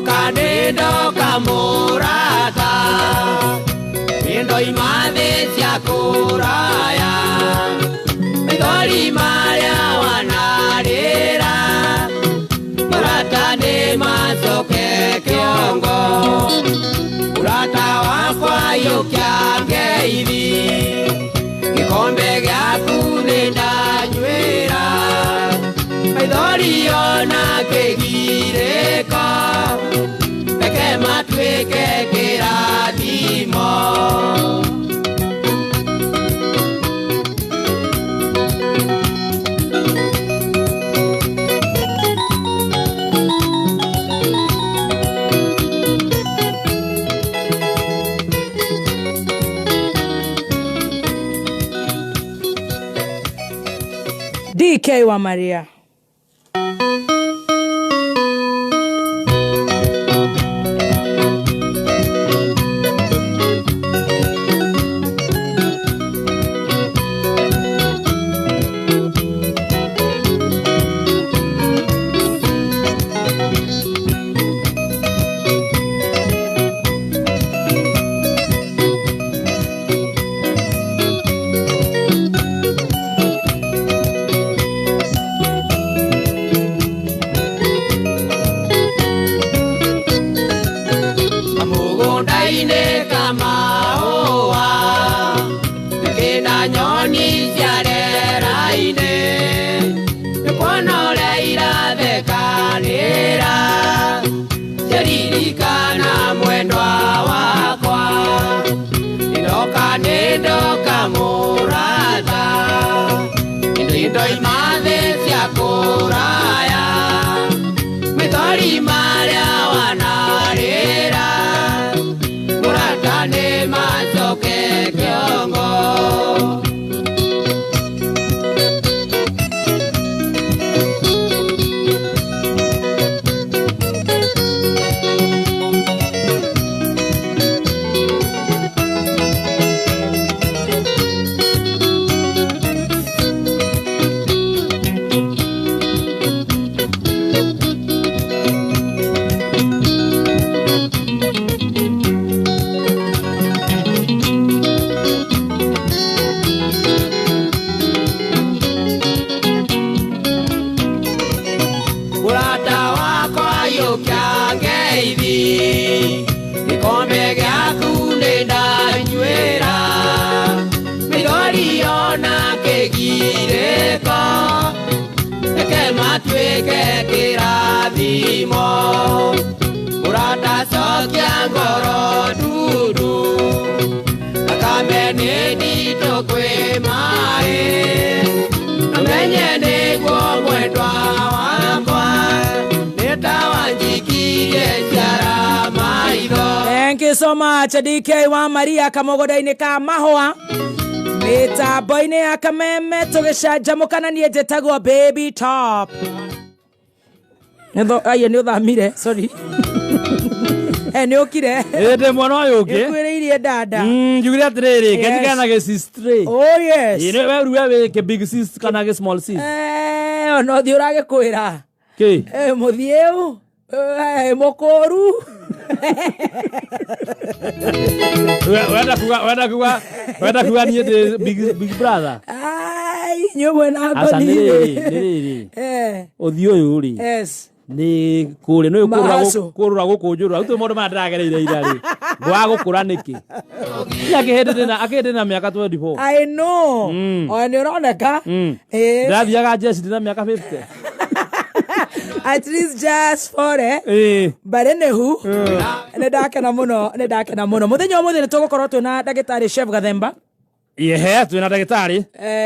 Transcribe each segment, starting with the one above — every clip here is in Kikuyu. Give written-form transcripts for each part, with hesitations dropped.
Ndoka nĩ ndoka mũrata, nĩndoima thĩ cia kũraya, maithori marĩa wanarĩra, mũrata nĩ macoke kĩongo. Mũrata wakwa iyũkia ngeithi, gĩkombe gĩaku nĩ ndanyuĩra, maithori ona kĩgirĩko, reke matuĩke kĩrathimo. DK wa Maria. Kamũgũnda-inĩ kamaũa, ndĩna nyoni cia rĩera-inĩ, nĩkuona ũrĩa irathekanĩra, ciaririkana mwendwa wakwa. Nĩndoka nĩndoka mũrata, nĩndoima thĩ cia kũraya, maithori marĩa wanarĩra, mũrata nĩ macoke kĩongo. Mũrata wakwa iyũkia ngeithi, gĩkombe gĩaku nĩ ndanyuĩra, maithori ona kĩgirĩko, reke matuĩke kĩrathimo. Mũrata cokia ngoro ndundu, thakame nĩ nditũ kwĩ maĩ, namenye nĩguo mwendwa wakwa, nĩ ta wanjikirie ciara maitho. Thank you so much DK wa Maria kamũgũnda-inĩ ka mahũa mĩtambo-inĩ ya kameme tũgĩcanjamũka na niĩ njĩtagwo Baby Top. Aiyo nĩ ũthamire, sorry. Nĩ ũkire. Ĩndĩ mwana ũyũ ũngĩ. Nĩũkuĩrĩirie dada. Njugire atĩrĩrĩ, Yes. ngenjigana na gĩcistry. Oh yes. Ĩ, we rĩu we wĩ kĩ big sis kana gĩ small sis? Ona ũthiĩ ũragĩkwĩra. Kĩ? Mũthiĩu, mũkũru. Wenda kuga niĩ ndĩ big brother? Ai, inyuĩ mwĩna Aca, ngoni. nĩ rĩrĩ, nĩ rĩrĩ. Ũthiũ ũyũ rĩ. Yes. Nĩ kũrĩa nĩ Mahaco. kũrũra gũkũnjũrũra rĩu twĩ maũndũ maya ndĩragereire ira rĩ ngwaga gũkũra nĩkĩ? Niĩ akĩhĩndĩ ndĩna mĩaka 24. I know. Ona nĩ ũroneka. Ndĩrathiaga jeshi ndĩna mĩaka 50. At least just for it. But anywho, nĩ ndakena mũno, nĩ ndakena mũno. Mũthenya ũmũthĩ nĩ tũgũkorwo twĩna ndagĩtarĩ Chef Gathemba. Yehe, twĩna ndagĩtarĩ.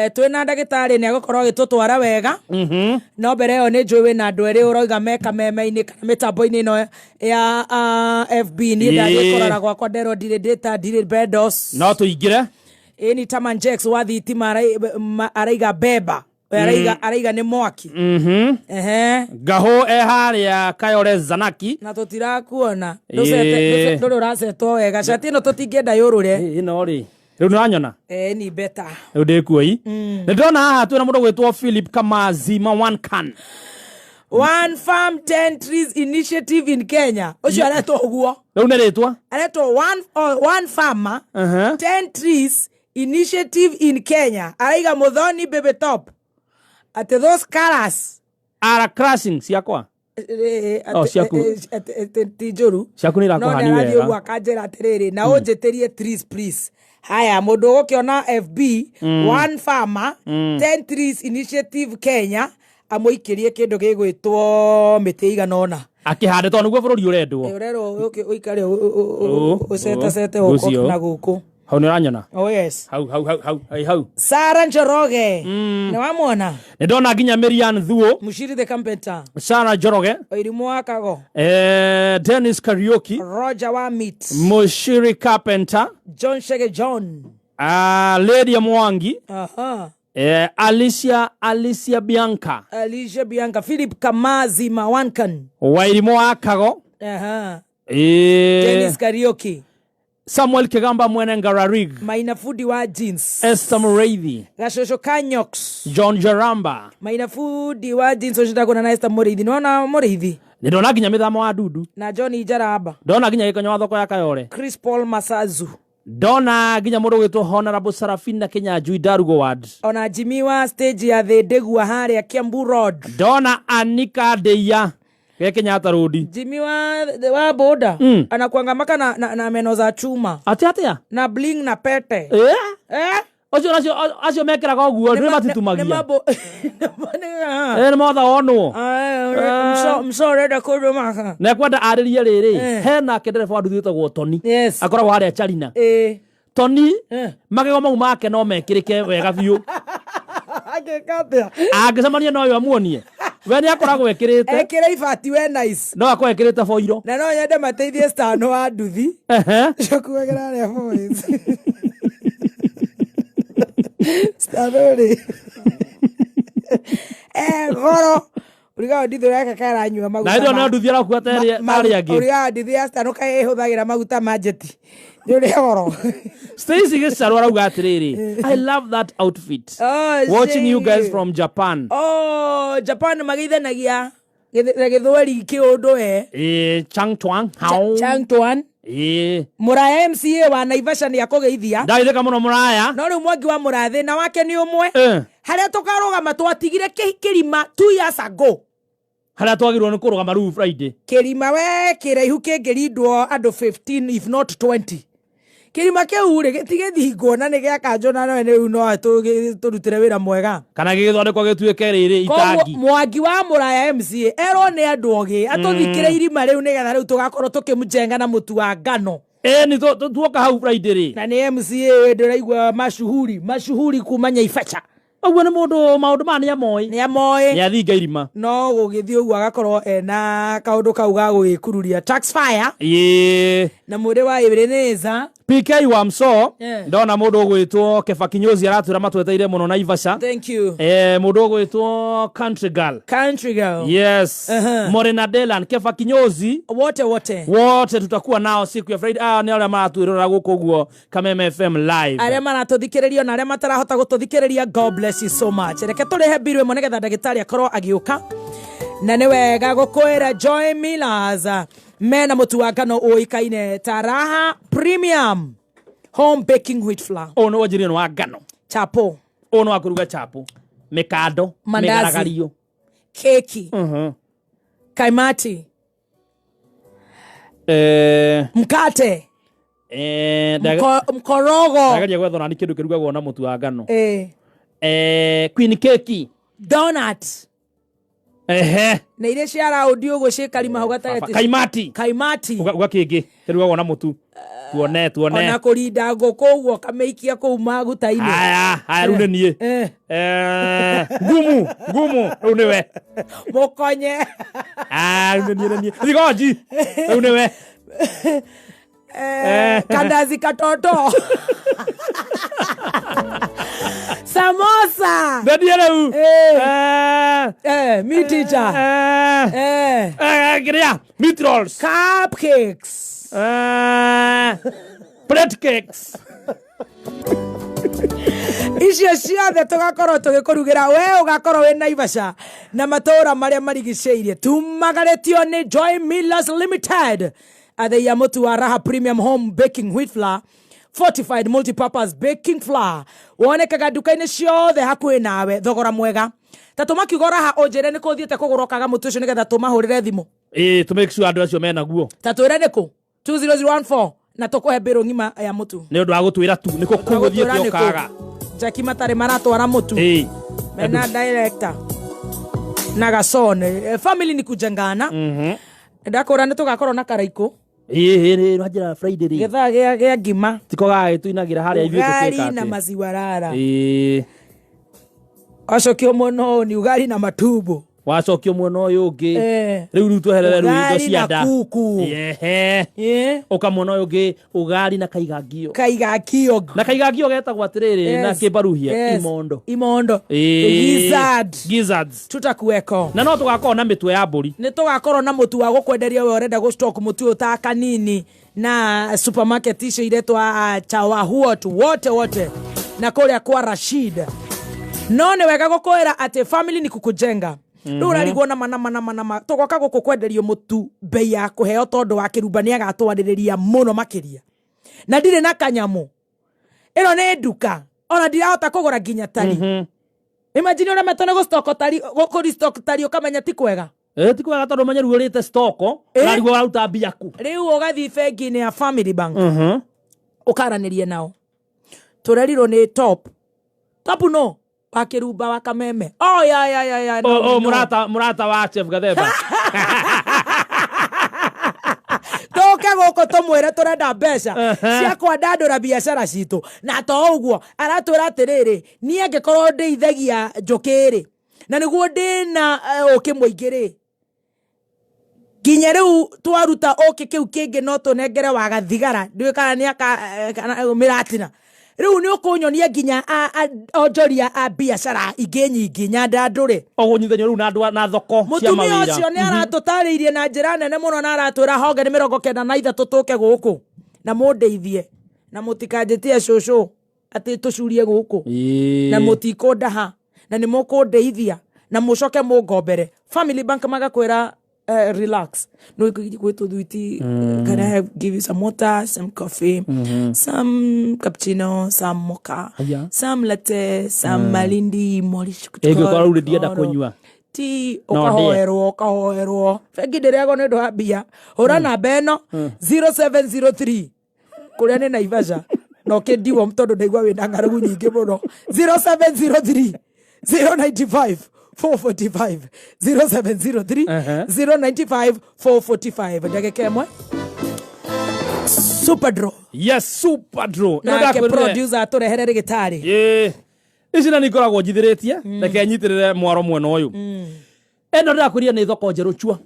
Twĩna ndagĩtarĩ nĩ agũkorwo agĩtũtwara wega. No mbere ĩyo nĩ njũĩ wĩna andũ erĩ ũroiga me kameme-inĩ kana mĩtambo-inĩ ĩno ya FB. Niĩ ndathiĩ kũrora gwakwa nderwo ndirĩ data, ndirĩ bendos. No tũingĩre. Ĩni Taman Jex wa thitima araiga beba. Araiga nĩ mwaki. Ngahũ e harĩa Kayore Zanaki. Na tũtirakuona. Ndũrĩ ũracetwo wega. Cati ĩno tũtingĩenda yũrũre. Ĩno rĩ. Rĩu nĩũranyona? Ni better. Rĩu ndĩ kuo i. Nĩ ndĩrona haha twĩna mũndũ gwĩtwo Philip Kamazi Mawankan. One Farm 10 Trees Initiative in Kenya, ũcio aretwo ũguo. Rĩu nĩ rĩtwa. Aretwo One Farmer 10 Trees Initiative in Kenya. Araiga, "Muthoni, baby top, atĩ those colors Ara crashing ciakwa. Oh, ciaku. Ti njũru. Ciaku nĩ No irakũhani nĩ arathiĩ wega. ũguo akanjĩra atĩrĩrĩ, na ũnjĩtĩrie trees please. Haya, mũndũ ũgũkĩona FB, One Farmer 10 Trees Initiative Kenya, amũikĩrie kĩndũ gĩgwĩtwo mĩtĩ igana ũna. Akĩhande tondũ nĩguo bũrũri ũrendwo. Ũrerwo ũke ũikare Ũ, ũcetacete ũ, gũkũ ũcio. na gũkũ. Hau nĩ ũranyona? Oh yes. Hau hau hau hau hau hau. Sara Njoroge, nĩ wamwona? Nĩ ndona nginya Miriam Thuo. Mushiri the Carpenter. Sara Njoroge. Oirimu wa Kago. Dennis Kariuki. Roger wa Meat. Mushiri Carpenter. John Shege John. Lydia Mwangi. Alicia Bianca. Alicia Bianca, Philip Kamazi Mawankan. Wairimu wa Kago. Dennis Kariuki. Samuel Kigamba Mwene Ngararig. Maina Fudi wa Jeans. Esther Mureithi. Gashosho Kanyox. John Jaramba. Maina Fudi wa Jeans ũcio ndakona na Esther Mũrĩithi, nĩwona Mũrĩithi? Nĩ ndona nginya mĩthamo wa Dudu. Na John Jaraba. Ndona nginya Gĩkonyo wa thoko ya Kayore. Chris Paul Masazu. Ndona nginya mũndũ ũgwĩtwo Honorable Sarafina Kinyanjui Ndarugo Ward. Ona Jimmy wa stage ya Thĩndĩgua harĩa Kiambu Road. Ndona Anika Ndeia ge Kenyatta Road. Jimmy wa boda anakuanga maka na meno za chuma. Atĩ atĩa? Na bling na pete. Eh? Eh? Ũcio acio acio mekĩraga ũguo nĩ matitumagia. Eh, nĩ motha wonwo. Mso ũrenda kũndũmaka. Na kwenda arĩrie rĩrĩ, hena ndereba wa nduthi wĩtagwo Toni. Akoragwo harĩa Charina. Toni, magego mau make no mekĩrĩke wega biũ. Angĩka atĩa? Angĩcemania na ũyũ amuonie, we nĩ akoragwo ekĩrĩte. Ekĩra ibati we nice. No akorwo ekĩrĩte boiro. Na no nyende mateithie stano wa nduthi. Cokuagĩra arĩa boys. Stano rĩ. Eh, goro. Ũrigaga ndithi ũreka karanyua maguta. Na hĩndĩ ĩyo no nduthi arakua tarĩ angĩ. Ũrigaga ndithi ya stano kaĩ ĩhũthagĩra maguta ma njeti. Nĩ ũrĩa goro. Stacy Gĩcarũ arauga atĩrĩrĩ, "I love that outfit." Oh, "Watching you guys see. from Japan." Oh, Japan mageithanagia na gĩthweri kĩũndũ we. Chang Twang Hao. Chang Tuan. Mũraya MCA wa Naivasha nĩ akũgeithia. Ndageithĩka mũno mũraya. No rĩu Mwangi wa Mũrathĩ na wake nĩ ũmwe. Harĩa tũkarũgama twatigire kĩrima 2 years ago. Harĩa twagĩrĩirwo nĩ kũrũgama rĩu Friday. Kĩrima we kĩraihu kĩngĩrindwo andũ 15 if not 20. Kĩrima kĩu rĩ gĩtigĩthingwo na nĩ gĩa kanjũ na no rĩu no tũrutĩre wĩra mwega. Kana gĩgĩthondekwo gĩtuĩke rĩrĩ Koguo itangi. Mwangi wa Mũraya MCA erwo nĩ andũ ogĩ atũthikĩre irima rĩu nĩgetha rĩu tũgakorwo tũkĩmjenga na mũtu wa ngano. Nĩ tuoka hau Friday rĩ. Na nĩ MCA ndĩraigua mashuhuri mashuhuri kuma Nyaibacha. Ũguo nĩ mũndũ maũndũ maya nĩ amoĩ. Nĩ amoĩ. Nĩ athinga irima. No gũgĩthiĩ ũguo agakorwo ena kaũndũ kau ga gũgĩkururia tax fire. Na mwĩrĩ wa Ebeneza. PK wa Mso. Ndona mũndũ ũgwĩtwo Keba Kinyozi aratwĩra matweteire mũno Naivasha. Thank you. Mũndũ ũgwĩtwo Country Girl. Country Girl. Yes. Morena Delan, Keba Kinyozi. Wote wote. Wote tutakuwa nao siku ya Friday. Ah, nĩ arĩa maratwĩrora gũkũ ũguo Kameme FM live. Arĩa maratũthikĩrĩria na arĩa matarahota gũtũthikĩrĩria, God bless you so much. Reke tũrĩhe mbiru ĩmwe nĩgetha ndagĩtarĩ akorwo agĩũka. Na nĩ wega gũkwĩra Joy Millers mena mũtu wa ngano ũĩkaine ta Raha Premium Home Baking Wheat Flour. Ũyũ nĩ wanjĩrĩrio nĩ wa ngano. Chapo. Ũyũ nĩ wa kũruga chapo, mĩkando, Mandazi. mĩgaragario. Keki. Kaimati. Mkate. Mkorogo. Ndageria gwetha nani kĩndũ kĩrugagwo na mũtu wa ngano. Queen cake. Donut. Na iria cia raundi ũguo ciĩ karima hau gatagatĩ. Kaimati. Kaimati. Uga kĩngĩ kĩrugagwo na mũtu. Tuone tuone. Ona kũrinda ngũkũ ũguo ũkamĩikia kũu maguta-inĩ. Haya haya, rĩu nĩ niĩ. Ngumu ngumu, rĩu nĩwe. Mũkonye. Ah, rĩu nĩ niĩ, nĩ niĩ thigonji, rĩu nĩwe. Kandazi katoto, samosa. Nĩ niĩ rĩu. Mi teacher. Kĩrĩa meat rolls. Cupcakes. Plate cakes. Icio ciothe tũgakorwo tũgĩkũrugĩra, we ũgakorwo wĩ Naivasha na matũũra marĩa marigicĩirie. Tumagarĩtio nĩ Joy Millers Limited, athei a mũtu wa Raha Premium Home Baking Wheat Flour, Fortified Multipurpose Baking Flour, wonekaga nduka-inĩ ciothe hakuhĩ nawe, thogora mwega. Ta tũma kiugo Raha ũnjĩre nĩ kũ ũthiĩte kũgũra ũkaga mũtu ũcio nĩgetha tũmahũrĩre thimũ. Ĩĩ, to make sure andũ acio menaguo. Ta twĩre nĩ kũ 20014 na tũkũhe mbĩrũ ng'ima ya mũtu. Nĩ ũndũ wa gũtwĩra tu nĩ kũ kũu ũthiĩte ũkaga. Jackie matarĩ maratwara mũtu. Ĩĩ. Mena director na gasone. Family ni kujengana. Ndakũra nĩ tũgakorwo na karaikũ. Ĩĩ, ĩĩ, wanjĩra Friday rĩ. Gĩthaa gĩa ngima. Tiko gagĩtũinagĩra harĩa ithuĩ Ugali tũkĩka na atĩ. maziwa rara. Ĩĩ. Wacokio mwena ũyũ ni ugali na matumbo. Wacokio mwena ũyũ ũngĩ. Rĩu rĩu tweherere rĩu indo Ugali cia na nda. kuku. Ehe. Ũka mwena ũyũ ũngĩ ugali na kaigangio. Kaigangio. Na kaigangio getagwo atĩrĩrĩ na kĩmbaruhia imondo. Imondo. Ĩĩ. Gizzard. Gizzards. Tutakuweko. Na no tũgakorwo na mĩtwe ya mbũri. Nĩ tũgakorwo na mũtu wa gũkwenderia we ũrenda gũ stock mũtu ũyũ ta kanini na supermarket icio iretwa Chawahuot wote wote na kũrĩa kwa Rashid. No nĩ wega gũkwĩra atĩ family ni kukujenga. Rĩu ũrarigwo nama nama nama nama tũgoka gũkũ kwenderio mũtu bei ya kũheo tondũ wa kĩrumba nĩ agatwarĩrĩria mũno makĩria. Na ndirĩ na kanyamũ. Ĩno nĩ nduka ona ndirahota kũgũra nginya tari. Imagine ũremetwo nĩ gũ-stock tari, gũ-restock tari ũkamenya ti kwega. Ti kwega tondũ ũmenye rĩu ũrĩte stock, ũrarigwo waruta mbia kũ. Rĩu ũgathiĩ bengi-inĩ ya Family Bank. Ũkaranĩrie nao. Tũrerirwo nĩ Top. Top no? Wa Kĩrumba wa Kameme. Oh, ya, ya, ya, ya, no, Oh, oh, no. Mũrata wa Chef Gathemba. Tũke gũkũ tũmwĩre tũrenda mbeca cia kwandandũra biacara citũ. Na to ũguo, aratwĩra atĩrĩrĩ, niĩ angĩkorwo ndĩithagia njũkĩ rĩ, na nĩguo ndĩna ũkĩ mũingĩ rĩ, nginya rĩu twaruta ũkĩ kĩu kĩngĩ no tũnengere wa gathigara, ndiũĩ kana nĩ aka kana mĩratina. Rĩu nĩ ũkũnyonia nginya onjoria a biacara ingĩ nyingĩ nyandandũre. Ũgũnyithanio rĩu na andũ na thoko cia Mũtumia mawĩra. ũcio nĩ aratũtarĩirie na njĩra nene mũno na aratwĩra honge nĩ 93 tũke gũkũ na mũndeithie na mũtikanjĩtie cũcũ atĩ tũcurie gũkũ. Na mũtikũndaha na nĩ mũkũndeithia na mũcoke mũngombere. Family Bank magakwĩra relax. No gwĩtwo thwiti, can I give you some water, some coffee, some cappuccino, some mocha, some latte, some malindi, morish. Ĩngĩkorwo rĩu ndingĩenda kũnyua. Ti No, ndĩe. ũkahoerwo, ũkahoerwo. Bengi ndĩrĩagwo nĩ ũndũ wa mbia. Hũra namba ĩno 0703 kũrĩa nĩ Naivasha na ũkĩndiwo tondũ ndaigua wĩna ng'aragu nyingĩ mũno. 0703 095 445 0703 095 445. Ndagĩka ĩmwe. Super draw. Yes, super draw. Nake Nĩndakwĩrire. producer atũrehere rĩgĩtarĩ. Ĩĩ. Ici na nĩngoragwo njithĩrĩtie, reke nyitĩrĩre mwaro mwena ũyũ. Ĩno ndĩrakwĩrire nĩ thoko njerũ chua.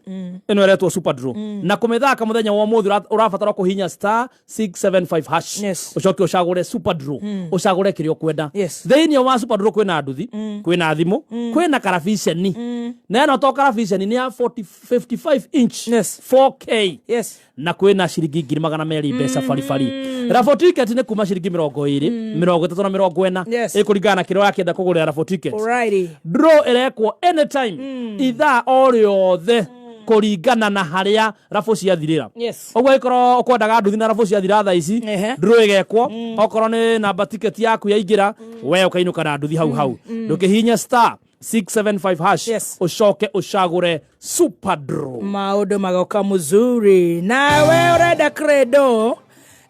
Ĩno ĩretwo super draw. Na kũmĩthaka mũthenya wa ũmũthĩ ũrabatara kũhihinya star 675 hash. Ũcoke ũcagũre super draw. Ũcagũre kĩrĩa ũkwenda. Thĩinĩ wa super draw kwĩna nduthi, kwĩna thimũ, kwĩna karabiceni. Na ĩno to karabiceni nĩ ya 55 inch. 4K. Na kwĩna ciringi ngiri magana merĩ mbeca baribari. Raffle ticket nĩ kuma ciringi mĩrongo ĩrĩ, mĩrongo ĩtatũ na mĩrongo ĩna. Ĩkũringana na kĩrĩa ũrakĩenda kũgũrĩra raffle ticket. Draw ĩrekwo anytime, ithaa o rĩothe, kũringana na harĩa raffle ciathirĩra. Ũguo ĩkorwo ũkwendaga nduthi na raffle ciathira thaa ici, draw ĩgekwo. Okorwo nĩ namba ticket yaku yaingĩra, we ũkainũka na nduthi hau hau. Ndũkĩhihinye star 675 hash, ũcoke ũcagũre super draw. Maũndũ magoka mzuri. Nawe ũrenda credo,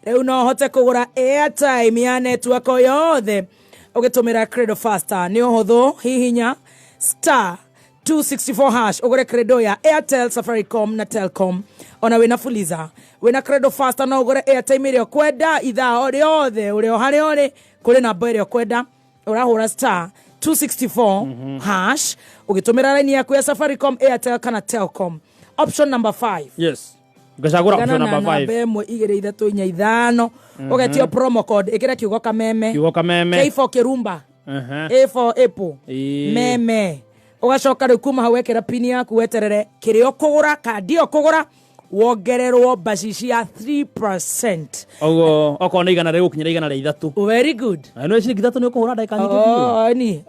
rĩu no ũhote kũgũra airtime ya network o yothe ũgĩtũmĩra Credo Faster. Nĩ ũhũthũ, hihinya star 264 hash ũgũre credo ya Airtel, Safaricom na Telcom. Ona wĩna Fuliza, wĩna Credo Faster no ũgũre airtime ĩrĩa ũkwenda ithaa o rĩothe, ũrĩ o harĩa ũrĩ, kũrĩ namba ĩrĩa ũkwenda. Ũrahũra star 264 hash ũgĩtũmĩra raini yaku ya Safaricom, Airtel kana Telcom. Option number 5. Yes. Ngacagũra Tigana option na number 5. namba ĩmwe, igĩrĩ, ithatũ, inya, ithano. Ũgetio promo code, ĩkĩra kiugo kameme. Kiugo kameme. K for Kirumba. A for Apple. Meme. Ũgacoka rĩu kuma hau wekĩra pin yaku weterere kĩrĩa ũkũgũra, kandi ĩyo ũkũgũra, Wongererwo mbaci cia 3%. Oguo okorwo nĩ igana rĩgũkinyĩra 103. Very good. Na nĩ ciringi 3 nĩ ũkũhũra ndagĩka nyingĩ biũ. Oh, ni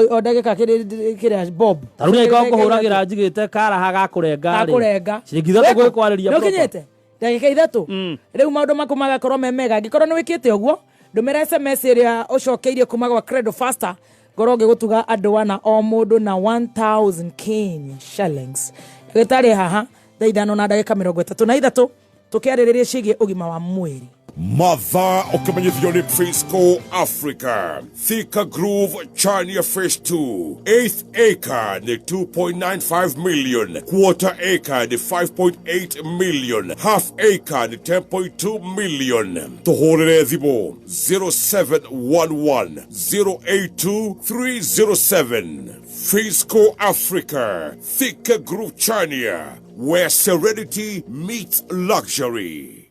o ndagĩka kĩrĩa bob. Ta rĩu nĩ kũhũragĩra njigĩte karaha gakũrenga rĩ. Gakũrenga. Ciringi 3 gwĩkwarĩria. Nĩ ũkinyĩte ndagĩka 3. Rĩu maũndũ maku magakorwo me mega. Angĩkorwo nĩ wĩkĩte ũguo, ndũmĩra SMS ĩrĩa ũcokeirie kuma gwa Credo Faster, ngorwo ngĩgũtuga andũ ana o mũndũ na 1000 Kenya shillings. Ndagĩtarĩ haha thaa 5:33 tũkĩarĩrĩria ciĩgiĩ ũgima wa mwĩrĩ. Mathaa ũkĩmenyithio nĩ Frisco Africa, Thika Groove Chania Phase 2, eighth acre nĩ 2.95 million, quarter acre nĩ 5.8 million, half acre nĩ 10.2 million. Tũhũrĩre thimũ 0711 082 307. Frisco Africa, Thika Groove Chania, where serenity meets luxury.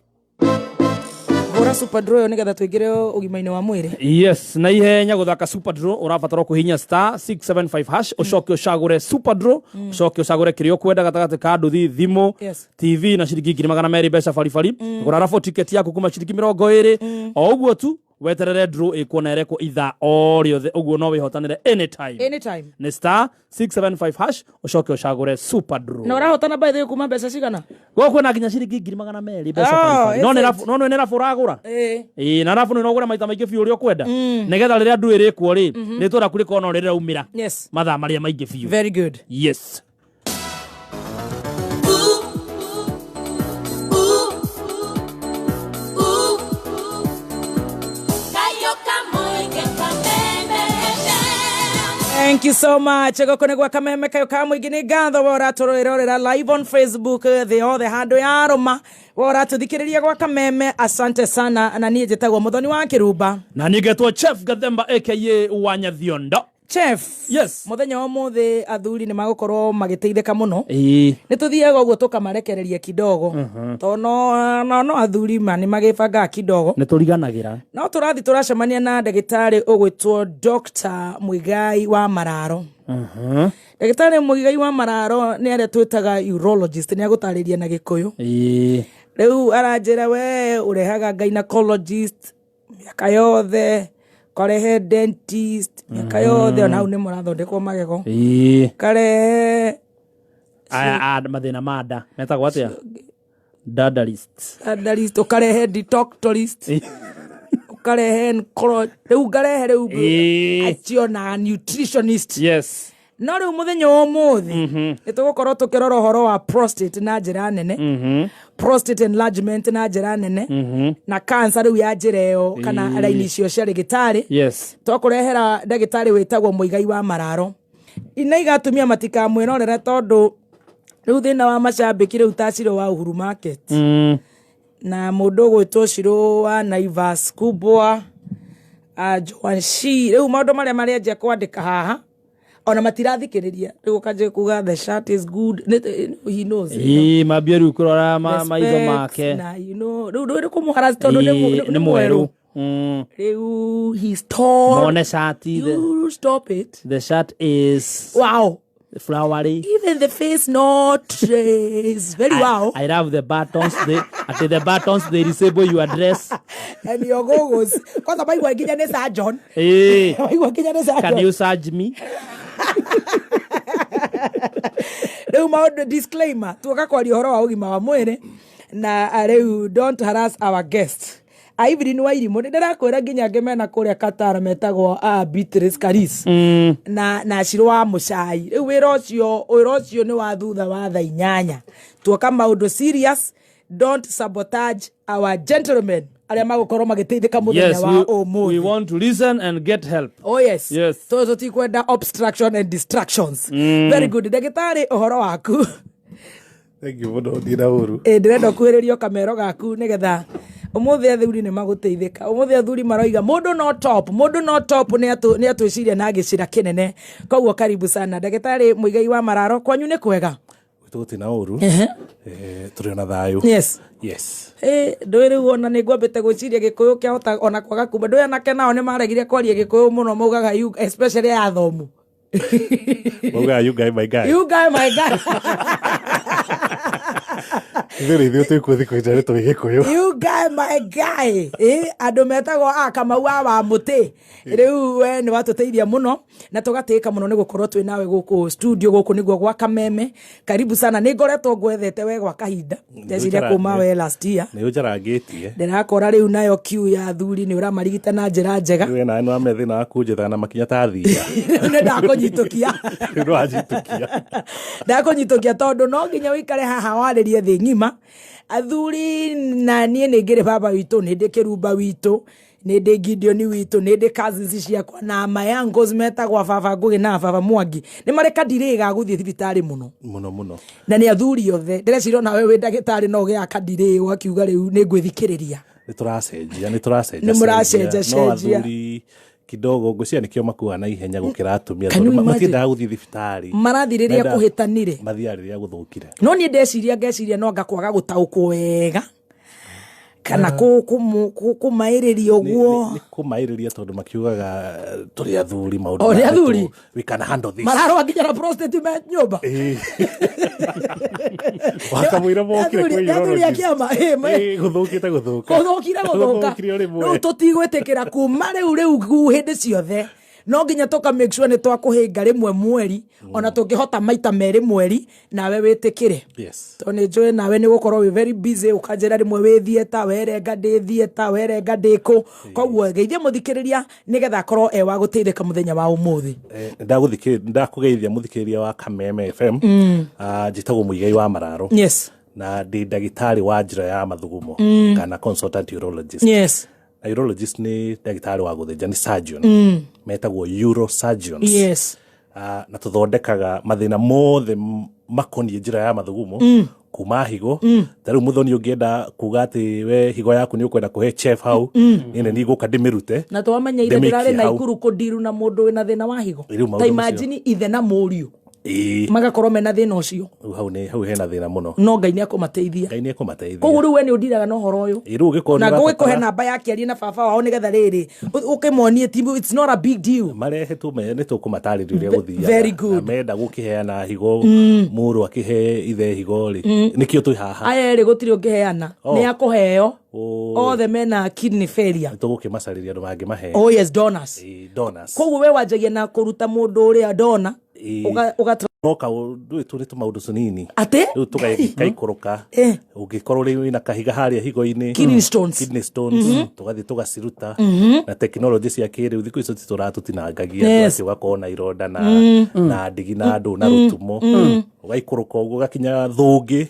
Hũra super draw ĩyo nĩgetha tũingĩre ũgima-inĩ wa mwĩrĩ. Yes, na ihenya gũthaka super draw ũrabatara kũhihinya star 675 hash, ũcoke ũcagũre super draw, ũcoke ũcagũre kĩrĩa ũkwenda gatagatĩ ka nduthi, thimũ, Yes. TV na ciringi 200,000 mbeca baribari. Gũra raffle ticket yaku kuma ciringi 20, o ũguo tu weterere draw ĩkwo na ĩrekwo ithaa o rĩothe, ũguo no wĩhotanĩre anytime. Anytime. Nĩ star 675 hash, ũcoke ũcagũre super draw. Na ũrahotana by the way kuma mbeca cigana? Gũkũ kwĩna nginya ciringi 200,000 mbeca Oh, baribari. No is nĩ it? raffle, no nĩ raffle ũragũra. Ĩĩ. Ĩĩ, na rabu nĩ ũgũra maita maingĩ biũ ũrĩa ũkwenda, nĩgetha rĩrĩa ndu ĩrĩkwo rĩ, rĩtwa rĩaku rĩkorwo no rĩraumĩra mathaa marĩa maingĩ biũ. Very good. Yes. Thank you so much. Gũkũ nĩ gwa kameme kayo ka mũingĩ. Nĩ ngatho we ũratũrorera live on Facebook thĩ yothe handũ ya rũma, we ũratũthikĩrĩria gwa kameme, asante sana. Na niĩ njĩtagwo Mũthoni wa Kĩrumba. Na niĩ ngetwo Chef Gathemba aka Wanyathiondo. Chef. Yes. Mũthenya wa ũmũthĩ athuri nĩ magũkorwo magĩteithĩka mũno. Ĩĩ. Nĩ tũthiaga ũguo tũkamarekereria kidogo, tondũ no athuri ma nĩ magĩbangaga kidogo. Nĩ tũriganagĩra. No tũrathi tũracemania na ndagĩtarĩ ũgwĩtwo Dr. Muigai wa Mararo. Ndagĩtarĩ Muigai wa Mararo nĩ arĩa twĩtaga urologist, nĩ agũtarĩria na Gĩkũyũ. Ĩĩ. Rĩu aranjĩra we ũrehaga gynecologist mĩaka yothe, ũkarehe dentist mĩaka yothe, ona hau nĩ mũrathondekwo magego. Ĩĩ. Karehe Aya a mathĩna ma nda metagwo atĩa? Dadalist. Dadalist, ũkarehe detoctorist, ũkarehe rĩu ngarehe rĩu acio na nutritionist. No rĩu mũthenya wa ũmũthĩ nĩ tũgũkorwo tũkĩrora ũhoro wa prostate na njĩra nene, prostate enlargement na njĩra nene, na cancer rĩu ya njĩra ĩyo kana raini icio cia rĩgĩtarĩ. Twakũrehera ndagĩtarĩ wĩtagwo Mũigai wa Mararo. Inaiga atumia matikamwĩrorere, tondũ rĩu thĩna wa macambĩki rĩu ta Ciro wa Uhuru Market na mũndũ ũgwĩtwo Ciro wa Naivas Kubwa, Joan Shi, rĩu maũndũ marĩa marĩanjia kwandĩka haha ona matirathikĩrĩria, rĩu ũkanjia kuga the shirt is good. He knows. Ĩĩ, mambie rĩu kũrora maitho Respect make. Na you know rĩu ndũĩ kũmũharass tondũ Ĩĩ, nĩ mwerũ. Rĩu he's tall. Mone shati the, You stop it. The shirt is wow flowery. Even the face not is very wow. I love the buttons. They, at the buttons they resemble your dress. And your gogos kwanza maigua nginya nĩ surgeon. Eh, maigua nginya nĩ can surgeon. you search me? Rĩu maũndũ disclaimer, tuoka kwaria ũhoro wa ũgima wa mwĩrĩ na rĩu don't harass our guest Evelyn Wairimũ. Nĩ ndĩrakwĩra nginya angĩ mena kũrĩa Qatar metagwo Beatrice Karis na Ciro wa Mũcai. Rĩu wĩra ũcio nĩ wa thutha wa thaa 8. Tuoka maũndũ serious, don't sabotage our gentlemen arĩa magũkorwo magĩteithĩka mũthenya Yes, wa we ũmũthĩ. want to listen and get help. Oh yes. Yes. So tũtikwenda obstruction and distractions. Very good. Ndagĩtarĩ, ũhoro waku? Thank you mũno, ndina ũru. Ĩ, ndĩrenda ũkuhĩrĩrio kamero gaku nĩgetha ũmũthĩ athuri nĩ magũteithĩka. Ũmũthĩ athuri maroiga mũndũ no top, mũndũ no top nĩ atwĩciria na gĩcira kĩnene. Koguo karibu sana ndagĩtarĩ Mũigai wa Mararo. Kwanyu nĩ kwega? Gwitũ gũtirĩ na ũru. Tũrĩ ona thayũ. Yes. Yes. Ĩ, ndũĩ rĩu ona nĩ ngwambĩte gwĩciria gĩkũyũ kĩahota ona kwaga kuma. Ndũĩ anake nao nĩ maregire kwaria gĩkũyũ mũno, maugaga you, especially aya athomu. Maugaga you guy my guy. You guy my guy. Ithuĩ ithuĩ twĩ kuo thikũ ici nĩ tũĩ Gĩkũyũ. You guy, my guy. Andũ metagwo a Kamau a wa mũtĩ. Rĩu we nĩ watũteithia mũno na tũgatĩĩka mũno nĩ gũkorwo twĩ nawe gũkũ studio, gũkũ nĩguo gwa Kameme. Karibu sana. Nĩ ngoretwo ngwethete we gwa kahinda, ndeciria kuma we last year. Nĩ ũnjarangĩtie. Ndĩrakora rĩu nayo kiu ya athuri nĩ ũramarigita na njĩra njega. We nawe nĩ wame thĩna wa kũnjetha na makinya ta thia. Rĩu nĩ ndakũnyitũkia. Rĩu nĩ wanjitũkia. Ndakũnyitũkia tondũ no nginya ũikare haha warĩrie thĩ ng'ima athuri. Na niĩ nĩ ngĩrĩ baba witũ, nĩ ndĩ kĩrumba witũ, nĩ ndĩ Gideon witũ, nĩ ndĩ cousins ciakwa na my uncles metagwa baba Ngũgĩ na baba Mwangi, nĩ marĩ kadirĩ ga gũthiĩ thibitarĩ mũno. Mũno mũno. Na nĩ athuri othe. Ndĩreciria onawe wĩ ndagĩtarĩ no ũgĩaga kadirĩ ũgakiuga rĩu nĩ ngwĩthikĩrĩria. Nĩ tũracenjia, nĩ tũracenjia. Nĩ mũracenjia, No cenjia. athuri kidogo ngwĩciria nĩkĩo makuaga na ihenya gũkĩra atumia, Can you tondũ imagine? matiendaga gũthiĩ thibitarĩ. Marathiĩ rĩrĩa kũhĩtanire. Mathiaga rĩrĩa gũthũkire. No niĩ ndeciria, ngeciria no anga kwaga gũtaũkwo wega kana kũmaĩrĩria ũguo. Nĩ kũmaĩrĩria, tondũ makiugaga tũrĩ athuri, maũndũ O, nĩ maya athuri? We can handle this. Mararwa nginya na prostate me nyũmba. Wakamũira mokire kwĩ Nĩ athuri a urologist. kĩama, Gũthũkĩte gũthũka. Gũthũkire gũthũka. Gũthũkire o rĩmwe. Rĩu tũtigwĩtĩkĩra kuma rĩu hĩndĩ ciothe no nginya tũka make sure nĩ twakũhĩnga rĩmwe mweri, ona tũngĩhota maita merĩ mweri, nawe wĩtĩkĩre. Tondũ nĩ njũĩ nawe nĩ gũkorwo wĩ very busy, ũkanjĩra rĩmwe wĩ theatre, werenga ndĩ theatre, werenga ndĩ kũ. Koguo geithie mũthikĩrĩria nĩgetha akorwo e wa gũteithĩka mũthenya wa ũmũthĩ. Ndakũgeithia mũthikĩrĩria wa Kameme FM. Ah, njĩtagwo Mũigai wa Mararo. Na ndĩ ndagĩtarĩ wa njĩra ya mathugumo, kana consultant urologist. Na urologist nĩ ndagĩtarĩ wa gũthĩnja, nĩ surgeon, metagwo urosurgeons. Ah, na tũthondekaga mathĩna mothe makoniĩ njĩra ya mathugumo, kuma higo. Ta rĩu mũthoni, ũngĩenda kuga atĩ we higo yaku nĩ ũkwenda kũhe chef hau, niĩ nĩ nigũka ndĩmĩrute. Na twamenyeire Ndĩmĩikie ndĩrarĩ na hau. ikuru kũndiru na mũndũ wĩna thĩna wa higo. Rĩu maũndũ Ta macio. imagine ithe na mũriũ magakorwo mena thĩna ũcio. Rĩu hau nĩ hau hena thĩna mũno. No Ngai nĩ akũmateithia. Ngai nĩ ekũmateithia. Koguo rĩu we nĩ ũndiraga na ũhoro ũyũ. Ĩ, rĩu ũngĩkorwo Na nĩ ngũgĩkũhe ũrabatara- namba ya kĩarie na baba wao nĩgetha rĩrĩ ũkĩmonie ti it's not a big deal. Marehe tũme, nĩ tũkũmatarĩria ũrĩa gũthiaga. Very good. Na menda gũkĩheana higo, mũrũ akĩhe ithe higo rĩ, nĩkĩo twĩ haha. Aya erĩ gũtirĩ ũngĩheana. Oh. Nĩ akũheo. Oi. Othe mena kidney failure. Nĩ tũgũkĩmacarĩria andũ mangĩmahe. Oh yes, donors. Ĩ, donors. Koguo we wanjagia na kũruta mũndũ ũrĩa dona. Ũga No kaũndũ tũrĩ tũmaũndũ tũnini. Atĩ? Rĩu tũgaikũrũka. Ũngĩkorwo rĩu wĩna kahiga harĩa higo-inĩ, Kidney stones. Kidney stones, tũgathiĩ tũgaciruta na tekinoronjĩ cia kĩrĩu. Thikũ icio tũratũtinangagia atĩ ũgakorwo na ironda na ndigi na ndũ na rũtumo, ũgaikũrũka ũguo ũgakinya thũngĩ.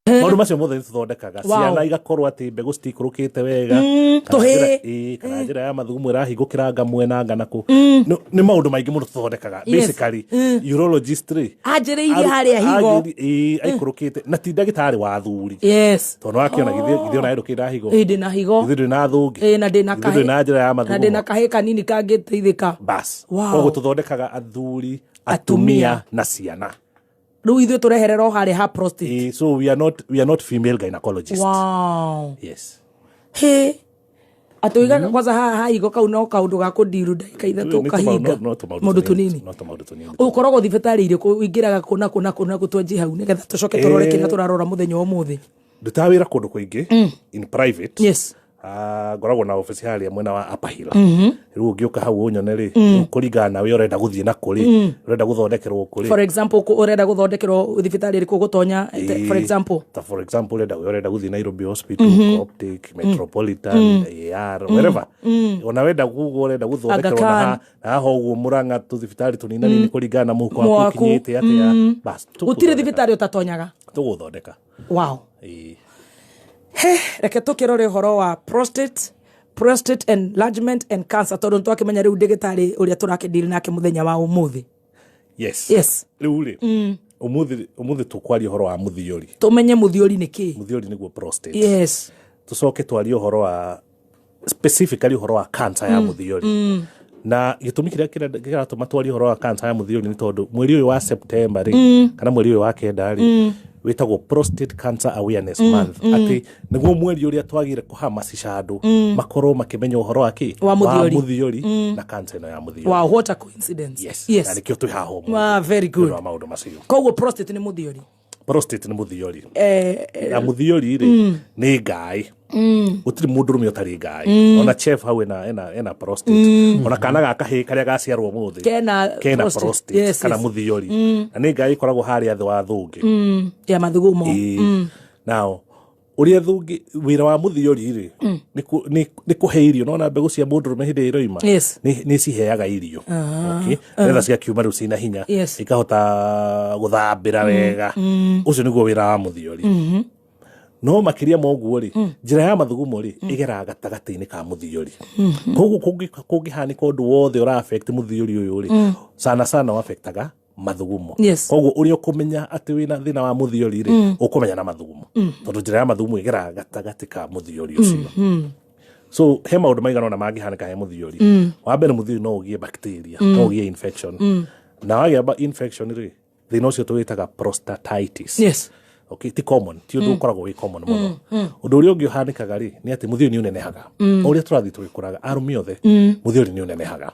Maũndũ macio mothe nĩ tũthondekaga. Ciana igakorwo atĩ mbegũ citiikũrũkĩte wega, kana Tũhĩĩ. kana njĩra ya mathugumo ĩrahingũkĩranga mwena nga nakũ. Nĩ maũndũ maingĩ mũno tũthondekaga. Basically urologist rĩ, Anjĩrĩirie harĩa higo. Aikũrũkĩte, na ti ndagĩtarĩ wa athuri, tondũ wakĩona githĩ ona ndũkĩrĩ na higo. Ĩ, ndĩna higo. Githĩ ndũrĩ na thũngĩ? Ĩ, na ndĩna Githĩ ndũrĩ na njĩra ya na ndĩna mathugumo? kahĩ kanini kangĩteithĩka. Bas. Wow. Koguo tũthondekaga athuri, Atumia. atumia na ciana. Rĩu ithuĩ tũreherera o harĩa ha prostate. So we are not female gynecologist. Yes. Hĩ, atĩ ũigaga kwanza haha ha higo kau no kaũndũ ga kũndiru ndagĩka 3 Nĩ kahinga. no tũmaũndũ maũndũ tũnini. tũnini. No tũmaũndũ tũnini. Ũkoragwo thibitarĩ irĩkũ? Ũingĩraga kũ na kũ na kũ na kũ? Twanjie hau nĩgetha tũcoke tũrore kĩrĩa tũrarora mũthenya wa ũmũthĩ. Ndutaga wĩra kũndũ kũingĩ in private. Ah, ngoragwo na obici harĩa mwena wa Upper Hill. Rĩu ũngĩũka hau ũnyone rĩ, rĩu kũringana nawe ũrenda gũthiĩ na kũrĩ, ũrenda gũthondekerwo kũrĩ. For example, ũrenda gũthondekerwo thibitarĩ ĩrĩkũ ũgũtonya, for example? Ta for example, ũrenda gũthiĩ Nairobi Hospital, Coptic, Metropolitan, AR, wherever. Ona wenda Google, ũrenda gũthondekerwo Aga na Khan. na haha ũguo Mũrang'a, tũthibitarĩ tũnina nini, kũringana na mũhuko waku Mwaku. ũkinyĩte atĩa, bas. Gũtirĩ thibitarĩ ũtatonyaga. Tũgũthondeka. Ĩĩ. He, reke tũkĩrore ũhoro wa prostate enlargement and cancer, tondũ nĩ twakĩmenya rĩu ndĩgĩtarĩ ũrĩa tũrakĩndiri nake mũthenya wa ũmũthĩ. Yes. Rĩu rĩ, ũmũthĩ tũkwaria ũhoro wa mũthiori. Tũmenye mũthiori nĩ kĩ. Mũthiori nĩguo prostate. Tũcoke twarie ũhoro wa specifically ũhoro wa cancer ya mũthiori. Na gĩtũmi kĩrĩa kĩratũma twarie ũhoro wa cancer ya mũthiori nĩ tondũ mweri ũyũ wa September rĩ, kana mweri ũyũ wa kenda rĩ, wĩtagwo Prostate Cancer Awareness Month, atĩ nĩguo mweri ũrĩa twagire kũhamasisha andũ makorwo makĩmenya ũhoro wa kĩ? Wa mũthiori. Mũthiori na cancer ĩno ya mũthiori. Wow, what a coincidence. Yes. Na nĩkĩo twĩ haha ũmũthĩ. Ah, very good. Nĩ ũndũ wa maũndũ macio. Koguo prostate nĩ mũthiori. Prostate nĩ mũthiori. Eh, Na mũthiori rĩ nĩ ngaĩ. Gũtirĩ mũndũrũme ũtarĩ ngaĩ. Ona chef hau ena prostate. Ona kana ga kahĩĩ karĩa gaciarwo ũmũthĩ Kena kena prostate. prostate kana mũthiori. Na nĩ ngaĩ ĩkoragwo harĩa thĩ wa thũngĩ. Ya mathugumo. Ĩĩ. Now ũrĩa thũngĩ, wĩra wa mũthiori rĩ nĩ kũhe irio. Nona mbegũ cia mũndũrũme hĩndĩ ĩrĩa iroima nĩ ciheaga irio, okay? Nĩgetha cigakiuma rĩu ciĩna hinya, ikahota gũthambĩra wega. Ũcio nĩguo wĩra wa mũthiori. No makĩria ma ũguo rĩ, njĩra ya mathugumo rĩ ĩgeraga gatagatĩ-inĩ ka mũthiori. Koguo kũngĩhanĩka ũndũ wothe ũra affect mũthiori ũyũ rĩ, sana sana affectaga mathugumo. Koguo ũrĩa ũkũmenya atĩ wĩna thĩna wa mũthiori rĩ, ũkũmenya na mathugumo, tondũ njĩra ya mathugumo ĩgeraga gatagatĩ ka mũthiori ũcio. So he maũndũ maigana ũna mangĩhanĩka he mũthiori. Wa mbere, mũthiori no ũgĩe bacteria, no ũgĩe infection. Na wagĩa infection rĩ, thĩna ũcio tũwĩtaga prostatitis. Okay, ti common, ti ũndũ ũkoragwo wĩ common mũno. Ũndũ ũrĩa ũngĩ ũhanĩkaga rĩ, nĩ atĩ mũthiori nĩ ũnenehaga. O ũrĩa tũrathiĩ tũgĩkũraga, arũme othe mũthiori nĩ ũnenehaga.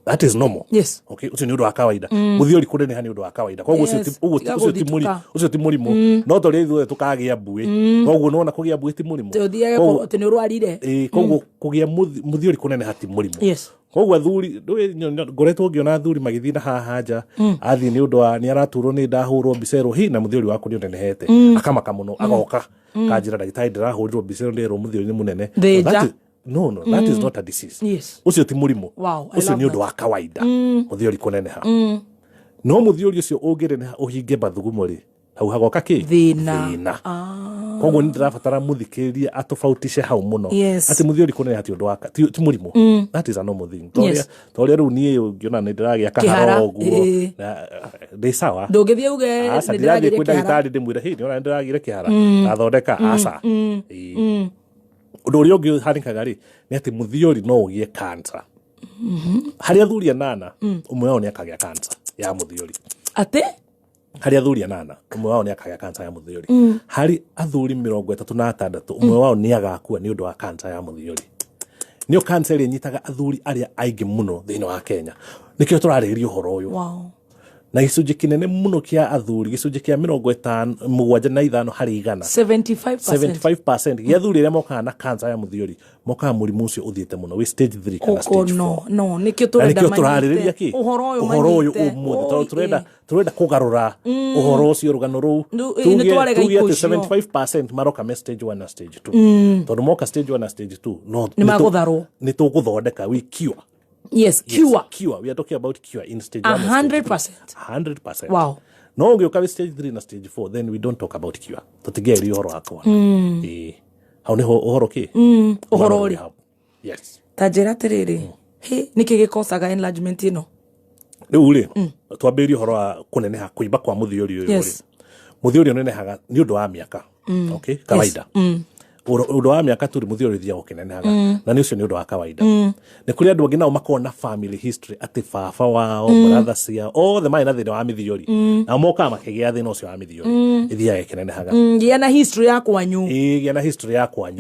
That is normal. Okay, ũcio nĩ ũndũ wa kawaida. Mũthiori kũneneha nĩ ũndũ wa kawaida. Koguo ũcio Tiga ũcio gũthitũka. Ũcio ti mũrimũ. No ta ũrĩa ithuothe tũkagĩa mbuĩ, koguo nĩwona kũgĩa mbuĩ ti mũrimũ. Tũthiage atĩ nĩ ũrwarire. Ĩĩ, koguo kũgĩa mũthiori kũneneha ti mũrimũ. Koguo athuri ndũĩ, ngoretwo ngĩona athuri magĩthiĩ na haha nja, athiĩ nĩ ũndũ wa nĩ araturwo nĩ ndahũrwo mbica ĩrwo hi na mũthiori waku nĩ ũnenehete, akamaka mũno, agoka kanjĩra, "Ndagĩtarĩ, ndĩrahũrirwo mbica ĩno, ndĩrwo mũthiori nĩ mũnene." Thĩnja. No, that is not a disease. Ũcio ti mũrimũ. Wow, I Ũcio love nĩ ũndũ wa kawaida mũthiori kũneneha. No mũthiori ũcio ũngĩneneha ũhinge mathugumo rĩ, hau hagoka kĩ? Thĩna. Thĩna. Koguo nĩ ndĩrabatara mũthikĩrĩria atofautishe hau mũno atĩ mũthiori kũneneha ti ũndũ wa ti mũrimũ. That is a normal thing. Ta ũrĩa rĩu niĩ ũngĩona nĩ ndĩragĩa Kĩhara, kahara ũguo na ndĩ sawa. Ndũngĩthiĩ uge Aca, nĩ ndirathiĩ ndĩragĩire kwĩ kĩhara. ndagĩtarĩ ndĩmwĩre, "Hĩ, nĩona nĩ ndĩragĩire kĩhara, ndathondeka." Aca. Ĩĩ. Ũndũ ũrĩa ũngĩ ũhanĩkaga rĩ, nĩ atĩ mũthiori no ũgĩe cancer. Harĩ athuri anana, ũmwe wao nĩ akagĩa cancer ya mũthiori. Atĩ? Harĩ athuri anana, ũmwe wao nĩ akagĩa cancer ya mũthiori. Harĩ athuri 36, ũmwe wao nĩ agakua nĩ ũndũ wa cancer ya mũthiori. Nĩyo cancer ĩrĩa ĩnyitaga athuri arĩa aingĩ mũno thĩinĩ wa Kenya. Nĩkĩo tũrarĩrĩria ũhoro ũyũ. Na gĩcunjĩ kĩnene mũno kĩa athuri, gĩcunjĩ kĩa 75 harĩ igana, 75%. 75% gĩa athuri arĩa mokaga na cancer ya mũthiori mokaga mũrimũ ũcio ũthiĩte mũno, wĩ stage 3 kana Koko stage 4. No nĩkĩo Na tũrenda nĩkĩo tũrarĩrĩria manyite kĩ ũhoro ũyũ, ũhoro ũyũ manyite. ũmũthĩ, tondũ Oi, tũrenda kũgarũra ũhoro ũcio, rũgano rũu. Nĩ twarega Tuge ikũ atĩ icio. 75% maroka me stage 1 na stage 2, tondũ moka stage 1 na stage 2 no Nĩ magũtharwo. Nĩ tũgũthondeka, we cure. Yes, cure. Cure. We are talking about cure in stage 1 and stage 2. 100%. 100%. No ũngĩũka wĩ stage 3 na stage 4, then we don't talk about cure. Tũtingĩaria ũhoro wa kũhona. Ĩĩ. Hau nĩho ũhoro kĩ Ũhoro ũrĩ ũrĩ. hau. Yes. Ta njĩra atĩrĩrĩ, hĩ, nĩkĩ gĩkocaga enlargement ĩno? Rĩu rĩ, twambĩrĩrie ũhoro wa kũneneha, kũimba kwa mũthiori ũyũ rĩ, mũthiori ũnenehaga nĩ ũndũ wa mĩaka, okay, kawaida. Ũndũ wa mĩaka tu rĩ, mũthiori ũthiaga ũkĩnenehaga, na nĩ ũcio nĩ ũndũ wa kawaida. Nĩ kũrĩ andũ angĩ nao makoragwo na family history atĩ baba wao, brother ciao, othe marĩ na thĩna wa mĩthiori, nao mokaga makĩgĩa thĩna ũcio wa mĩthiori ĩthiaga ĩkĩnenehaga. Gĩa na history ya kwanyu. Ĩĩ, gĩa na history ya kwanyu.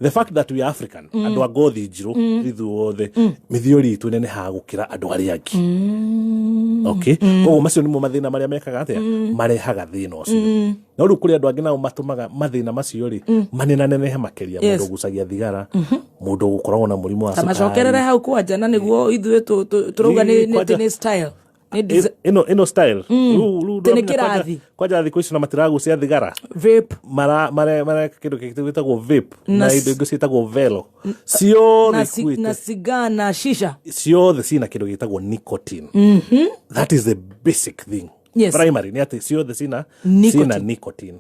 The fact that we are African, andũ a ngothi njirũ, ithuothe mĩthiori itũ ĩnenehaga gũkĩra andũ arĩa angĩ, okay? Koguo macio nĩmo mathĩna marĩa mekaga atĩa, marehaga thĩna ũcio. No rĩu kũrĩ andũ angĩ nao matũmaga mathĩna macio rĩ manenanenehe makĩria. Mũndũ ũgucagia thigara, mũndũ ũkoragwo na mũrimũ wa Ta cukari. Macokerere hau kwanja, na nĩguo ithuĩ tũrauga Ĩĩ, nĩ atĩ nĩ style. Nĩ Ĩno style rĩu Tĩ nĩ ndũramenya. Kĩrathi. Kwanja thikũ ici na matiragucia thigara. Vape. Mara mare mareka kĩndũ gĩtagwo vape Na na indo ingĩ ciĩtagwo velo ciothe na, ikuĩte. Na cigar na shisha. Ciothe cina kĩndũ gĩtagwo nicotine. That is the basic thing. Primary nĩ atĩ ciothe cina Nicotine. Cina nicotine,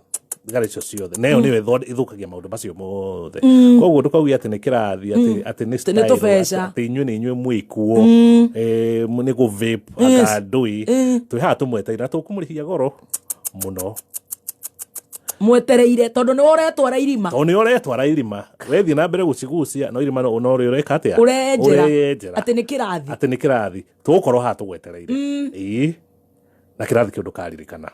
thigara icio ciothe, nayo nĩyo ĩthũkagia maũndũ macio mothe. Koguo ndũkauge atĩ nĩ kĩrathi, atĩ nĩ nĩ style, tũbeca. atĩ inyuĩ nĩ inyuĩ mwĩkuo nĩ gũ vape anga ndũi. Twĩ haha tũmweteire na tũkũmũrĩhia goro mũno. Mwetereire tondũ nĩ ũretwara irima. Tondũ nĩ ũretwara irima, wethiĩ na mbere gũcigucia no irima no rĩ ũreka atĩa? Ũrenjera. Ũrenjera. Atĩ nĩ kĩrathi. Atĩ nĩ kĩrathi, tũgũkorwo haha tũgwetereire. Ĩĩ, na kĩrathi kĩu ndũkaririkana.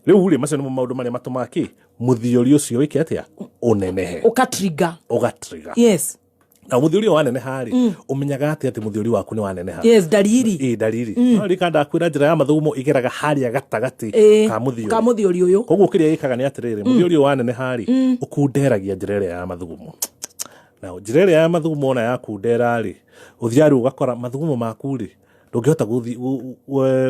Rĩu rĩ, macio nĩmo maũndũ marĩa matũmaga kĩ mũthiori ũcio wĩke atĩa, ũnenehe. Ũkatrigger. Ũgatrigger. Na mũthiori ũyũ waneneha rĩ, ũmenyaga atĩa atĩ mũthiori waku nĩ waneneha? Yes, ndariri. Ĩ, ndariri. No rika ndakwĩra njĩra ya mathugumo ĩgeraga harĩa gatagatĩ ka mũthiori. Ka mũthiori ũyũ. Koguo kĩrĩa ĩkaga nĩ atĩrĩrĩ, mũthiori ũyũ waneneha rĩ, ũkunderagia njĩra ĩrĩa ya mathugumo. Na njĩra ĩrĩa ya mathugumo ona yakundera rĩ, ũthiaga rĩu ũgakora mathugumo maku rĩ, ndũngĩhota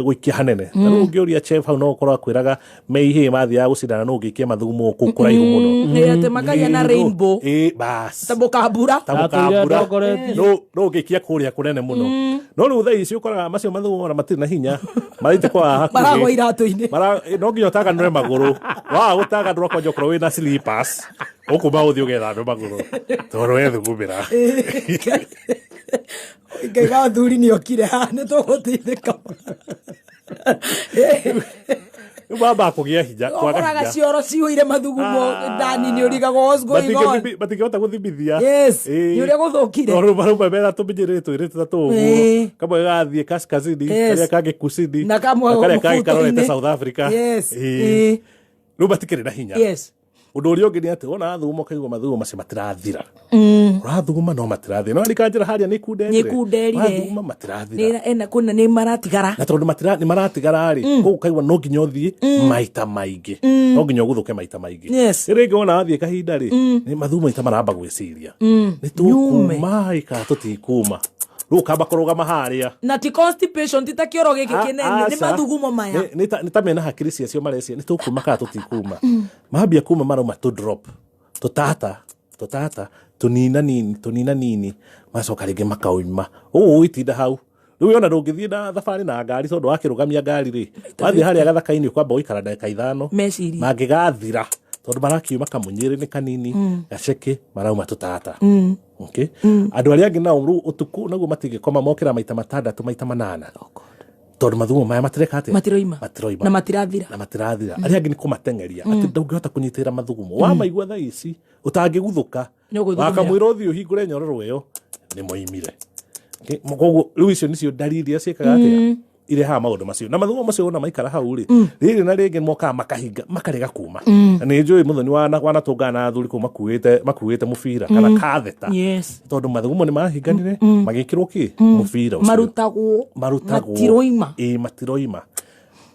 gũikia hanene. Ta rĩu ũngĩũria chef hau no ũkorwo akwĩraga meihĩ mathiaga gũcindana no ũngĩikia mathugumo kũu kũraihu mũno. Ĩ, atĩ makagĩa na rainbow. Ĩ, bas. Ta mũkambura. Ta mũkambura. Ndatongoretie. No ũngĩikia kũrĩa kũnene mũno. No rĩu thaa ici ũkoraga macio mathugumo ona matirĩ na hinya, mathiĩte kwa hakuhĩ. Maragwa iratũ-inĩ. No nginya ũtaganũre magũrũ. Waga gũtaganũra kwanja okorwo wĩna slippers, ũkuma ũthiĩ ũgethambe magũrũ tondũ wethugumĩra. Ngai wa athuri nĩ okire haha, nĩ tũgũteithĩka. Rĩu mambaga kũgĩa hinya, kwaga Ũkoraga hinya. cioro cihũire mathugumo ndani, nĩ ũrigagwo what's going on. Matingĩhota gũthimithia. Yes, nĩ ũrĩa gũthũkire. Tondũ marauma mena tũmenyerere twĩrĩ ta tũũ ũguo. Kamwe gathiĩ kaskazini, karĩa kangĩ kusini, Na kamwe na karĩa kangĩ karorete mũbuto-inĩ. South Africa. Yes. Rĩu matikĩrĩ na hinya. Ũndũ ũrĩa ũngĩ nĩ atĩ wona wathuguma ũkaigua mathugumo macio matirathira. Ũrathuguma no matirathira. No arika njĩra harĩa nĩ ikunderire. Nĩ ikunderire. Wathuguma matirathira. Nĩ ena kwĩna nĩ maratigara. Na tondũ nĩ maratigara rĩ, koguo ũkaigua no nginya ũthiĩ maita maingĩ. No nginya ũguthũke maita maingĩ. Rĩrĩa rĩngĩ wona wathiĩ kahinda rĩ, nĩ mathugumo maita maramba gwĩciria. Nĩ tũkuma ĩ kana tũtikuma. Rĩu ũkamba kũrũgama harĩa. Na ti constipation, ti ta kĩoro gĩkĩ kĩnene, nĩ Aca. mathugumo maya. Nĩ ta mena hakiri ciacio marecia, nĩ tũkuma kana tũtikuma. Mambia kuma marauma tũ drop, tũtata, tũtata, tũnina nini, tũnina nini, macoka rĩngĩ makauma. Ũguo ũgĩtinda hau. Rĩu ona ndũngĩthiĩ na thabarĩ na ngari tondũ wakĩrũgamia ngari rĩ, wathiĩ harĩa gathaka-inĩ ũkwamba gũikara ndagĩka ithano. Meciria. Mangĩgathira tondũ marakiuma kamũnyĩrĩ nĩ kanini, gaceke marauma tũtata. Okay. Andũ arĩa angĩ nao rĩu ũtukũ naguo matingĩkoma, mokĩra maita matandatũ, maita manana. Tondũ mathugumo maya matireka atĩa? Matiroima. Matiroima. Na matirathira. Na matirathira. Arĩa angĩ nĩ kũmateng'eria. Atĩ ndũngĩhota kũnyitĩrĩra mathugumo. Wamaigua thaa ici, ũtangĩguthũka. Nĩ ũgwĩthugumĩra. Wakamwĩra ũthiĩ ũhingũre nyororo ĩyo, nĩ moimire. Okay? Koguo rĩu icio nĩcio ndariri iria ciĩkaga atĩa? Irehaga maũndũ macio. Na mathugumo macio wona maikara hau rĩ, rĩrĩ na rĩngĩ mokaga makahinga, makarega kuma. Na nĩ njũĩ mũthoni wanatũngana na athuri kũu makuĩte mũbira kana katheta. Tondũ mathugumo nĩ mahinganire, magĩkĩrwo kĩ? Mũbira ũcio. Marutagwo. Marutagwo. Matiroima. Ĩ, matiroima.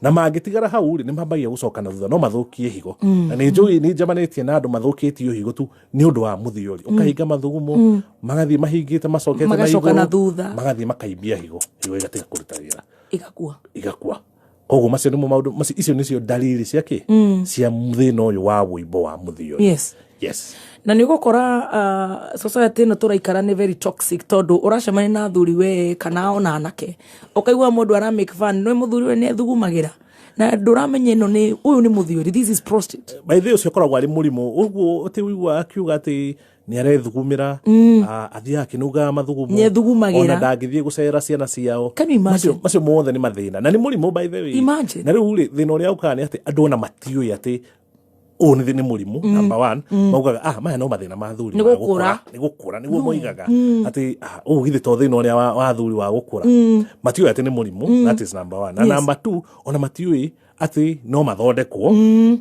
Na mangĩtigara hau rĩ, nĩ mambagia gũcoka na thutha, no mathũkie higo. Na nĩ njũĩ, nĩ njamanĩtie na andũ mathũkĩtio higo tu nĩ ũndũ wa mũthiori. Ũkahinga mathugumo, magathiĩ mahingĩte, macokete na Magacoka na igũrũ, thutha. magathiĩ makaimbia higo, higo ĩgatiga kũruta wĩra. Igakua. Igakua. Koguo macio nĩmo maũndũ, macio, icio nĩcio ndariri cia kĩ? Cia thĩna ũyũ wa wũimbo wa mũthiori. Yes. Na nĩ ũgũkora, society ĩno tũraikara nĩ very toxic, tondũ ũracemania na athuri we kana ona anake, ũkaigua mũndũ ara make fun, nĩ mũthuri we nĩ ethugumagĩra. Na ndũramenya ĩno nĩ, ũyũ nĩ mũthiori, this is prostate. By the way, ũcio ũkoragwo arĩ mũrimũ. Ũguo ũtĩ ũiguaga akiuga atĩ nĩ arethugumĩra, athiaga akĩnungaga mathugumo. Nĩ ethugumagĩra. Ona ndangĩthiĩ gũcera ciana ciao. Can you imagine? Macio mothe nĩ mathĩna. Na nĩ mũrimũ by the way. Imagine. Na rĩu rĩ, thĩna ũrĩa ũkaga nĩ atĩ andũ ona matiũĩ atĩ ũyũ nĩ mũrimũ, number one. Maugaga, maya no mathĩna ma athuri Nĩ ma gũkũra. gũkũra. Nĩ gũkũra, nĩguo moigaga. Atĩ, ũũ githĩ to thĩna ũrĩa wa athuri wa gũkũra. Matiũĩ atĩ nĩ mũrimũ, that is number one. Na number two, ona matiũĩ atĩ no mathondekwo.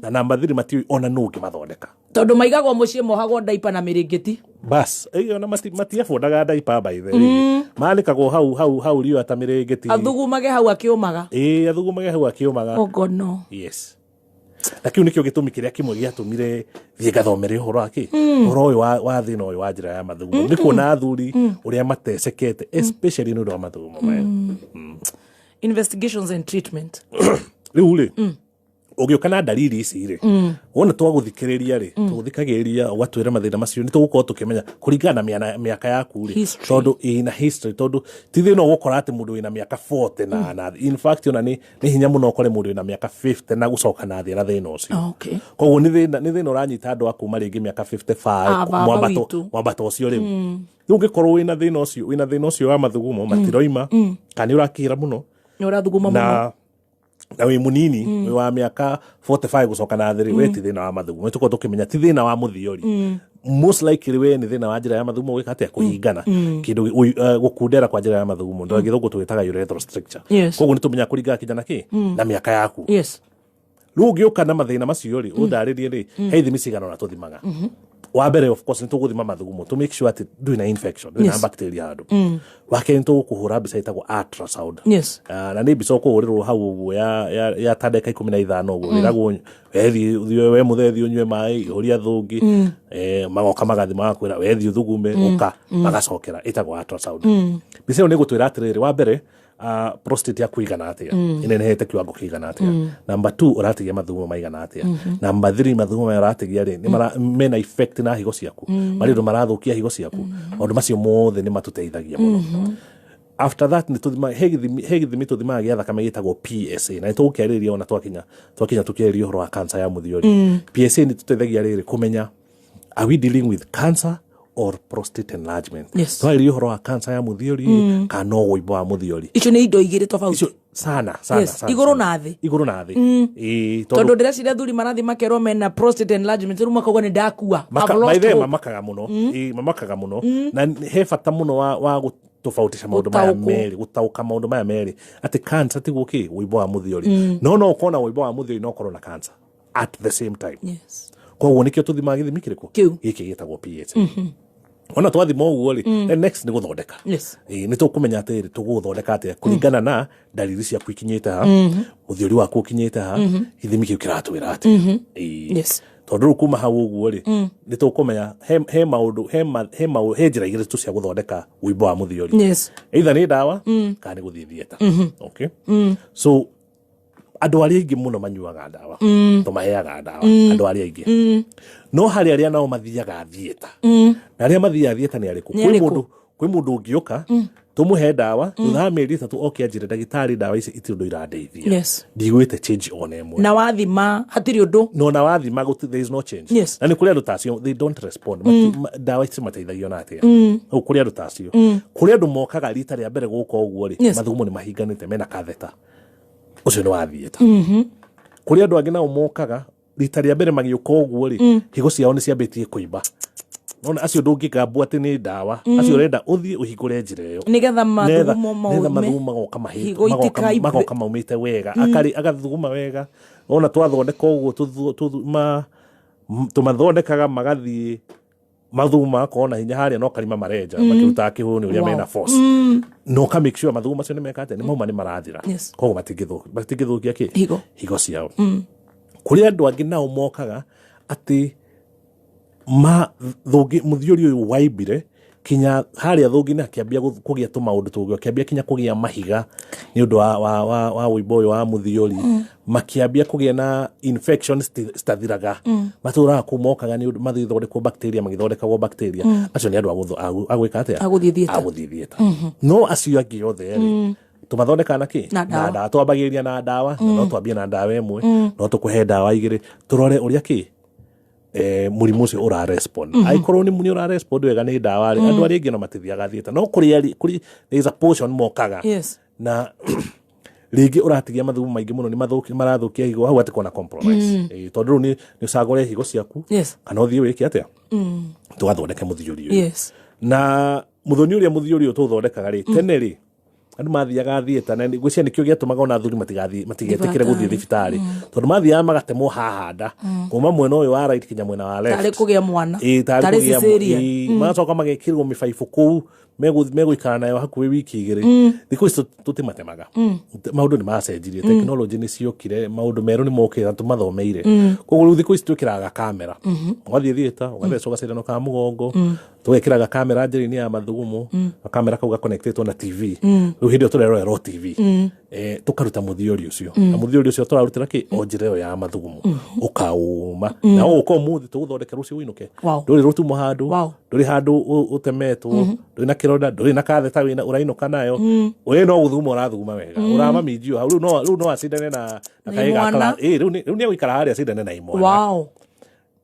Na number three, matiũĩ ona nũ ũngĩmathondeka. Tondũ maigagwo mũciĩ mohagwo ndaipa na mĩrĩngĩti. Bas, ona matiabuondaga ndaipa by the way. Manĩkagwo hau, hau, hau riũa ta mĩrĩngĩti. Athugumage hau akĩũmaga. Ĩĩ, athugumage hau akĩũmaga. Oh God, no. Yes. Na kĩu nĩkĩo gĩtũmi kĩrĩa kĩmwe gĩatũmire thiĩ ngathomere ũhoro wa kĩ? Ũhoro ũyũ wa thĩna ũyũ wa njĩra ya mathugumo. Nĩ kuona athuri ũrĩa matecekete, especially nĩ ũndũ wa mathugumo maya. Investigations and treatment. Rĩu rĩ, ũgĩũka na ndariri ici rĩ, wona twagũthikĩrĩria rĩ, tũgũthikagĩrĩria ũgatwĩra mathĩna macio, nĩ tũgũkorwo tũkĩmenya kũringana na mĩaka yaku rĩ. History. Tondũ ĩna history, tondũ ti thĩna ũgũkora atĩ mũndũ wĩna mĩaka 40 na in fact ona nĩ hinya mũno ũkore mũndũ wĩna mĩaka 50 na gũcoka na thĩ na thĩna ũcio. Koguo nĩ thĩna ũranyita andũ a kuma rĩngĩ mĩaka 55, Baba witũ. mwambato ũcio rĩu. Rĩu ũngĩkorwo wĩna thĩna ũcio, wĩna thĩna ũcio wa mathugumo, matiroima, kana nĩ ũrakĩra mũno. Nĩ ũrathuguma mũno. Na wĩ mũnini, wĩ wa mĩaka 45 gũcoka na thĩ rĩ, we ti thĩna wa mathugumo. Nĩ tũkorwo tũkĩmenya ti thĩna wa mũthiori. Most likely we nĩ thĩna wa njĩra ya mathugumo gwĩka atĩa? Kũhingana. Kĩndũ gũkundera kwa njĩra ya mathugumo. Ndũ gĩthũngũ tũgĩtaga urethral stricture. Koguo nĩ tũmenyaga kũringana kinya na kĩ? Na mĩaka yaku. Rĩu ũngĩũka na mathĩna macio rĩ, ũndarĩrie rĩ, he ithimi cigana ũna tũthimaga. Wa mbere, of course, nĩ tũgũthima mathugumo to make sure atĩ ndũrĩ na infection, ndũrĩ na bacteria handũ. Wa kerĩ, nĩ tũgũkũhũra mbica ĩtagwo ultrasound. Ah, na nĩ mbica ũkũhũrĩrwo hau ũguo ya ta ndagĩka 15 ũguo. Wĩragwo wethiĩ ũthiĩ we mũthee, ũnyue maĩ, ihũria thũngĩ, magoka magathi magakwĩra wethiĩ ũthugume, ũka magacokera. Ĩtagwo ultrasound. Mbica ĩyo nĩ ĩgũtwĩra atĩrĩrĩ, wa mbere, prostate yaku igana atĩa, ĩnenehete kiwango kĩigana atĩa. Number two, ũratigia mathugumo maigana atĩa. Number three, mathugumo maya ũratigia rĩ, nĩ mena effect na higo ciaku, marĩ ũndũ marathũkia higo ciaku. Maũndũ macio mothe nĩ matũteithagia mũno. After that, nĩ tũthima he gĩthimi tũthimaga gĩa thakame gĩtagwo PSA, na nĩ tũgũkĩarĩrĩria ona twakinya tũkĩarĩria ũhoro wa cancer ya mũthiori. PSA nĩ tũteithagia rĩrĩ kũmenya, are we dealing with cancer or prostate enlargement? Twarĩria ũhoro wa cancer ya mũthiori kana no wũimbo wa mũthiori. Icio nĩ indo igĩrĩ tofauti. Icio sana sana. Sana, Igũrũ sana. Na thĩ. Igũrũ na thĩ. Ĩĩ, tondũ ndĩreciria thuri marathiĩ makerwo mena prostate enlargement, rĩu makauga nĩ ndakua. I've lost by the way, hope. Mamakaga mũno. Ĩĩ, mamakaga mũno, na he bata mũno wa gũtofautisha maũndũ maya Gũtaũkwo. merĩ, gũtaũka maũndũ maya merĩ, atĩ cancer tiguo kĩ wũimbo wa mũthiori. No ũkorwo na wũimbo wa mũthiori no ũkorwo na cancer at the same time. Koguo nĩkĩo tũthimaga gĩthimi kĩrĩkũ? Kĩu. Gĩkĩ gĩtagwo PSA. Ona twathima ũguo rĩ, then next nĩ gũthondeka. Ĩĩ, nĩ tũkũmenya atĩrĩrĩ, tũgũthondeka atĩa kũringana na ndariri ciaku ikinyĩte ha, mũthiori waku ũkinyĩte ha, gĩthimi kĩu kĩratwĩra atĩa. Ĩĩ. Tondũ rĩu kuma hau ũguo rĩ, nĩ tũkũmenya he maũndũ he njĩra igĩrĩ tu cia gũthondeka wũimbo wa mũthiori. Either nĩ ndawa kana nĩ gũthiĩ theatre. Okay, so andũ arĩa aingĩ mũno manyuaga ndawa, tũmaheaga ndawa andũ arĩa aingĩ, no harĩ arĩa nao mathiaga theatre. Na arĩa mathiaga theatre nĩ arĩkũ? Nĩ Kwĩ arĩkũ? Mũndũ, kwĩ mũndũ ũngĩũka tũmũhe ndawa, thutha wa mĩeri 3 oke anjĩre, "Ndagĩtarĩ, ndawa ici itirĩ ũndũ irandeithia. Ndiguĩte change ona ĩmwe." Na wathima hatirĩ ũndũ. No na wathima there is no change. Na nĩ kũrĩ andũ ta acio, they don't respond. Ndawa ici mateithagio na atĩa? Rĩu kũrĩ andũ ta acio, kũrĩ andũ mokaga rita rĩa mbere gũka ũguo rĩ, mathugumo nĩ mahinganĩte, mena katheta, ũcio nĩ wa theatre. Kũrĩ andũ angĩ nao mokaga rita rĩa mbere magĩũka ũguo rĩ, higo ciao nĩ ciambĩtie kũimba. Nona acio ndũngĩgambwo atĩ nĩ ndawa. Acio ũrenda ũthiĩ ũhingũre njĩra ĩyo nĩgetha nĩgetha mathugumo nĩgetha maume. Mathugumo magoka Higo itikaimbe. magoka maumĩte wega, akarĩ agathuguma wega. Ona twathondeka ũguo tũmathondekaga magathiĩ, mathugumo magakorwo na hinya harĩa no karima marenja makĩrutaga kĩhũni ũrĩa mena force, na ũka make sure mathugumo macio nĩ meka atĩa, nĩ mauma, nĩ marathira. Koguo matingĩthũkia kĩ? Higo. Higo ciao. Kũrĩ andũ angĩ nao mokaga atĩ ma thũngĩ mũthiori ũyũ waimbire kinya harĩa thũngĩ-inĩ, akĩambia kũgĩa tũmaũndũ tũngĩ, akĩambia kinya kũgĩa mahiga nĩ ũndũ wa wũimbo ũyũ wa mũthiori, makĩambia kũgĩa na infections citathiraga, matũraga kũu, mokaga nĩ ũndũ magĩthondekwo bacteria, magĩthondekagwo bacteria. Acio nĩ andũ a gwĩka atĩa? A gũthiĩ theatre. A gũthiĩ theatre. No acio angĩ othe rĩ, tũmathondekaga na kĩ? Na ndawa. Ndawa. Twambagĩrĩria na ndawa, na no twambie na ndawa ĩmwe, no tũkũhe ndawa igĩrĩ, tũrore ũrĩa kĩ mũrimũ ũcio ũra respond. Angĩkorwo nĩ ũra respond wega nĩ ndawa rĩ, andũ arĩa aingĩ no matithiaga theatre. No kũrĩ there is a portion mokaga na rĩngĩ ũratigia mathugumo maingĩ mũno, nĩ marathũkia higo hau, atĩ kona compromise. Tondũ rĩu nĩ ũcagũre higo ciaku kana ũthiĩ wĩke atĩa, tũgathondeke mũthiori ũyũ. Na mũthoni ũrĩa mũthiori ũyũ tũthondekaga rĩ, tene rĩ, andũ mathiaga theatre, na ngwĩciria nĩkĩo gĩatũmaga ona athuri matigetĩkĩre gũthiĩ thibitarĩ, tondũ mathiaga magatemwo haha nda kuma mwena ũyũ wa right kinya mwena wa left. Tarĩ kũgĩa mwana. Ĩĩ, tarĩ Tarĩ kũgĩa cesarean. Ĩĩ, magacoka magekĩrwo mĩbaibũ kũu, megũikara nayo hakuhĩ wiki 2. Thikũ ici tũtimatemaga. Maũndũ nĩ macenjirie, tekinoronjĩ nĩ ciokire, maũndũ merũ nĩ mokire na tũmathomeire. Koguo rĩu thikũ ici twĩkĩraga kamera. Ũgathiĩ theatre, ũgathecwo gacindano ka mũgongo, tũgekĩraga kamera njĩra-inĩ ya mathugumo, kamera kau gakonectĩtwo na TV. Rĩu hĩndĩ ĩyo tũrerorera o TV. Tũkaruta mũthiori ũcio, na mũthiori ũcio tũrarutĩra kĩ? O njĩra ĩyo ya mathugumo, ũkaũma na ũgũka ũmũthĩ tũgũthondeke, rũciũ ũinũke. Ndũrĩ rũtumo handũ, ndũrĩ handũ ũtemetwo, ndũrĩ na kĩronda, ndũrĩ na katheta wĩna ũrainũka nayo. We no gũthuguma ũrathuguma wega, ũramaminjio hau. Rĩu no acindane na Na kahĩĩ ga imwana. Rĩu nĩ egũikara harĩa acindane na imwana.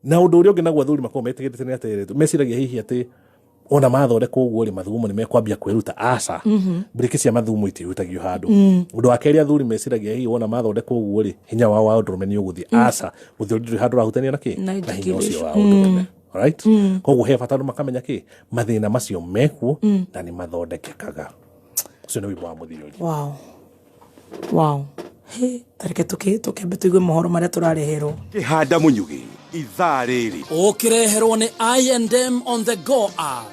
Na ũndũ ũrĩa ũngĩ naguo athuri makoragwo metĩkĩrĩte nĩ atĩrĩrĩ, meciragia hihi atĩ ona mathondekwo ũguo rĩ, mathugumo nĩ mekwambia kwĩruta. Aca, mburĩki cia mathugumo itihutagio handũ. Ũndũ wa kerĩ, athuri meciragia hihi wona mathondekwo ũguo rĩ, hinya wao wa ũndũrũme nĩ ũgũthiĩ. Aca, mũthiori ndũrĩ handũ ũrahutania na kĩ? Na Na hinya ũcio wa ejaculation. ũndũrũme. Alright, koguo he bata andũ makamenya kĩ mathĩna macio mekuo na nĩ mathondekekaga. Ũcio nĩ wĩmbo wa mũthiori. Wow. He, tareke tukembe tuigue mohoro maria turareherwo. Kĩhanda mũnyugĩ ithaa rĩrĩ Ũkĩreherwo nĩ I&M on the go app.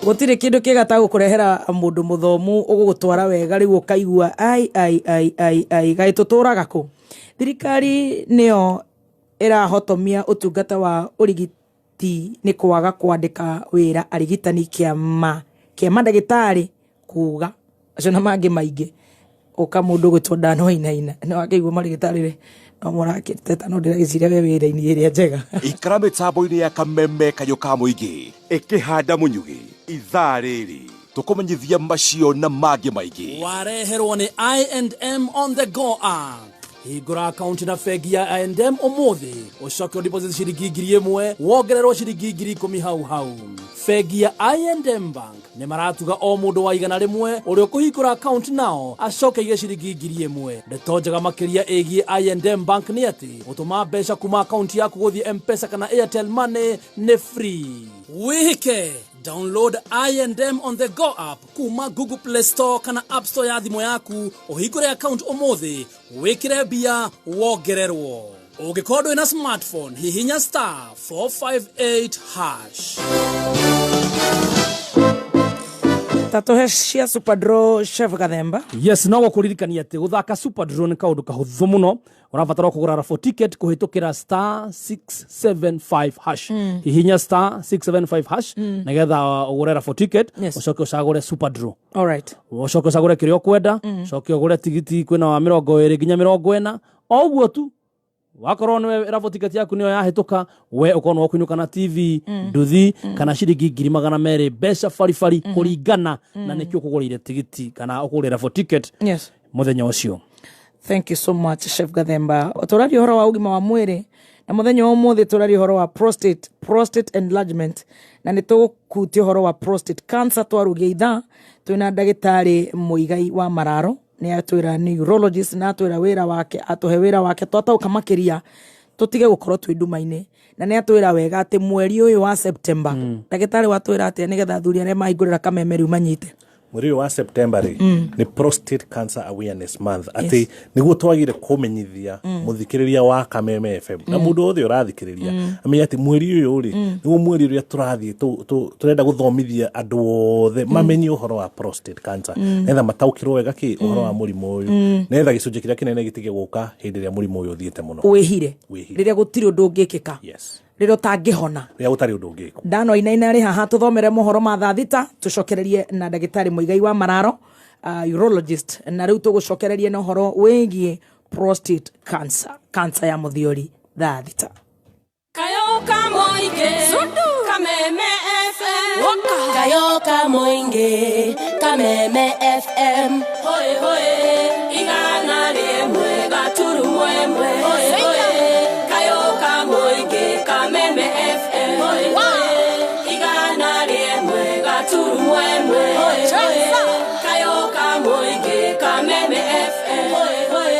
Gũtirĩ kĩndũ kĩega ta gũkũrehera mũndũ mũthomu ũgũgũtwara wega rĩu ũkaigua ai ai ai ai ai gaĩ tũtũraga kũ. Thirikari nĩyo ĩrahotomia ũtungata wa ũrigiti nĩ kwaga kwandĩka wĩra arigitani kĩama kĩa mandagĩtarĩ kuga acio na mangĩ maingĩ. Ũka mũndũ ũgwĩtwo Dan Wainaina nĩ wakĩigua marigĩtarĩ rĩ no mũrakĩteta no ndĩragĩciria we wĩra-inĩ ĩrĩa njega. Ikara mĩtambo-inĩ ya Kameme kayũ ka mũingĩ ĩkĩhanda mũnyugĩ ithaa rĩrĩ tũkũmenyithia macio na mangĩ maingĩ. Wareherwo nĩ I&M on the go app. Hingũra akaunti na bengi ya I&M ũmũthĩ ũcoke ũdeposit ciringi 1,000 wongererwo ciringi 10,000 hau hau. Bengi ya I&M Bank nĩ maratuga o mũndũ wa 100 ũrĩa ũkũhingũra akaunti nao acoke aige ciringi 1,000. Ndeto njega makĩria ĩgiĩ I&M Bank nĩ atĩ gũtũma mbeca kuma akaunti yaku gũthiĩ M-Pesa kana Airtel Money nĩ free. Wĩhĩke download I&M on the go app kuma Google Play Store kana App Store ya thimũ yaku ũhingũre account ũmũthĩ wĩkĩre mbia wongererwo. Ũngĩkorwo ndũrĩ na smartphone hihinya star 458 hash. Tatũhe cia Super Draw Chef Gathemba. Yes, no gũkũririkania atĩ gũthaka Super Draw nĩ kaũndũ kahũthũ mũno. Ũrabatara kũgũra raffle ticket kũhĩtũkĩra star 675 hash. Hihinya star 675 hash nĩgetha ũgũre raffle ticket. Yes. Ũcoke ũcagũre Super Draw. All right. Ũcoke ũcagũre kĩrĩa ũkwenda, ũcoke ũgũre tigiti kwĩna wa 20 nginya 40 o ũguo tu. Wakorwo nĩwe raffle ticket yaku nĩyo yahĩtũka, we ũkorwo nĩ ũkũinũka na TV, nduthi kana ciringi 200,000 mbeca baribari kũringana na nĩkĩo ũkũgũrĩire tigiti kana ũkũgũrĩire raffle ticket. Yes. Mũthenya ũcio. Thank you so much Chef Gathemba. Tũraria ũhoro wa ũgima wa mwĩrĩ na mũthenya wa ũmũthĩ tũraria ũhoro wa prostate enlargement na nĩ tũgũkutia ũhoro wa prostate cancer. Twarugia ithaa twĩna ndagĩtarĩ Mũigai wa Mararo, nĩ atwĩra nĩ urologist na atwĩra wĩra wake, atũhe wĩra wake twataũka makĩria tũtige gũkorwo twĩ nduma-inĩ, na nĩ atwĩra wega atĩ mweri ũyũ wa September ndagĩtarĩ watwĩra atĩa nĩgetha athuri arĩa mahingũrĩra kameme rĩu manyite. Mweri ũyũ wa September rĩ nĩ Prostate Cancer Awareness Month, atĩ nĩguo twagire kũmenyithia mũthikĩrĩria wa Kameme FM na mũndũ wothe ũrathikĩrĩria amenye atĩ mweri ũyũ rĩ nĩguo mweri ũrĩa tũrathiĩ tũrenda gũthomithia andũ othe mamenye ũhoro wa prostate cancer nĩgetha mataũkĩrwo wega kĩ ũhoro wa mũrimũ ũyũ nĩgetha gĩcunjĩ kĩrĩa kĩnene gĩtige gũka hĩndĩ ĩrĩa mũrimũ ũyũ ũthiĩte mũno. Wĩhire. Wĩhire. Rĩrĩa gũtirĩ ũndũ ũngĩkĩka. Yes. Rĩrĩa ũtangĩhona. Rĩrĩa gũtarĩ ũndũ ũngĩkwo. Dan Wainaina rĩ haha tũthomere mohoro ma thaa thita tũcokererie na ndagĩtarĩ Mũigai wa Mararo, urologist, na rĩu tũgũcokererie na ũhoro wĩgiĩ prostate cancer, cancer ya mũthiori thaa thita. Kayoka Moinge, Kameme FM. Kayoka Moinge, Kameme FM. Hoi hoi, igana rimwe gaturumu emwe. Hoi hoi, Kayoka Moinge, Kameme FM. Hoi hoi, igana rimwe gaturumu emwe. Hoi hoi, Kayoka Moinge, Kameme FM. Hoi hoi,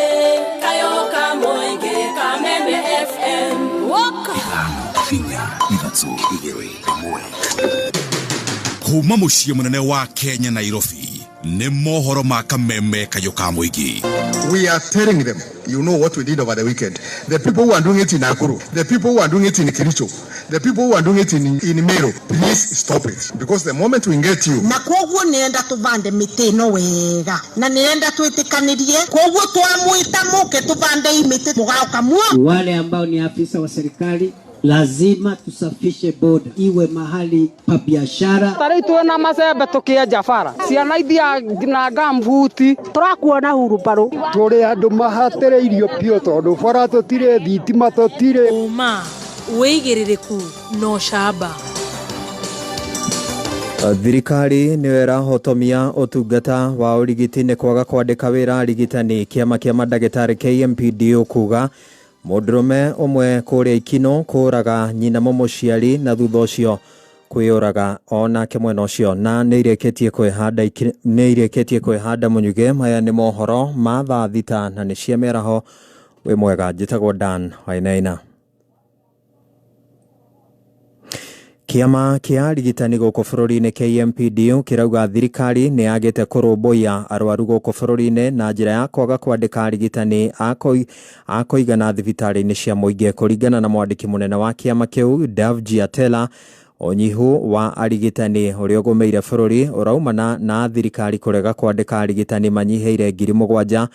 Kayoka Moinge, Kameme FM. Kuma mũciĩ mũnene wa Kenya Nairobi nĩ mohoro ma Kameme kayũ ka mũingĩ. We are telling them, you know what we did over the weekend. The people who are doing it in Nakuru, the people who are doing it in Kericho, the people who are doing it in Meru, please stop it. Because the moment we get you... Na koguo nĩenda tũbande mĩtĩ ĩno wega. Na nĩenda twĩtĩkanĩrie. Koguo twamwĩta mũke tũbande mĩtĩ mũgaũka muo. Wale ambao ni afisa wa serikali, lazima tusafishe boda iwe mahali pa biashara. Tarĩu twĩna macembe tũkĩenja bara, ciana ithiaga na ngambuti, tũrakuona hurumbarũ. Tũrĩ andũ mahatĩrĩirio biũ tondũ bara tũtirĩ, thitima tũtirĩ. Ũma, wĩigĩrĩrĩku na ũcamba. Thirikari nĩyo ĩrahotomia ũtungata wa ũrigiti nĩ kwaga kwandĩka wĩra arigitani. Kĩama kĩa mandagĩtarĩ KMPDU kuga mũndũrũme ũmwe kũrĩa Ikino kũraga nyina mũmũciari na thutha ũcio kwĩyũraga onake mwena ũcio. Na nĩ irĩkĩtie kwĩhanda mũnyuge. Maya nĩ mohoro ma thaa thita na nĩ cia mĩaraho. Wĩ mwega, njĩtagwo Dan Wainaina. Kĩama kĩa arigitani gũkũ bũrũri-inĩ KMPDU kĩrauga thirikari nĩ yagĩte kũrũmbũiya arwaru gũkũ bũrũri-inĩ na njĩra ya kwaga kwandĩka arigitani a kũigana thibitarĩ-inĩ cia mũingĩ. Kũringana na mwandĩki mũnene wa kĩama kĩu Davji Atela, ũnyihu wa arigitani ũrĩa ũgũmĩire bũrũri ũraumana na thirikari kũrega kwandĩka arigitani manyihĩire 7,000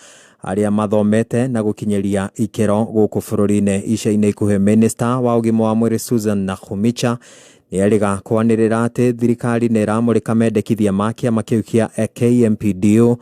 arĩa mathomete na gũkinyĩria ikĩro gũkũ bũrũri-inĩ. Ica-inĩ ikuhĩ minista wa ũgima wa mwĩrĩ Susan Nakhumicha nĩerĩga kwanĩrĩra atĩ thirikari nĩ ĩramũrĩka mendekithia ma kĩama kĩu kĩa KMPDU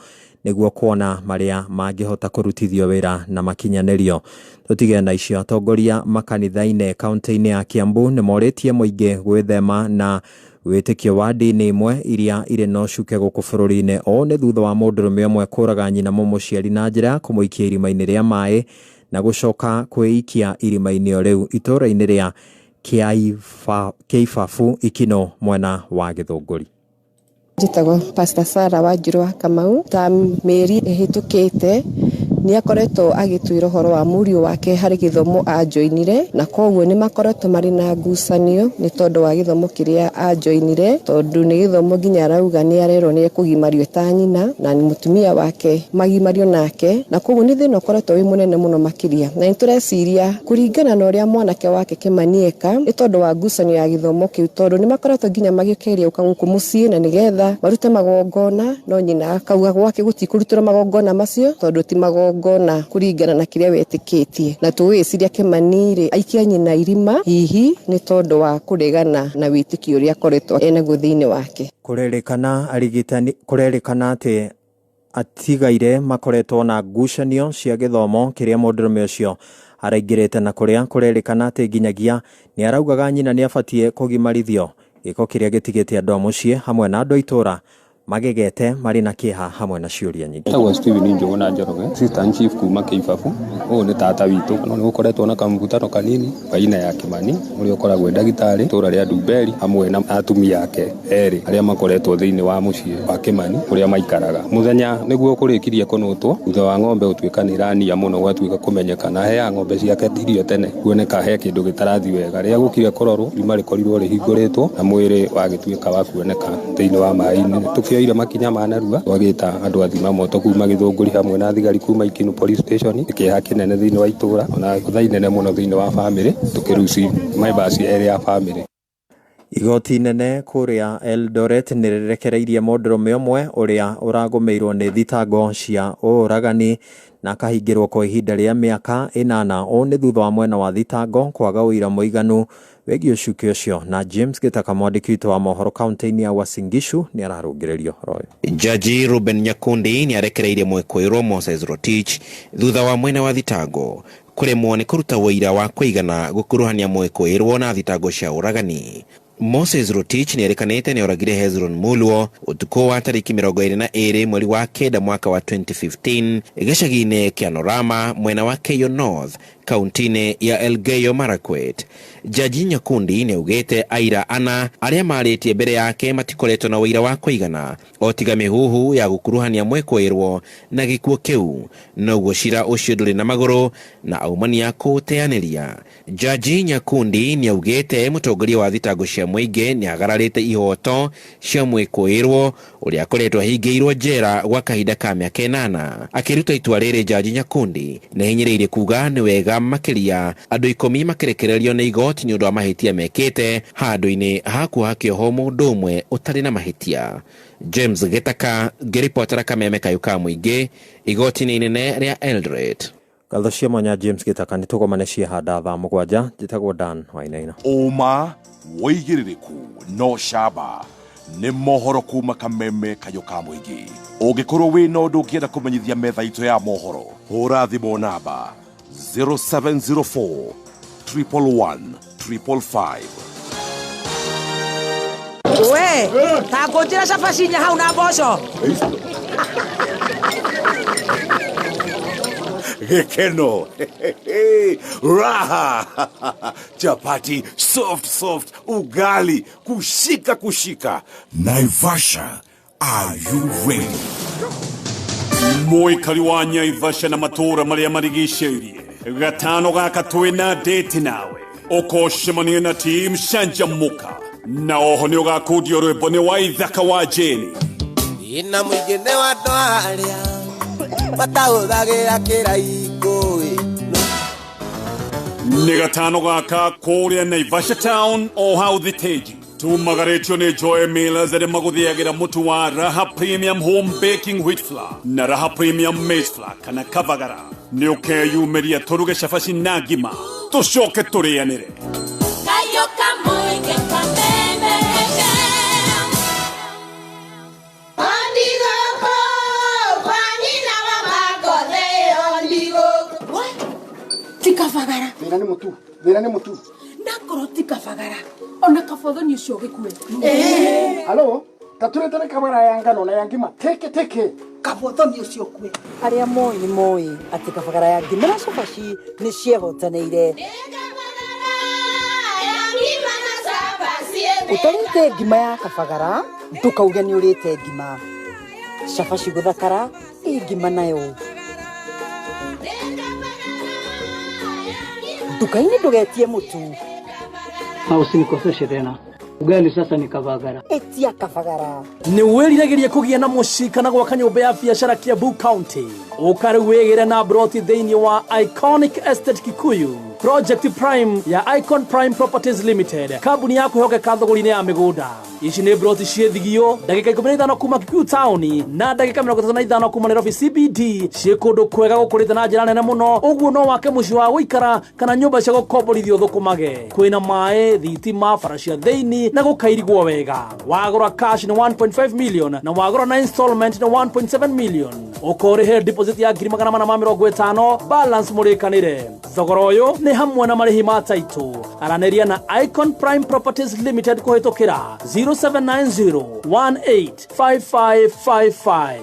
nĩguo kuona marĩa mangĩhota kũrutithio wĩra na makinyanĩrio. Tũtige na icio, atongoria makanitha-inĩ kaunti-inĩ ya Kiambu nĩ morĩtie mũingĩ gwĩthema na wĩtĩkio wa ndini imwe iria irĩ na ũcuke gũkũ bũrũri-inĩ. Ũũ nĩ thutha wa mũndũrũme ũmwe kũraga nyina mũmũciari na njĩra ya kũmũikia irima-inĩ rĩa maĩ na gũcoka kwĩikia irima-inĩ o rĩu itũũra-inĩ rĩa Kĩibabu Ikino mwena wa Gĩthũngũri. Njĩtagwo Pastor Sarah Wanjiru wa Kamau. Ta mĩeri ĩhĩtũkĩte nĩ akoretwo agĩtwĩra ũhoro wa mũriũ wake harĩ gĩthomo anjoinire, na koguo nĩ makoretwo marĩ na ngucanio nĩ tondũ wa gĩthomo kĩrĩa anjoinire, tondũ nĩ gĩthomo nginya arauga nĩ arerwo nĩ ekũgimario ta nyina na nĩ mũtumia wake magimario nake, na koguo nĩ thĩna ũkoretwo wĩ mũnene mũno makĩria. Na nĩ tũreciria kũringana na ũrĩa mwanake wake Kĩmani eka nĩ tondũ wa ngucanio ya gĩthomo kĩu, tondũ nĩ makoretwo nginya magĩũkĩria ũka gũkũ mũciĩ na nĩgetha marute magongona, no nyina akauga gwake gũtikũrutĩrwo magongona macio tondũ ti magongona kũringana na kĩrĩa wetĩkĩtie. Na tũgwĩciria Kĩmani rĩ aikia nyina irima hihi nĩ tondũ wa kũregana na wĩtĩkio ũrĩa akoretwo enaguo thĩinĩ wake. Kũrerĩkana arigitani kũrerĩkana atĩ atigaire makoretwo na ngucanio cia gĩthomo kĩrĩa mũndũrũme ũcio araingĩrĩte, na kũrĩa kũrerĩkana atĩ nginyagia nĩ araugaga nyina nĩ abatiĩ kũgimarithio, gĩko kĩrĩa gĩtigĩte andũ a mũciĩ hamwe na andũ a itũũra magegete marĩ na kĩeha hamwe na ciũria nyingĩ. Njĩtagwo Steven Njuguna Njoroge, assistant chief kuma Kĩibabu. Ũyũ nĩ tata witũ, no nĩ gũkoretwo na kamũvutano kanini baina ya Kĩmani ũrĩa ũkoragwo e ndagĩtarĩ itũũra rĩa Ndumberi hamwe na atumia ake erĩ arĩa makoretwo thĩinĩ wa mũciĩ wa Kĩmani kũrĩa maikaraga. Mũthenya nĩguo kũrĩkirie kũnũtwo thutha wa ng'ombe gũtuĩka nĩ ĩrania mũno, gwatuĩka kũmenyekana heaga ng'ombe ciake irio tene, kuoneka he kĩndũ gĩtarathi wega. Rĩrĩa gũkire kũrorwo irima rĩkorirwo rĩhingũrĩtwo na mwĩrĩ wagĩtuĩka wa kuoneka thĩinĩ wa maĩ-inĩ. Tũkĩoire makinya ma narua twagĩta andũ a thima moto kuma Gĩthũngũri hamwe na thigari kuma Ikinu police station, kĩeha kĩnene thĩinĩ wa itũũra ona gũtha inene mũno thĩinĩ wa famĩlĩ, tũkĩruci members erĩ a famĩlĩ. Igoti inene kũrĩa Eldoret nĩ rĩrekereirie mũndũrũme ũmwe ũrĩa ũragũmĩirwo nĩ thitango cia ũragani na akahingĩrwo kwa ihinda rĩa mĩaka 8. Ũũ nĩ thutha wa mwena wa thitango kwaga ũira mũiganu wĩgiĩ ũcuke ũcio. Na James Gĩtaka, mwandĩki witũ wa mohoro kaunti-inĩ ya Uasin Gishu, nĩ ararũngĩrĩria ũhoro ũyũ. Jaji Ruben Nyakundi nĩ arekereirie mwĩkũĩrwo Moses Rotich thutha wa mwena wa thitango kũremwo nĩ kũruta ũira wa kũigana gũkuruhania mwĩkũĩrwo na thitango cia ũragani. Moses Rotich nĩ erĩkanĩte nĩ oragire Hezron Mulwo ũtukũ wa tarĩki 22 mweri wa 9 mwaka wa 2015 gĩcagi-inĩ kĩa Norama mwena wa Keyo North kaunti-inĩ ya Elgeyo Marakwet. Jaji Nyakundi nĩ augĩte aira ana arĩa marĩtie mbere yake matikoretwo na ũira wa kũigana o tiga mĩhuhu ya gũkuruhania mwĩkũĩrwo na gĩkuũ kĩu, noguo cira ũcio ndũrĩ na magũrũ na aumania kũũteanĩria. Jaji Nyakundi nĩ augĩte mũtongoria wa thitango cia mũingĩ nĩ agararĩte ihoto cia mwĩkũĩrwo ũrĩa akoretwo ahingĩirwo njera gwa kahinda ka mĩaka 8. Akĩruta itua rĩrĩ, Jaji Nyakundi nĩ ahinyĩrĩirie kuga nĩ wega makĩria andũ 10 makĩrekererio nĩ igoti nĩ ũndũ wa mahĩtia mekĩte handũ-inĩ ha kuoha kĩoho mũndũ ũmwe ũtarĩ na mahĩtia. James Gĩtaka ngĩribotera Kameme Kayũ ka Mũingĩ igoti-inĩ inene rĩa Eldoret. Ngatho cia mwanya James Gĩtaka, nĩ tũgomane ciehanda thaa 7. Njĩtagwo Dan Wainaina. Ũma wĩigĩrĩrĩku no camba nĩ mohoro kuma Kameme Kayũ ka Mũingĩ. Ũngĩkorwo wĩna ũndũ ũngĩenda kũmenyithia metha itũ ya mohoro, hũra thimũ namba 0704 111 555. We, ta ngũnjĩra cabaci inya hau na mboco. Gĩkeno, raha, chapati soft soft, ugali kushika kushika. Naivasha, are you ready? Mũikari wa Naivasha na matũũra marĩa marigicĩirie, gatano gaka twĩna date nawe ũkocemania na team Canjamũka. Na oho nĩ ũgakundio rwĩmbo nĩ Waithaka wa Jane. Ina mũingĩ nĩ wa andũ arĩa matahũthagĩra kĩraikũ. Nĩ gatano gaka kũrĩa Naivasha Town o hau thitĩnji. Tumagarĩtio nĩ Joy Millers arĩa magũthĩagĩra mũtu wa Raha Premium Home Baking Wheat Flour na Raha Premium Maize Flour kana Kavagara. Nĩ ũkeyumĩria tũruge cabaci na ngima tũcoke tũrĩanĩre. Kayo Kamoige Kameme FM. Ondigoko, kwa nyina wa Makothe, ondigoko. Ti kabagara. Thĩna nĩ mũtu, thĩna nĩ mũtu. Ndakorwo ti kabagara ona kabothoni ũcio gĩkue. Halo, taturetere kabara ya ngano na ya ngima teke teke. Kabothoni ũcio kue. Arĩa moĩ nĩ moĩ atĩ kabagara ya ngima na cabaci nĩ ciehotanĩire. Ũtarĩte ngima ya kabagara ndũkauge nĩ ũrĩte ngima. Cabaci gũthakara ĩ ngima nayo. Nduka-inĩ ndũgetie mũtu. Na usinikoseshe tena. Ugali sasa ni kabagara. Etia kabagara. Nĩ wĩriragĩria kũgĩa na mũciĩ kana gwaka nyũmba ya biacara Kiambu County. Ũka rĩu wĩgĩre na broti thĩinĩ wa Iconic Estate Kikuyu. Project Prime ya Icon Prime Properties Limited, kambuni ya kwĩhokeka thogori-inĩ ya mĩgũnda. Ici nĩ broti ciĩ thigio ndagĩka 15 kuma Kikuyu Town na ndagĩka 35 kuma Nairobi CBD, ciĩ kũndũ kwega gũkũrĩte na njĩra nene mũno. Ũguo no wake mũciĩ wa gũikara kana nyũmba cia gũkomborithio thũkũmage. Kwĩna maĩ, thitima, bara cia thĩinĩ na gũkairigwo wega. Wagũra cash nĩ 1.5 million na wagũra na installment nĩ 1.7 million. Ũkorĩhe deposit ya 450,000, balance mũrĩkanĩre. Thogora ũyũ nĩ hamwe na marĩhi ma title. Aranĩria na Icon Prime Properties Limited kũhĩtũkĩra 0790 185555.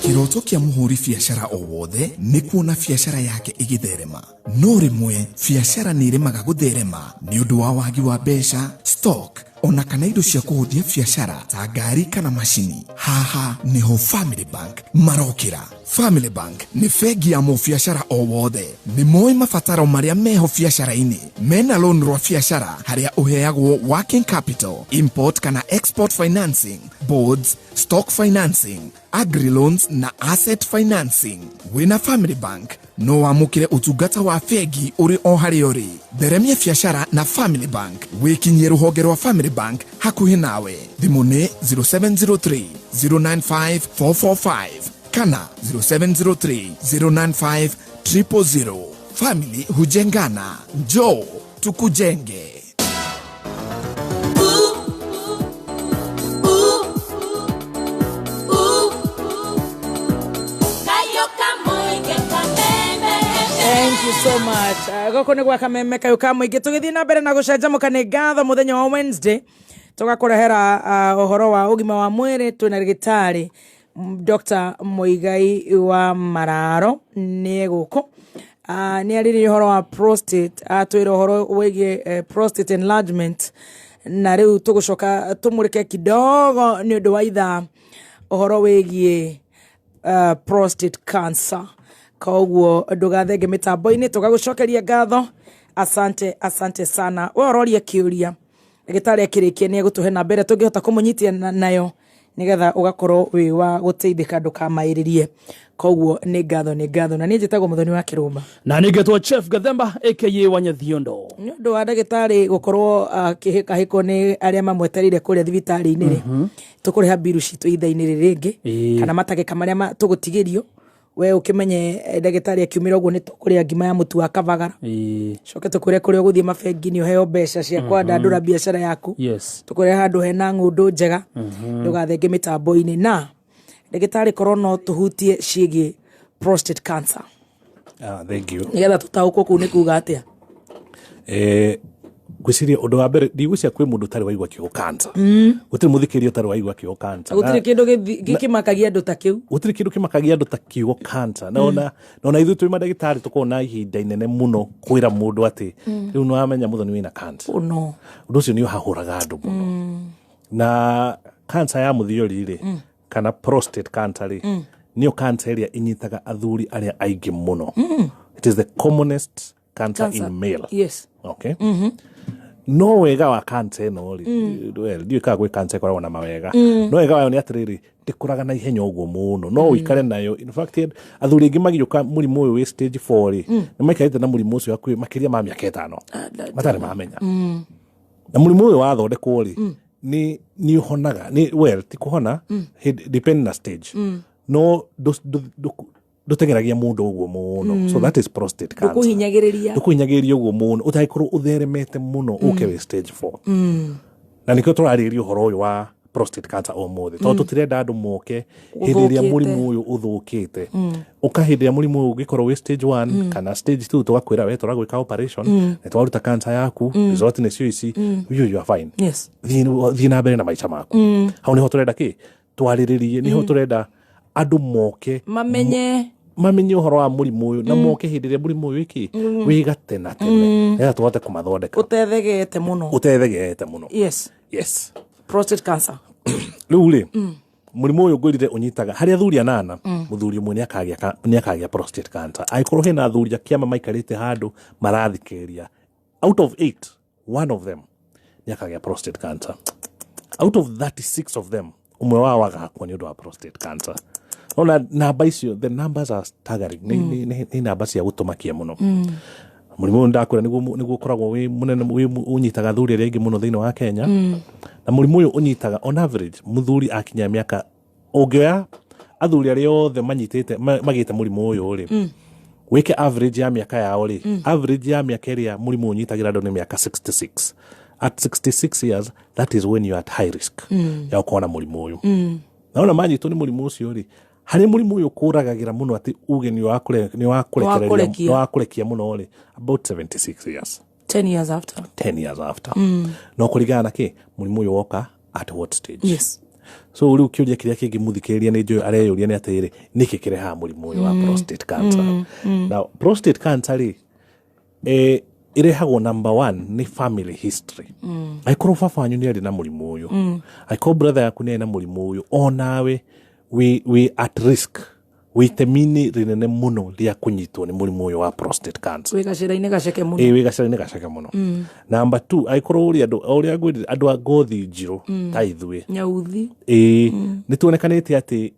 Kĩroto kĩa mũhũri biacara o wothe nĩ kuona biacara yake ĩgĩtherema. No rĩmwe biacara nĩ ĩremaga gũtherema nĩ ũndũ wa wagi wa mbeca, stock ona kana indo cia kũhũthia biacara ta ngari kana macini. Haha nĩho Family Bank marokĩra. Family Bank nĩ bengi ya mũbiacara o wothe. Nĩ moĩ mabataro marĩa meho biacara-inĩ. Mena loan rwa biacara harĩa ũheagwo working capital, import kana export financing, boards, stock financing, agri loans na asset financing. Wĩna Family Bank no wamũkĩre ũtungata wa bengi ũrĩ o harĩa ũrĩ. Theremia biacara na Family Bank. Wĩkinyie rũhonge rwa Family Bank hakuhĩ nawe. Thimũ nĩ 0703 095 445 kana 0703 095 000. Family hujengana. Njoo tukujenge. Kayo Kamoige Kameme FM. Thank you so much. Gũkũ nĩ gwa Kameme kayũ ka mũingĩ. Tũgĩthiĩ na mbere na gũcanjamũka nĩ ngatho mũthenya wa Wednesday tũgakũrehera ũhoro wa ũgima wa mwĩrĩ. Twĩna ndagĩtarĩ Dr. Muigai wa Mararo nĩ gũkũ. Nĩ arĩrĩria ũhoro wa prostate, atwĩra ũhoro wĩgiĩ prostate enlargement, na rĩu tũgũcoka tũmũrĩke kidogo nĩ ũndũ wa ithaa ũhoro wĩgiĩ prostate cancer. Koguo ndũgathenge mĩtambo-inĩ, tũgagũcokeria ngatho. Asante, asante sana. We ũroria kĩũria ndagĩtarĩ akĩrĩkia nĩ egũtũhe namba ĩrĩa tũngĩhota kũmũnyitia nayo nĩgetha ũgakorwo wĩ wa gũteithĩka ndũkamaĩrĩrie. Koguo nĩ ngatho, nĩ ngatho. Na niĩ njĩtagwo Mũthoni wa Kĩrũmba. Na niĩ ngetwo Chef Gathemba aka Wanyethiondo. Nĩ ũndũ wa ndagĩtarĩ gũkorwo akĩhĩkahĩkwo nĩ arĩa mamwetereire kũrĩa thibitarĩ-inĩ rĩ, tũkũrĩha mbiru citũ ithaa-inĩ rĩrĩ rĩngĩ kana matagĩka marĩa tũgũtigĩrio. We ũkĩmenye ndagĩtarĩ akiumĩra ũguo nĩ tũkũrĩa ngima ya mũtu wa kabagara. Coke tũkwĩre kũrĩa ũgũthiĩ mabengi-inĩ ũheo mbeca cia kwandandũra biacara yaku. Tũkwĩre handũ hena ng'ũndũ njega, ndũgathenge mĩtambo-inĩ. Na ndagĩtarĩ korwo no tũhutie ciĩgiĩ prostate cancer. Thank you. Nĩgetha tũtaũkwo kũu nĩ kuga atĩa? Ngwĩciria ũndũ wa mbere ndigwĩciria kwĩ mũndũ ũtarĩ waigua kiugo cancer. Gũtirĩ mũthikĩrĩria ũtarĩ waigua kiugo cancer. Gũtirĩ kĩndũ gĩkĩmakagia andũ ta kĩu. Gũtirĩ kĩndũ kĩmakagia andũ ta kiugo cancer. Na ona ithuĩ twĩ mandagĩtarĩ tũkoragwo na ihinda inene mũno kwĩra mũndũ atĩ rĩu nĩ wamenya Mũthoni wĩna cancer. Oh, no. Ũndũ ũcio nĩ ũhahũraga andũ mũno. Na cancer ya mũthiori rĩ, kana prostate cancer rĩ, nĩyo cancer ĩrĩa ĩnyitaga athuri arĩa aingĩ mũno. It is the commonest cancer in male. Yes. Okay. No wega wa cancer ĩno rĩ, well, ndiũĩ kana gwĩ cancer ĩkoragwo na mawega, no wega wayo nĩ atĩrĩrĩ, ndĩkũraga na ihenya ũguo mũno, no ũikare nayo. In fact, athuri aingĩ magĩũka mũrimũ ũyũ wĩ stage 4 rĩ, nĩ maikarĩte na mũrimũ ũcio hakuhĩ makĩria ma mĩaka 5 matarĩ mamenya. Na mũrimũ ũyũ wathondekwo rĩ, nĩ ũhonaga, nĩ, well, ti kũhona, depend na stage, no ndũteng'eragia mũndũ ũguo mũno. So that is prostate cancer. Ndũkũhinyagĩrĩria. Ndũkũhinyagĩrĩria ũguo mũno ũtagĩkorwo ũtheremete mũno ũke wĩ stage 4. Na nĩkĩo tũrarĩrĩria ũhoro ũyũ wa prostate cancer ũmũthĩ, tondũ tũtirenda andũ moke hĩndĩ ĩrĩa Ũthũkĩte. Mũrimũ ũyũ ũthũkĩte. Ũka hĩndĩ ĩrĩa mũrimũ ũyũ ũngĩkorwo wĩ stage 1 kana stage 2, tũgakwĩra we tũragwĩka operation, nĩ twaruta cancer yaku, result nĩcio ici, you are fine. Thiĩ na mbere na maica maku. Hau nĩho tũrenda kĩ twarĩrĩrie, nĩho tũrenda andũ moke mamenye. Mamenye ũhoro wa mũrimũ ũyũ na moke hĩndĩ ĩrĩa mũrimũ ũyũ ĩkĩ wĩ gatena tene, nĩgetha tũhote kũmathondeka. Ũtethegete mũno. Ũtethegete mũno. Yes. Yes. Prostate cancer. Rĩu rĩ, mũrimũ ũyũ ngwĩrire ũnyitaga harĩ athuri anana, mũthuri ũmwe nĩ akagĩa prostate cancer. Angĩkorwo hena athuri a kĩama maikarĩte handũ marathikĩrĩria, out of eight, one of them nĩ akagĩa prostate cancer. Out of 36 of them, ũmwe wao agakua nĩ ũndũ wa prostate cancer. Ona namba icio, the numbers are staggering. Nĩ namba cia gũtũmakia mũno. Mũrimũ ũyũ ndakwĩra nĩguo ũkoragwo wĩ mũnene, ũnyitaga athuri arĩa aingĩ mũno thĩinĩ wa Kenya. Na mũrimũ ũyũ ũnyitaga on average mũthuri akinya mĩaka, ũngĩoya athuri arĩa othe manyitĩte magĩte mũrimũ ũyũ rĩ, wĩke average ya mĩaka yao rĩ, average ya mĩaka ĩrĩa mũrimũ ũnyitagĩra andũ nĩ mĩaka 66. At 66 years, that is when you are at high risk ya gũkorwo na mũrimũ ũyũ. Na ona manyitwo nĩ mũrimũ ũcio rĩ, harĩ mũrimũ ũyũ kũragagĩra mũno atĩ uge nĩ wakũrekereria. Wakũrekia. Nĩ wakũrekia mũno rĩ, about 76 years. 10 years after. 10 years after. No kũringana na kĩ mũrimũ ũyũ woka at what stage. So rĩu kĩũria kĩrĩa kĩngĩ mũthikĩrĩria nĩ njũĩ areyũria nĩ atĩrĩrĩ, nĩkĩ kĩrehaga mũrimũ ũyũ wa prostate cancer? Now, prostate cancer rĩ, ĩrehagwo number one nĩ family history. Angĩkorwo baba wanyu nĩ arĩ na mũrimũ ũyũ, angĩkorwo brother yaku nĩ arĩ na mũrimũ ũyũ, onawe wĩ at risk, wĩ itemi-inĩ rĩnene mũno rĩa kũnyitwo nĩ mũrimũ ũyũ wa prostate cancer. Wĩ gacĩra-inĩ gaceke mũno. Ĩ, wĩ gacĩra-inĩ gaceke mũno. Number two, angĩkorwo ũrĩa andũ, o ũrĩa ngwĩrire, andũ a ngothi njirũ ta ithuĩ, Nyauthi. Ĩĩ, nĩ tuonekanĩte atĩ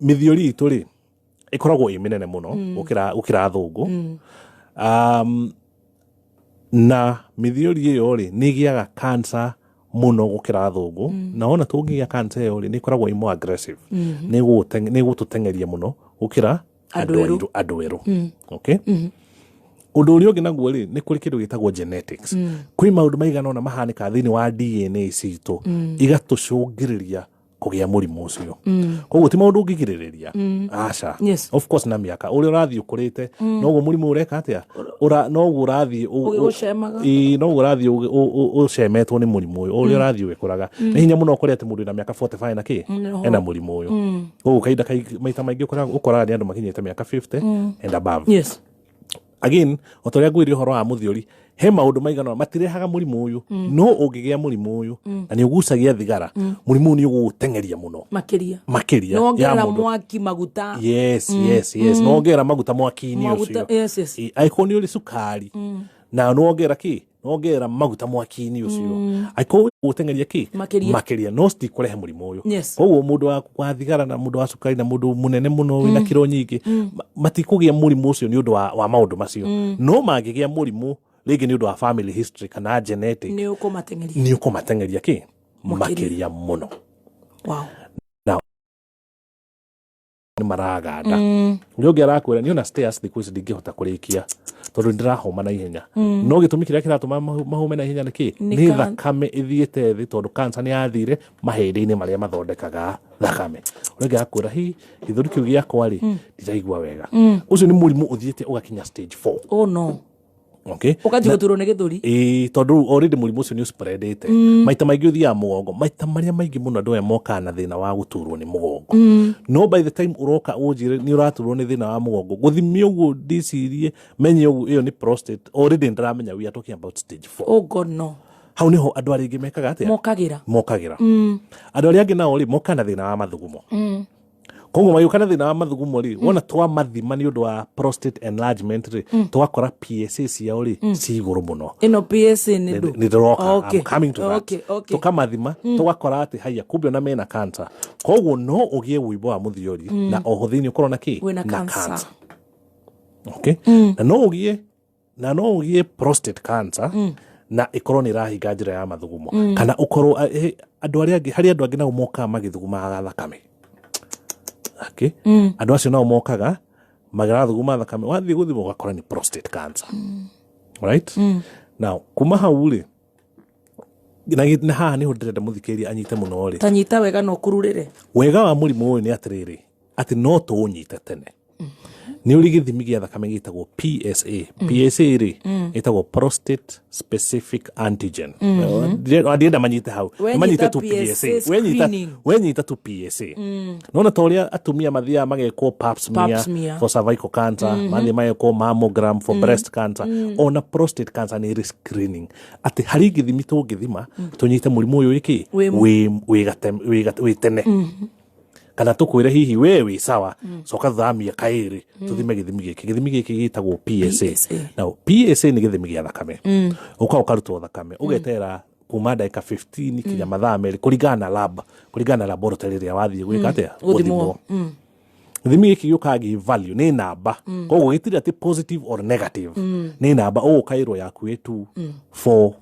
mĩthiori itũ rĩ ĩkoragwo ĩ mĩnene mũno gũkĩra athũngũ. Na mĩthiori ĩyo rĩ nĩ ĩgĩaga cancer mũno gũkĩra athũngũ. Na ona tũngĩgĩa cancer ĩyo rĩ, nĩ ĩkoragwo ĩ more aggressive, nĩ ĩgũtũteng'eria mũno gũkĩra Andũ andũ erũ. airũ, andũ erũ. Okay, ũndũ ũrĩa ũngĩ naguo rĩ, nĩ kũrĩ kĩndũ gĩtagwo genetics. Kwĩ maũndũ maigana ũna mahanĩkaga thĩinĩ wa DNA citũ igatũcũngĩrĩria kũgĩa mũrimũ ũcio. Koguo ti maũndũ ũngĩgirĩrĩria, aca. Of course, na mĩaka ũrĩa ũrathiĩ ũkũrĩte, noguo mũrimũ ũreka atĩa, noguo ũrathiĩ Ũgĩgũcemaga. Ĩĩ, noguo ũrathiĩ ũcemetwo nĩ mũrimũ ũyũ ũrĩa ũrathiĩ ũgĩkũraga. Nĩ hinya mũno ũkore atĩ mũndũ wĩna mĩaka 45 na kĩ ena mũrimũ ũyũ. Koguo kahinda kaingĩ, maita maingĩ ũkoraga nĩ andũ makinyĩte mĩaka 50 and above. Again, o ta ũrĩa ngwĩrire ũhoro wa mũthiori, he maũndũ maigana ũna matirehaga mũrimũ ũyũ, no ũngĩgĩa mũrimũ ũyũ na nĩ ũgucagia thigara, mũrimũ ũyũ nĩ ũgũgũteng'eria mũno makĩria. Makĩria ya nĩwongerera mũndũ. Mwaki maguta. Yes, nĩwongerera maguta mwaki-inĩ Maguta, ũcio. yes. Ĩ, angĩkorwo nĩ ũrĩ cukari na nĩwongerera kĩ, nĩwongerera maguta mwaki-inĩ ũcio, angĩkorwo ũgũteng'eria kĩ? Makĩria. Makĩria, no citikũrehe mũrimũ ũyũ. Koguo mũndũ wa thigara na mũndũ wa cukari na mũndũ mũnene mũno wĩna kiro nyingĩ, matikũgĩa mũrimũ ũcio nĩ ũndũ wa maũndũ macio. No mangĩgĩa mũrimũ rĩngĩ nĩ ũndũ wa family history kana genetic, nĩ ũkũmateng'eria. Nĩ ũkũmateng'eria kĩ? Makĩria. Makĩria mũno. Na nĩ maraganda. Ũrĩa ũngĩ arakwĩra nĩ ona stairs thikũ ici ndingĩhota kũrĩkia tondũ nĩ ndĩrahũma na ihenya. No gĩtũmi kĩrĩa kĩratũma mahũme na ihenya nĩ kĩ? Nĩ Nĩ thakame ĩthiĩte thĩ, tondũ cancer nĩ yathire mahĩndĩ-inĩ marĩa mathondekaga thakame. Ũrĩa ũngĩ arakwĩra hi gĩthũri kĩu gĩakwa rĩ, ndiraigua wega. Ũcio nĩ mũrimũ ũthiĩte ũgakinya stage 4. Oh no. Okay. Ũkanjia gũturwo nĩ gĩthũri. Ĩĩ, tondũ rĩu already mũrimũ ũcio nĩ ũspreadĩte. Maita maingĩ ũthiaga mũgongo. Maita marĩa maingĩ mũno andũ aya mokaga na thĩna wa gũturwo nĩ mũgongo. No by the time ũroka ũnjĩre nĩ ũraturwo nĩ thĩna wa mũgongo, gũthimia ũguo ndĩcirie menye ũguo ĩyo nĩ prostate, already ndĩramenya we are talking about stage 4. Oh God, no. Hau nĩho andũ arĩa aingĩ mekaga atĩa? Mokagĩra. Mokagĩra. Andũ arĩa angĩ nao rĩ, mokaga na thĩna wa mathugumo. Koguo magĩũka na thĩna wa mathugumo rĩ, wona twamathima nĩ ũndũ wa prostate enlargement rĩ, tũgakora PSA ciao rĩ ci igũrũ mũno. Ĩno PSA nĩ ndũ? Nĩ ndĩroka. Okay. I'm coming to that. Okay. Tũkamathima, tũgakora atĩ haiya, kumbe ona mena cancer. Koguo no ũgĩe wũimbo wa mũthiori na oho thĩinĩ ũkorwo na kĩ? Wĩna cancer. Okay. Na no ũgĩe prostate cancer na ĩkorwo nĩ ĩrahinga njĩra ya mathugumo, kana ũkorwo andũ arĩa angĩ, harĩ andũ angĩ nao mokaga magĩthugumaga thakame. Okay. Andũ acio nao mokaga magĩrathuguma thakame, wathiĩ gũthima ũgakora nĩ prostate cancer. Right? Now, kuma hau rĩ, na haha nĩho ndĩrenda mũthikĩrĩria anyite mũno rĩ. Tanyita wega na ũkururĩre. Wega wa mũrimũ ũyũ nĩ atĩrĩrĩ, atĩ no tũũnyite tene. Nĩ ũrĩ gĩthimi gĩa thakame gĩtagwo PSA. PSA rĩ, ĩtagwo prostate specific antigen. Ndĩrenda manyite hau. Wenyita Manyite tu PSA PSA. Screening. Wenyita tu PSA. Nona ta ũrĩa atumia mathiaga magekwo pap smear, Pap smear. for cervical cancer, mathiĩ magekwo mammogram for breast cancer, ona prostate cancer nĩ ĩrĩ screening. Atĩ harĩ gĩthimi tũngĩthima tũnyite mũrimũ ũyũ wĩkĩ wĩ tene. Kana tũkwĩre hihi we wĩ sawa, coka thutha wa mĩaka 2 tũthime gĩthimi gĩkĩ. Gĩthimi gĩkĩ gĩtagwo PSA. PSA. Now, PSA nĩ gĩthimi gĩa thakame. Ũka ũkarutwo thakame, ũgeterera kuma ndagĩka 15 kinya mathaa 2 kũringana na lab, kũringana na laboratory ĩrĩa wathiĩ gwĩka atĩa? Gũthimwo. Gũthimwo. Gĩthimi gĩkĩ gĩũkaga gĩ value nĩ namba, koguo gĩtirĩ atĩ positive or negative, nĩ namba. Ũgũkaĩrwo yaku ĩ 2, 4,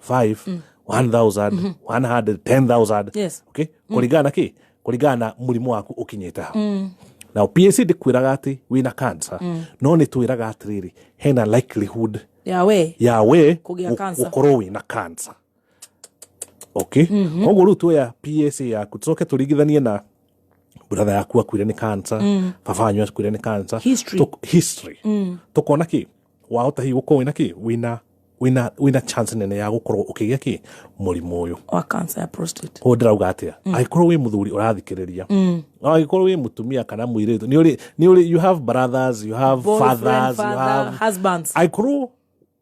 5, 1000, 100, 10,000. Yes. Okay? Kũringana na kĩ? Kũringana na mũrimũ waku ũkinyĩte hau. Now, PSA ndĩkwĩraga atĩ wĩna cancer, no nĩ twĩraga atĩrĩrĩ, hena likelihood Ya we. ya we Kũgĩa cancer. gũkorwo wĩna cancer. Okay? Koguo rĩu tuoya PSA yaku tũcoke tũringithanie na brother yaku akuire nĩ cancer, baba wanyu akuire nĩ cancer. History. History. Tũkona kĩ? Wahota hihi gũkorwo wĩna kĩ? Wĩna chance nene ya gũkorwo ũkĩgĩa kĩ? Mũrimũ ũyũ Wa cancer ya prostate. Koguo ndĩrauga atĩa, angĩkorwo wĩ mũthuri ũrathikĩrĩria, angĩkorwo wĩ mũtumia kana mũirĩtu, nĩ ũrĩ you have brothers, you have Boyfriend, fathers, you father, have husbands. Angĩkorwo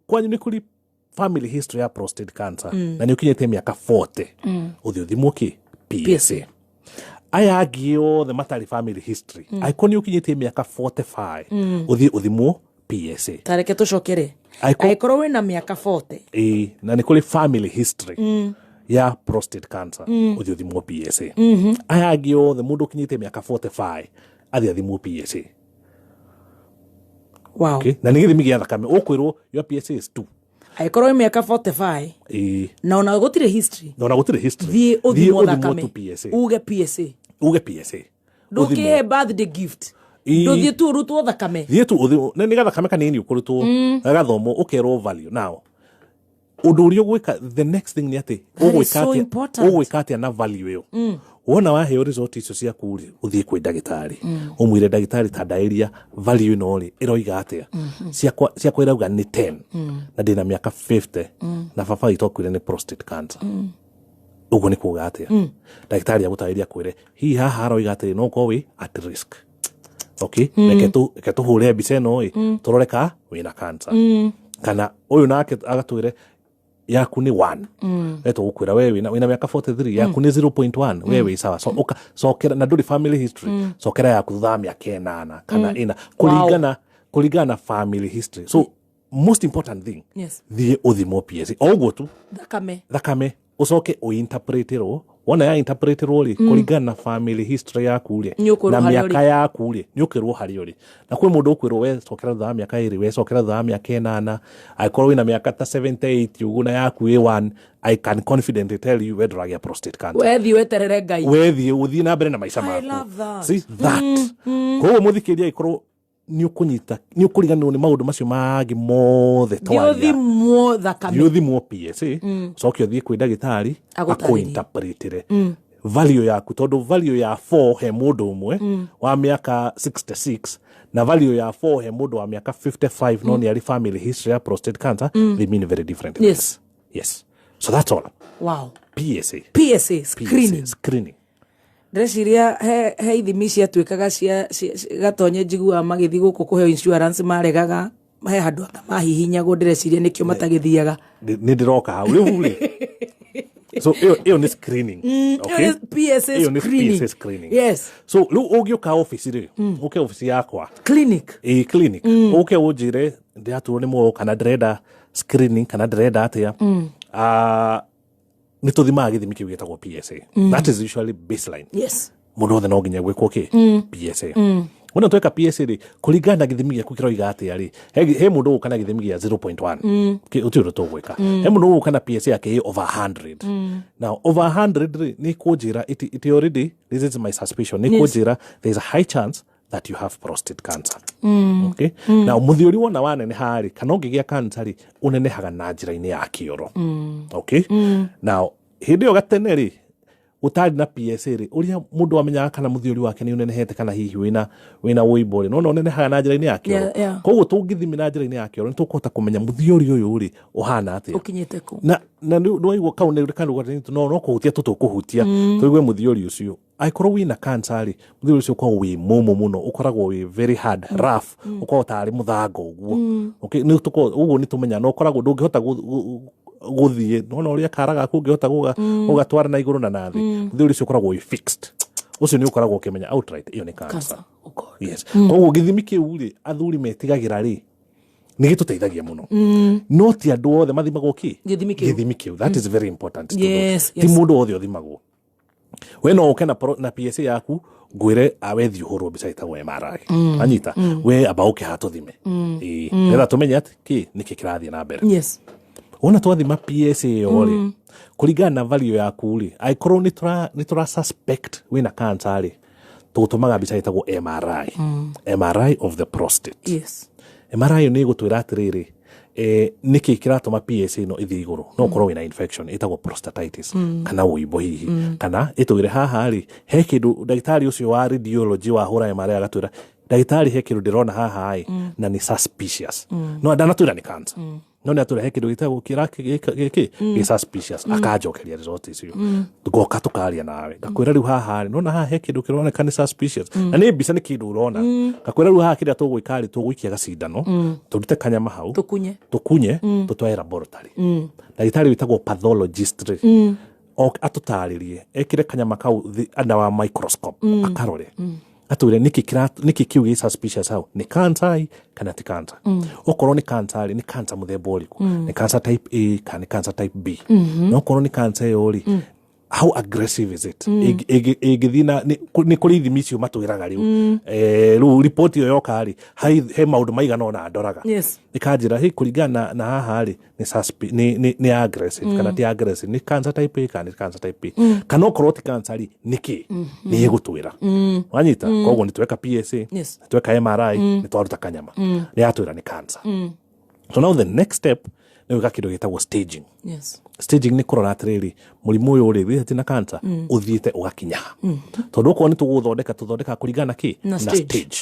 kwanyu nĩ kũrĩ family history ya prostate cancer na nĩ ũkinyĩte mĩaka 40, ũthiĩ ũthimwo kĩ? PSA. Aya angĩ othe matarĩ family history, angĩkorwo nĩ ũkinyĩtie mĩaka 45, ũthiĩ ũthimwo PSA. Tareke tũcokere. Angĩkorwo Angĩkorwo wĩna mĩaka 40. Ĩĩ, na nĩ kũrĩ family history ya prostate cancer, ũthiĩ ũthimwo PSA. Aya angĩ othe, mũndũ ũkinyĩte mĩaka 45 athiĩ athimwo PSA. Wow. Okay? Na nĩ gĩthimi gĩa thakame, ũkwĩrwo your PSA is 2. Angĩkorwo wĩ mĩaka 45 Ĩĩ. na ona gũtirĩ history, Na ona gũtirĩ history, thiĩ ũthimwo ũthimwo thakame. tu PSA. Uge PSA. Uge PSA. Ndũkĩhe birthday gift. Ĩĩ. Ndũthiĩ tu ũrutwo thakame. Thiĩ tu ũthimwo, nĩ gathakame kanini ũkũrutwo, gagathomwo, ũkerwo value. Now, ũndũ ũrĩa ũgwĩka the next thing nĩ atĩ That is ũgwĩka so atĩa, important. ũgwĩka atĩa na value ĩyo. Wona waheo result icio ciaku rĩ, ũthiĩ kwĩ ndagĩtarĩ, ũmwĩre ndagĩtarĩ ta ndaĩria value ĩno rĩ ĩroiga atĩa. Ciakwa ĩrauga nĩ 10 na ndĩna mĩaka 50 na baba witũ akuire nĩ prostate cancer, ũguo nĩ kuga atĩa? Ndagĩtarĩ agũtarĩria akwĩre hihi haha aroiga atĩrĩ, no ũkorwo wĩ at risk. Okay, reke tũhũre mbica ĩno ĩ, tũrore ka wĩna cancer. Kana ũyũ nake agatwĩre yaku nĩ 1, we tũgũkwĩra we wĩna mĩaka 43, yaku nĩ 0.1, we wĩ sawa. So, ũka cokera na ndũrĩ family history, cokera yaku thutha wa mĩaka 8 kana 4, kũringana na family history. So most important thing, thiĩ ũthimwo PSA o ũguo tu. Thakame. Thakame, ũcoke ũinterpreterwo. Wona ya interpreterwo rĩ, kũringana na family history yaku rĩ, Nĩ ũkwĩrwo na harĩa mĩaka ũrĩ. yaku rĩ, nĩ ũkwĩrwo harĩa ũrĩ. Na kwĩ mũndũ ũkwĩrwo we cokera thutha wa mĩaka 2, we cokera thutha wa mĩaka 8. Angĩkorwo wĩna mĩaka ta 78 ũguo na yaku ĩ 1, I can confidently tell you we ndũragĩa prostate cancer. Wethiĩ weterere Ngai. Wethiĩ ũthiĩ na mbere na maica I maku. love that. See that? Koguo mũthikĩrĩria, angĩkorwo nĩ ũkũnyita, nĩ ũkũriganĩrwo nĩ maũndũ macio mangĩ mothe Thiĩ twaria, ũthimwo thakame. thiĩ ũthimwo PSA, ũcoke ũthiĩ kwĩ ndagĩtarĩ Agũtarĩrie. akũinterpretĩre value yaku, tondũ value ya 4 he mũndũ ũmwe wa mĩaka 66 na value ya 4 he mũndũ wa mĩaka 55 no nĩ arĩ family history ya prostate cancer, they mean very different things. Yes, so that's all. Wow. PSA. PSA screening. PSA screening. Ndĩreciria he ithimi ciatuĩkaga cia gatonye, njiguaga magĩthiĩ gũkũ kũheo insurance maregaga, he handũ anga mahihinyagwo, ndĩreciria nĩkĩo matagĩthiaga. Nĩ ndĩroka hau rĩu rĩ. So ĩyo nĩ screening. Ĩyo nĩ PSA Ĩyo nĩ screening. PSA screening. Yes. So rĩu ũngĩũka obici rĩ, ũke obici yakwa, Clinic. Ĩ, clinic, ũke ũnjĩre ndĩraturwo nĩ muoyo kana ndĩrenda screening kana ndĩrenda atĩa, Ah, nĩ tũthimaga gĩthimi kĩu gĩtagwo PSA. That is usually baseline. Mũndũ wothe no nginya gwĩkwo kĩ? PSA. Wona tweka PSA rĩ, kũringana na gĩthimi gĩaku kĩroiga atĩa rĩ, he mũndũ ũgũka na gĩthimi gĩa 0.1, ũtirĩ ũndũ tũgwĩka. He mũndũ ũgũka na PSA yake ĩ over 100. Now over 100 rĩ, nĩ kũnjĩra it already raises my suspicion, nĩ kũnjĩra there is a high chance that you have prostate cancer. Okay? Now mũthiũri wona waneneha rĩ, kana ũngĩgĩa cancer rĩ, ũnenehaga na njĩra-inĩ ya kĩoro. Okay? Now hĩndĩ ĩyo gatene rĩ, gũtarĩ na PSA rĩ, ũrĩa mũndũ amenyaga kana mũthiũri wake nĩ ũnenehete kana hihi wĩna ũimbo rĩ, nona ũnenehaga na njĩra-inĩ ya kĩoro. Koguo tũngĩthimi na njĩra-inĩ ya kĩoro, nĩ tũkũhota kũmenya mũthiũri ũyũ rĩ ũhana atĩa. Ũkinyĩte kũ? Na nĩwaigua kau nĩ kandu no kũhutia tũtũkũhutia tũigue mũthiũri ũcio. Angĩkorwo wĩna cancer rĩ, mũthiũri ũcio ũkoragwo wĩ mũmũ mũno, ũkoragwo wĩ very hard, rough, ũkoragwo tarĩ mũthanga ũguo. Okay, nĩ ũguo nĩ tũmenya na ũkoragwo ndũngĩhota gũthiĩ, nona ũrĩa kara gaku ũngĩhota gũgatwara na igũrũ na na thĩ, mũthiũri ũcio ũkoragwo wĩ fixed. Ũcio nĩ ũkoragwo ũkĩmenya outright ĩyo nĩ cancer. Cancer. Oh God. Yes. Koguo gĩthimi kĩu rĩ, athuri metigagĩra rĩ, nĩ gĩtũteithagia mũno, no ti andũ othe mathimagwo kĩ? Gĩthimi kĩu. Gĩthimi kĩu. That is very important to note. Ti mũndũ wothe ũthimagwo. We no ũke na PSA yaku, ngwĩre awe thiĩ ũhũrwo mbica ĩtagwo MRI. Anyita we amba ũke haha tũthime. Ĩĩ, nĩgetha tũmenye atĩ kĩ nĩkĩ kĩrathiĩ na mbere. Wona twathima PSA ĩyo rĩ, kũringana na value yaku rĩ, angĩkorwo nĩ tũra suspect wĩna cancer rĩ, tũgũtũmaga mbica ĩtagwo MRI, MRI of the prostate. MRI ĩyo nĩ ĩgũtwĩra atĩrĩrĩ, nĩkĩ kĩratũma PSA ĩno ĩthiĩ igũrũ. No ũkorwo wĩna infection ĩtagwo prostatitis kana ũimbo hihi, kana ĩtwĩre haha rĩ he kĩndũ ndagĩtarĩ ũcio wa radiology wahũra MRI agatwĩra, ndagĩtarĩ, he kĩndũ ndĩrona haha ĩ na nĩ suspicious. No ndanatwĩra nĩ cancer, no nĩ atwĩra he kĩndũ gĩtagwo kĩra gĩkĩ gĩ suspicious. Akanjokeria result icio, ngoka tũkaria nawe, ngakwĩra rĩu haha rĩ, nona haha he kĩndũ kĩroneka nĩ suspicious, na nĩ mbica, nĩ kĩndũ ũrona. Ngakwĩra rĩu haha kĩrĩa tũgwĩka rĩ, tũgũikia gacindano, tũrute kanyama hau, Tũkunye. Tũkunye, tũtware laboratory. Ndagĩtarĩ wĩtagwo pathologist rĩ, atũtarĩrie, ekĩre kanyama kau under wa microscope, akarore, atwĩre nĩkĩ kĩu gĩ suspicious hau, nĩ cancer ĩ kana ti cancer. Okorwo nĩ cancer rĩ, nĩ cancer mũthemba ũrĩkũ, nĩ cancer type A kana nĩ cancer type B, na okorwo nĩ cancer ĩyo rĩ, how aggressive is it? Ĩngĩthiĩ na nĩ kũrĩ ithimi icio matwĩraga rĩu. Rĩu ripoti ĩyo yoka rĩ, he maũndũ maigana ũna ndoraga. Ĩkanjĩra hey, kũringana na haha rĩ, nĩ aggressive kana ti aggressive, nĩ cancer type A kana nĩ cancer type B, kana okorwo ti cancer rĩ, nĩ kĩ nĩ ĩgũtwĩra. Wanyita? Koguo nĩ tweka PSA, nĩ tweka MRI, nĩ twaruta kanyama, nĩ yatwĩra nĩ cancer. So now the next step nĩ gwĩka kĩndũ gĩtagwo staging. Staging nĩ kũrora atĩrĩrĩ, mũrimũ ũyũ rĩ wĩhĩte na cancer ũthiĩte ũgakinya ha, tondũ okorwo nĩ tũgũthondeka, tũthondekaga kũringana na kĩ? Na stage. Stage.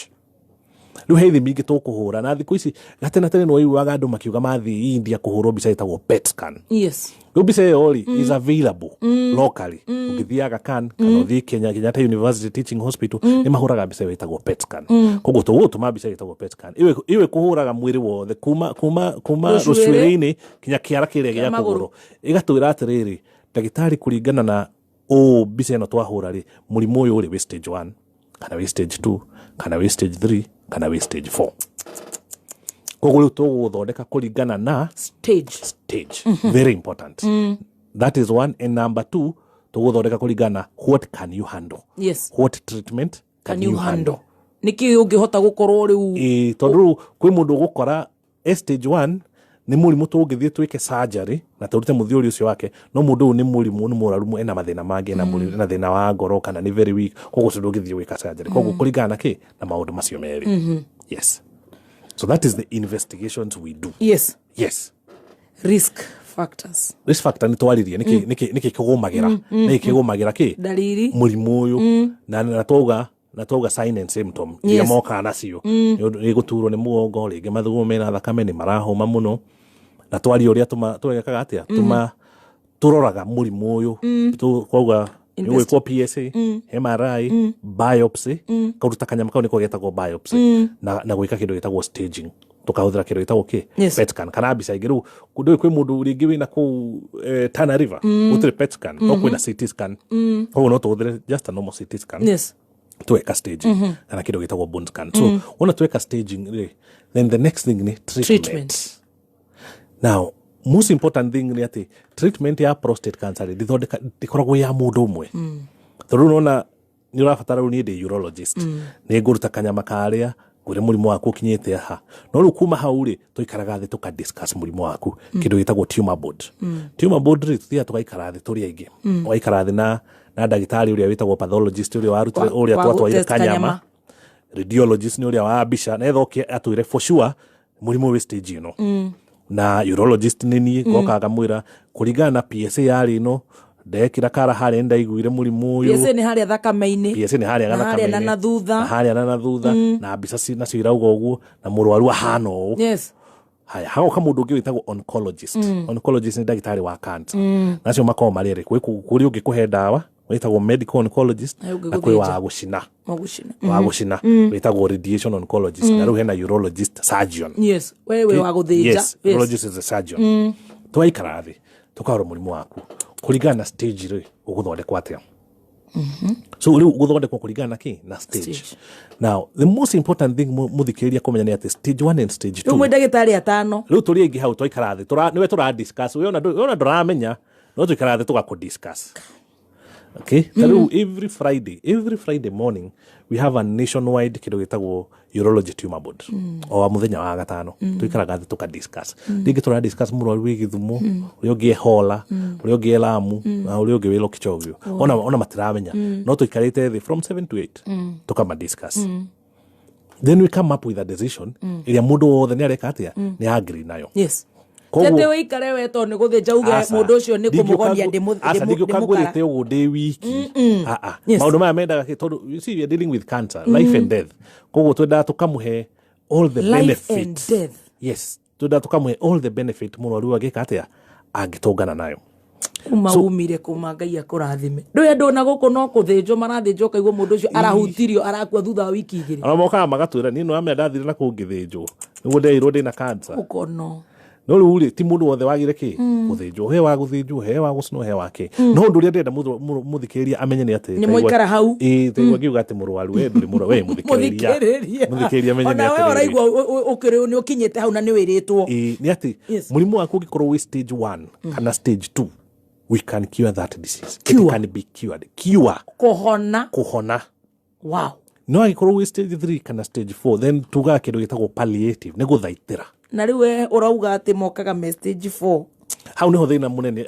Rĩu he ithimi ingĩ tũkũhũra na thikũ ici. Gatene tene nĩ waiguaga andũ makiuga mathiĩ India kũhũrwo mbica ĩtagwo PET scan. Rĩu mbica ĩyo rĩ is available locally. Ũngĩthiĩ Aga Khan kana ũthiĩ Kenya, Kenyatta University Teaching Hospital, nĩ mahũraga mbica ĩyo ĩtagwo PET scan. Koguo tũgũtũma mbica ĩyo ĩtagwo PET scan. Ĩyo ĩkũhũraga mwĩrĩ wothe kuma Rũcuĩrĩ. rũcuĩrĩ-inĩ kinya kĩara kĩrĩa Kĩa gĩa magũrũ. kũgũrũ, ĩgatwĩra atĩrĩrĩ, ndagĩtarĩ, kũringana na ũũ mbica ĩno twahũra rĩ, mũrimũ ũyũ ũrĩ wĩ stage 1 kana wĩ stage 2 kana wĩ stage 3 kana wĩ stage 4. Koguo rĩu tũgũthondeka kũringana na stage. Stage, very important. That is one. And number two, tũgũthondeka kũringana na what can you handle, what treatment can, can you handle, nĩkĩ ũngĩhota gũkorwo rĩu. Ĩĩ, tondũ rĩu kwĩ mũndũ ũgũkora e stage 1, nĩ mũrimũ tũngĩthiĩ twĩke surgery na tũrute mũthiũri ũcio wake, no mũndũ ũyũ nĩ mũrimũ, nĩ mũraru, ena mathĩna mangĩ, ena ena thĩna wa ngoro kana nĩ very weak, koguo ũcio ndũngĩthiĩ gwĩka surgery. Koguo kũringana na kĩ? Na maũndũ macio merĩ. Yes, so that is the investigations we do. Yes. Risk factors. Risk factor nĩ twaririe nĩkĩ kĩgũmagĩra, nĩkĩ kĩgũmagĩra kĩ Dalili. Mũrimũ ũyũ na twauga sign and symptom iria mokaga nacio. Nĩ ũndũ nĩ gũturwo nĩ mũgongo rĩngĩ, mathugumo mena thakame, nĩ marahũma mũno, na twaria ũrĩa twekaga atĩa, tũma tũroraga mũrimũ ũyũ. Twauga nĩ gwĩkwo PSA, MRI, biopsy, karuta kanyama kau nĩko getagwo biopsy, na gwĩka kĩndũ gĩtagwo staging. Tũkahũthĩra kĩndũ gĩtagwo kĩ? Yes. PET scan kana mbica ingĩ. Rĩu ndũĩ kwĩ mũndũ rĩngĩ wĩna kũu Tana River, gũtirĩ PET scan, no kwĩna CT scan. Koguo no tũhũthĩre just a normal CT scan tweka staging kana kĩndũ gĩtagwo bone scan. So wona tweka staging rĩ, then the next thing nĩ treatment. Treatment. Now, most important thing nĩ atĩ treatment ya prostate cancer rĩ, ndĩthondeka, ndĩkoragwo ya mũndũ ũmwe, tondũ nona nĩ ũrabatara, rĩu niĩ ndĩ urologist, nĩ ngũruta kanyama karĩa ngwĩre mũrimũ waku ũkinyĩte ha. No rĩu kuma hau rĩ, tũikaraga thĩ tũka discuss mũrimũ waku, kĩndũ gĩtagwo tumor board. Tumor board rĩ, tũthiaga tũgaikara thĩ tũrĩ aingĩ, ũgaikara thĩ na ndagĩtarĩ ũrĩa wĩtagwo pathologist, ũrĩa warutire, ũrĩa wa twatwarire gũtest kanyama. Kanyama, radiologist nĩ ũrĩa wa mbica netha oke atwĩre for sure mũrimũ wĩ stage ĩno, na urologist nĩ niĩ ngoka ngamwĩra kũringana na PSA yarĩ ĩno, ndekĩra kara harĩa nĩndaiguire mũrimũ ũyũ. PSA nĩ harĩa thakame-inĩ. PSA nĩ harĩa Na harĩa na gathakame-inĩ. na thutha. Na harĩa na na thutha, na mbica nacio irauga ũguo, na mũrwaru ahana ũũ. Haya, hagoka mũndũ ũngĩ wĩtagwo oncologist. Oncologist nĩ ndagĩtarĩ wa cancer. Nacio makoragwo marĩ erĩ, kwĩ kũrĩ ũngĩ kũhe ndawa wĩtagwo medical oncologist, Na ũngĩ na kwĩ wa gũthĩnja. gũcina. Wa gũcina. Wa gũcina wĩtagwo radiation oncologist, na rĩu hena urologist surgeon. Yes, we wĩ wa gũthĩnja. Yes, urologist is a surgeon. Twaikara thĩ tũkarora mũrimũ waku kũringana na stage rĩ, ũgũthondekwo atĩa. So rĩu gũthondekwo kũringana na kĩ? Na stage. Stage. Now, the most important thing mũthikĩrĩria kũmenya nĩ atĩ stage 1 and stage Rĩu 2. mwĩ ndagĩtarĩ atano. Rĩu tũrĩ aingĩ hau, twaikara thĩ, nĩwe tũra discuss, we ona we ona ndũramenya, no tũikara thĩ tũgakũ discuss. Okay, ta rĩu every Friday morning we have a nationwide kĩndũ gĩtagwo urology tumor board. O wa mũthenya wa gatano tũikaraga thĩ tũka discuss. Rĩngĩ tũra discuss mũrwaru wĩ Gĩthumo, ũrĩa ũngĩ e Hola, ũrĩa ũngĩ e Lamu, na ũrĩa ũngĩ wĩ Lokichogio. Ona matiramenya, no tũikarĩte thĩ from 7 to 8 tũkama discuss. Then we come up with a decision ĩrĩa mũndũ wothe nĩ areka atĩa? Nĩ agree nayo. Tete wĩikare we tondũ nĩ gũthĩnja uge Aca. mũndũ ũcio nĩ kũmũgonia. Aca, ndingĩũka Ndĩmũkara. ngwĩrĩte ũguo ndĩ wiki. Ah, ah. Maũndũ maya mendaga kĩ? Tondũ you see, we are dealing with cancer, life and death. Koguo twendaga tũkamũhe all the Life benefit. and death. Yes, twendaga tũkamũhe all the benefit mũrwaru angĩka atĩa, angĩtũngana nayo. Kuma umire kuma, Ngai akũrathime. Ndũĩ andũ ona gũkũ no kũthĩnjwo marathĩnjwo, ũkaigua mũndũ ũcio arahutirio, arakua thutha wa wiki 2. Ona mokaga magatwĩra, niĩ nĩwamenya ndathire na kũu ngĩthĩnjwo nĩguo nderirwo ndĩna cancer. Ũkono. No rĩu rĩ, ti mũndũ wothe wagire kĩ gũthĩnjwo, he wa gũthĩnjwo, he wa gũcinwo, he wa kĩ. No ũndũ ũrĩa ndĩrenda mũthikĩrĩria amenye nĩ atĩ Nĩ mwaikara hau. Ĩĩ, taigua ngiuga atĩ mũrwaru, we ndũrĩ mũrwaru, we mũthikĩrĩria. Mũthikĩrĩria. Mũthikĩrĩria amenye nĩ Ona we atĩrĩrĩ. ũraigua ũkĩrĩ nĩ ũkinyĩte hau na nĩ wĩrĩtwo. Ĩĩ, nĩ atĩ mũrimũ waku ũngĩkorwo wĩ stage 1 kana stage 2, we can cure that disease. Cure. It can be cured. Cure. Kũhona. Kũhona. Wow. No angĩkorwo wĩ stage 3 kana stage 4, then tugaga kĩndũ gĩtagwo palliative, nĩ gũthaitĩra. Na rĩu we ũrauga atĩ mokaga me stage 4. Hau niho thĩna mũnene,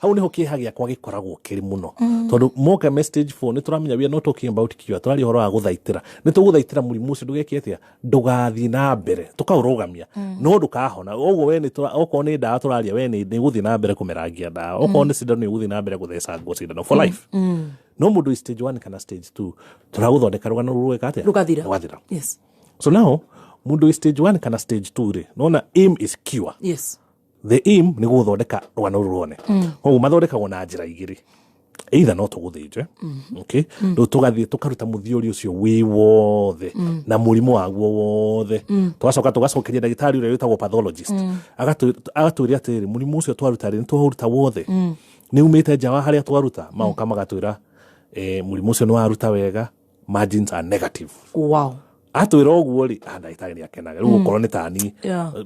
hau niho kĩeha gĩakwa gĩkoragwo kĩrĩ mũno, tondũ moka me stage 4, nĩ tũramenya we are not talking about cure, tũraria ũhoro wa gũthaitĩra. Nĩ tũgũthaitĩra mũrimũ ũcio ndũgeke atĩa? Ndũgathiĩ na mbere, tũkaũrũgamia, no ndũkahona. Ũguo we nĩ okorwo nĩ ndawa tũraria, we nĩ gũthiĩ na mbere kũmerangia ndawa, okorwo nĩ cindano, nĩ ũgũthiĩ na mbere gũthecangwo cindano for life. No mũndũ wĩ stage 1 kana stage 2, tũragũthondeka rũgano rũu rũgeka atĩa? Rũgathira. Rũgathira. So now mũndũ wĩ stage 1 kana stage 2 rĩ, nona aim is cure. The aim nĩ gũthondeka rũgano rũu ruone. Koguo mathondekagwo na njĩra igĩrĩ. Either no tũgũthĩnje, okay, rĩu tũgathiĩ tũkaruta mũthiori ũcio wĩ wothe na mũrimũ waguo wothe, tũgacoka tũgacokeria ndagĩtarĩ ũrĩa wĩtagwo pathologist, agatwĩra atĩrĩrĩ, mũrimũ ũcio twaruta rĩ, nĩ twaũruta wothe, nĩ umĩte nja wa harĩa twaruta? Magoka magatwĩra mũrimũ ũcio nĩ waruta wega, margins are negative. Atwĩra ũguo rĩ, ah, ndagĩtarĩ nĩ akenaga rĩu. Okorwo nĩ tani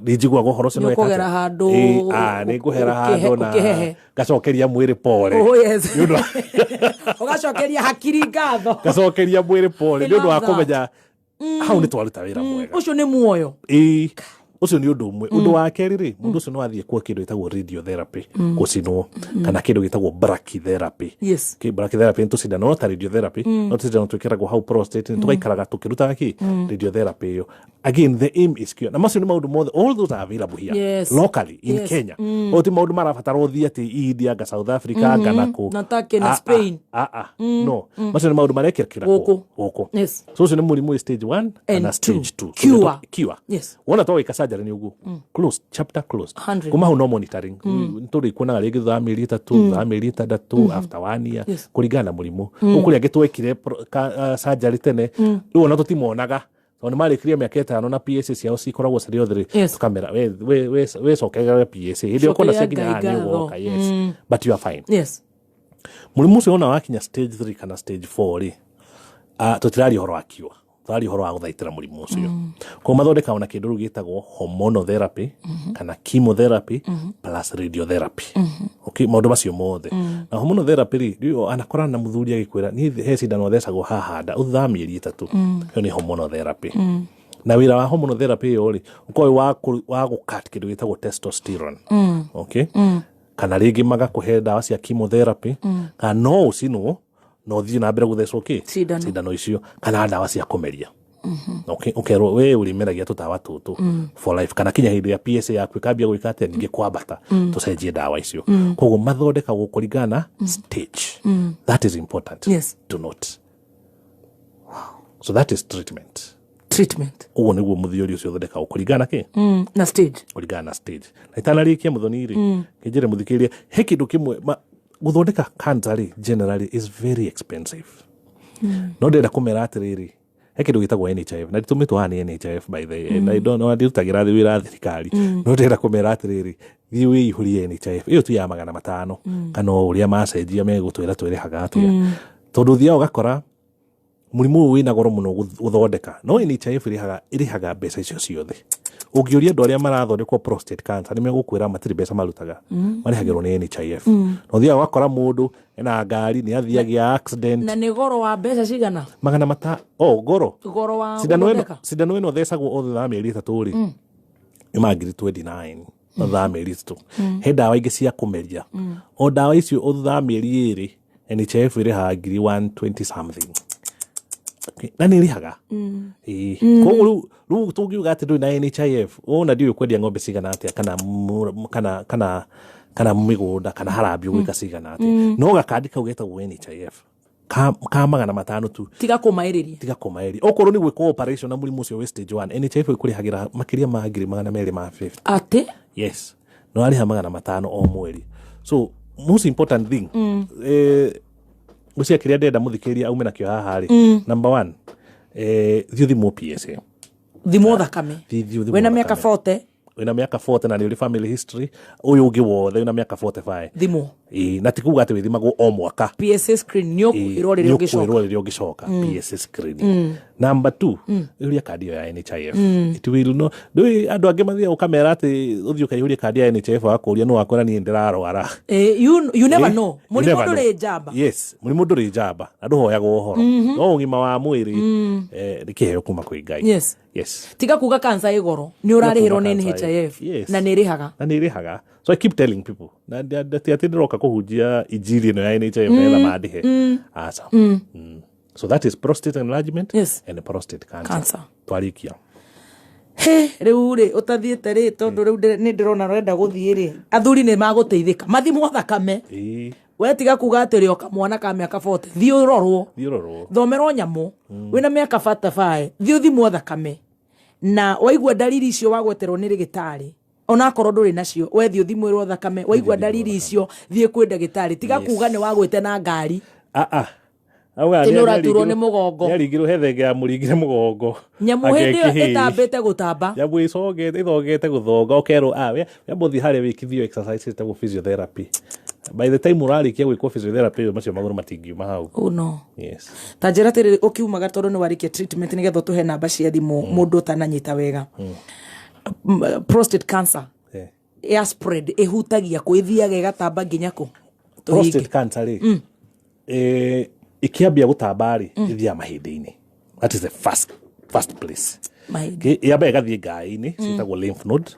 nĩ njiguaga ũhoro ũcio. Nĩ Nĩ weka ũkũgera atĩa? handũ. Ĩĩ, ah, nĩ ngũhera handũ na ũkĩhehe. ngacokeria mwĩrĩ pore. Oh, yes. Nĩ ũndũ Ũgacokeria hakiri ngatho. Ngacokeria mwĩrĩ pore I nĩ ũndũ wa love that. kũmenya hau nĩ twaruta wĩra mwega. Ũcio nĩ muoyo. Ĩĩ, ũcio nĩ ũndũ ũmwe. Ũndũ wa kerĩ rĩ, mũndũ ũcio no athiĩ kuo kĩndũ gĩtagwo radiotherapy, gũcinwo, kana kĩndũ gĩtagwo brachytherapy. Brachytherapy nĩ tũcindano, no ta radiotherapy, no tũcindano twĩkĩragwo hau prostate, tũgaikaraga tũkĩrutaga kĩ? Radiotherapy ĩyo. Again, the aim is cure. Na macio nĩ maũndũ mothe, all those are available here locally in Kenya. O ti maũndũ marabatara ũthiĩ atĩ India, anga South Africa, anga nakũ. Na Turkey na Ah, ah, Spain. ah, ah, no, macio nĩ maũndũ marekĩkĩra Gũkũ. gũkũ. So ũcio nĩ mũrimũ wĩ stage 1 And kana two. stage 2. Cure. Cure. Wona twagĩka surgery nĩ ũguo, closed chapter, closed. 100. Kuma hau no monitoring. Tũrĩ kuonaga rĩngĩ thutha wa mĩeri 3, thutha wa mĩeri 6, after one year, kũringana na mũrimũ. Rĩu kũrĩ angĩ twekire surgery tene, rĩu ona tũtimonaga. Tondũ nĩ marĩkirie mĩaka 5 na PSA ciao cikoragwo cirĩ o 3. Tũkamera we cokerere PSA hĩndĩ ĩyo ũkona Cokeria ciakinya Ngai haha nĩ ngatho. ũgoka. Yes. But you are fine. Mũrimũ ũcio wona wakinya stage 3 kana stage 4 rĩ, tũtiraria ũhoro wa cure, tũraria ũhoro wa gũthaitĩra mũrimũ ũcio. Koguo mathondekaga na kĩndũ rĩu gĩtagwo hormonal therapy kana chemotherapy plus radiotherapy. Okay, maũndũ macio mothe. Na hormonal therapy rĩ, rĩu anakorana na mũthuri agĩkwĩra niĩ he cindano thecagwo haha nda thutha wa mĩeri 3. Ĩyo nĩ hormonal therapy. Na wĩra wa hormonal therapy ĩyo rĩ, ũkoragwo wĩ wa gũcut kĩndũ gĩtagwo testosterone. Okay, kana rĩngĩ magakũhe ndawa cia chemotherapy, kana no ũcinwo na ũthiĩ na mbere gũthecwo kĩ? Cindano. Cindano icio kana ndawa cia kũmeria. Okay, ũkerwo we ũrĩmeragia tũtawa tũtũ for life, kana kinya hĩndĩ ya PSA yaku ĩkambia gwĩka atĩa ningĩ kwambata, tũcenjie ndawa icio. Koguo mathondekagwo kũringana na stage. That is important to note. So that is treatment. Treatment. Ũguo nĩguo mũthiori ũcio ũthondekagwo kũringana na kĩ? Na stage. Kũringana na stage. Na itanarĩkia, mũthoni rĩ, kĩnjĩre mũthikĩrĩria he kĩndũ kĩmwe gũthondeka cancer rĩ, generally is very expensive. No ndĩrenda kũmera atĩrĩrĩ, he kĩndũ gĩtagwo NHIF, na nditũmĩtwo haha nĩ NHIF, by the way, and I don't know, ndirutagĩra thĩ wĩra thirikari. No ndĩrenda kũmera atĩrĩrĩ, thiĩ wĩihũrie NHIF ĩyo tu ya 500, kana o ũrĩa macenjia megũtwĩra twĩrĩhaga atĩa, tondũ ũthiaga ũgakora mũrimũ ũyũ wĩna goro mũno gũthondeka, no NHIF ĩrĩhaga mbeca icio ciothe. Ũngĩũria andũ arĩa marathondekwo prostate cancer, nĩ megũkwĩra matirĩ mbeca marutaga. Marĩhagĩrwo nĩ NHIF. Na ũthiaga ũgakora mũndũ ena ngari nĩ athiagia accident. Na nĩ goro wa mbeca cigana? Magana mata o goro. Goro wa Cindano ĩno, gũthondeka? Cindano ĩno thecagwo o thutha wa mĩeri 3 rĩ, nĩ ma ngiri 29 thutha wa mĩeri 3. He ndawa ingĩ cia kũmeria. O ndawa icio o thutha wa mĩeri 2, NHIF ĩrĩhaga ngiri 120 something. Okay. Na nĩ ĩrĩhaga. Ĩĩ. Koguo rĩu tũngiuga atĩ ndũrĩ na NHIF, wona ndiũĩ kwendia ng'ombe cigana atĩa, kana kana mĩgũnda, kana harambĩ ũgwĩka cigana atĩa. No gakandi kau getagwo NHIF ka 500 tu. Tiga kũmaĩrĩria. Tiga kũmaĩria. Okorwo nĩ gwĩkwo operation na mũrimũ ũcio wĩ stage 1, NHIF ĩkũrĩhagĩra makĩria ma ngiri 250. Atĩ? Yes, no arĩha 500 o mweri. So most important thing, ngwĩciria kĩrĩa ndĩrenda mũthikĩrĩria aume nakĩo haha rĩ, number one, thiĩ ũthimwo PSA. Thimwo thakame. Thiĩ ũthimwo Wĩna mĩaka thakame. 40. Wĩna mĩaka 40 na nĩ ũrĩ family history ũyũ ũngĩ wothe, wĩna mĩaka 45. Thimwo. Ĩĩ, na ti kuga atĩ wĩthimagwo o mwaka. PSA screen nĩ ũkwĩrwo rĩrĩa ũngĩcoka. Nĩ ũkwĩrwo rĩrĩa ũngĩcoka. PSA screening. Number two, ĩhuria kandi ĩyo ya NHIF. It will no ndũĩ andũ angĩ mathiaga ũkamera atĩ ũthiĩ ũkaihũria kandi ya NHIF, wakũria nĩ wakwĩra niĩ ndĩrarwara. You never know. You Mũrimũ never know. ndũrĩ njamba. Yes, mũrimũ ndũrĩ njamba na ndũhoyagwo ũhoro. No ũgima wa mwĩrĩ nĩ kĩheo kuma kwĩ Ngai. Yes. Tiga kuga kansa ĩ goro, nĩ ũrarĩhĩrwo nĩ Kuga cancer ĩ- NHIF. Yes. Na nĩ ĩrĩhaga. Na nĩ ĩrĩhaga. So I keep telling people na ti atĩ ndĩroka kũhunjia injiri ĩno ya NHIF nĩgetha mandĩhe. Aca. So that is prostate enlargement and prostate cancer. Cancer. Twarĩkia. He rĩu rĩ, ũtathiĩte rĩ, tondũ rĩu nĩ ndĩrona ũrenda gũthiĩ rĩ, athuri nĩ magũteithĩka mathimwo thakame. We tiga kuga atĩ ũrĩ o kamwana ka mĩaka 40, thiĩ ũrorwo. Thiĩ ũrorwo. Thomerwo nyamũ. Wĩna mĩaka 45, thiĩ ũthimwo thakame, na waigua ndariri icio wagweterwo nĩ rĩgĩtarĩ, onakorwo ndũrĩ nacio, we thiĩ ũthimwĩrwo thakame. Waigua ndariri icio, thiĩ kwĩ ndagĩtarĩ. Tiga kuga nĩ wagwĩte na ngari. Ah, ah. Auga Atĩ nĩ ũraturwo nĩ mũgongo. Nĩaringirwo he thenge ya mũringire mũgongo. Nyamũ hĩndĩ ĩyo Akekĩhĩ. ĩtambĩte gũtamba. Nyamũ ĩthogete gũthonga, ũkerwo we wamba ũthiĩ harĩa wĩkithio exercise ĩtagwo physiotherapy. By the time ũrarĩkia gwĩkwo physiotherapy ĩyo, macio magũrũ matingiuma hau. Oh no. Yes. Ta njĩra atĩrĩrĩ, ũkiumaga, tondũ nĩ warĩkia treatment, nĩgetha ũtũhe namba cia thimũ mũndũ ũtananyita wega. Prostate cancer ya spread ĩhutagia kũ? Ĩthiaga ĩgatamba nginya kũ? Tũhinge. Prostate cancer rĩ, ĩkĩambia gũtamba rĩ, ĩthiaga mahĩndĩ-inĩ. That is the first place. Mahĩndĩ. Yamba ĩgathiĩ ngaĩ-inĩ ciĩtagwo lymph node.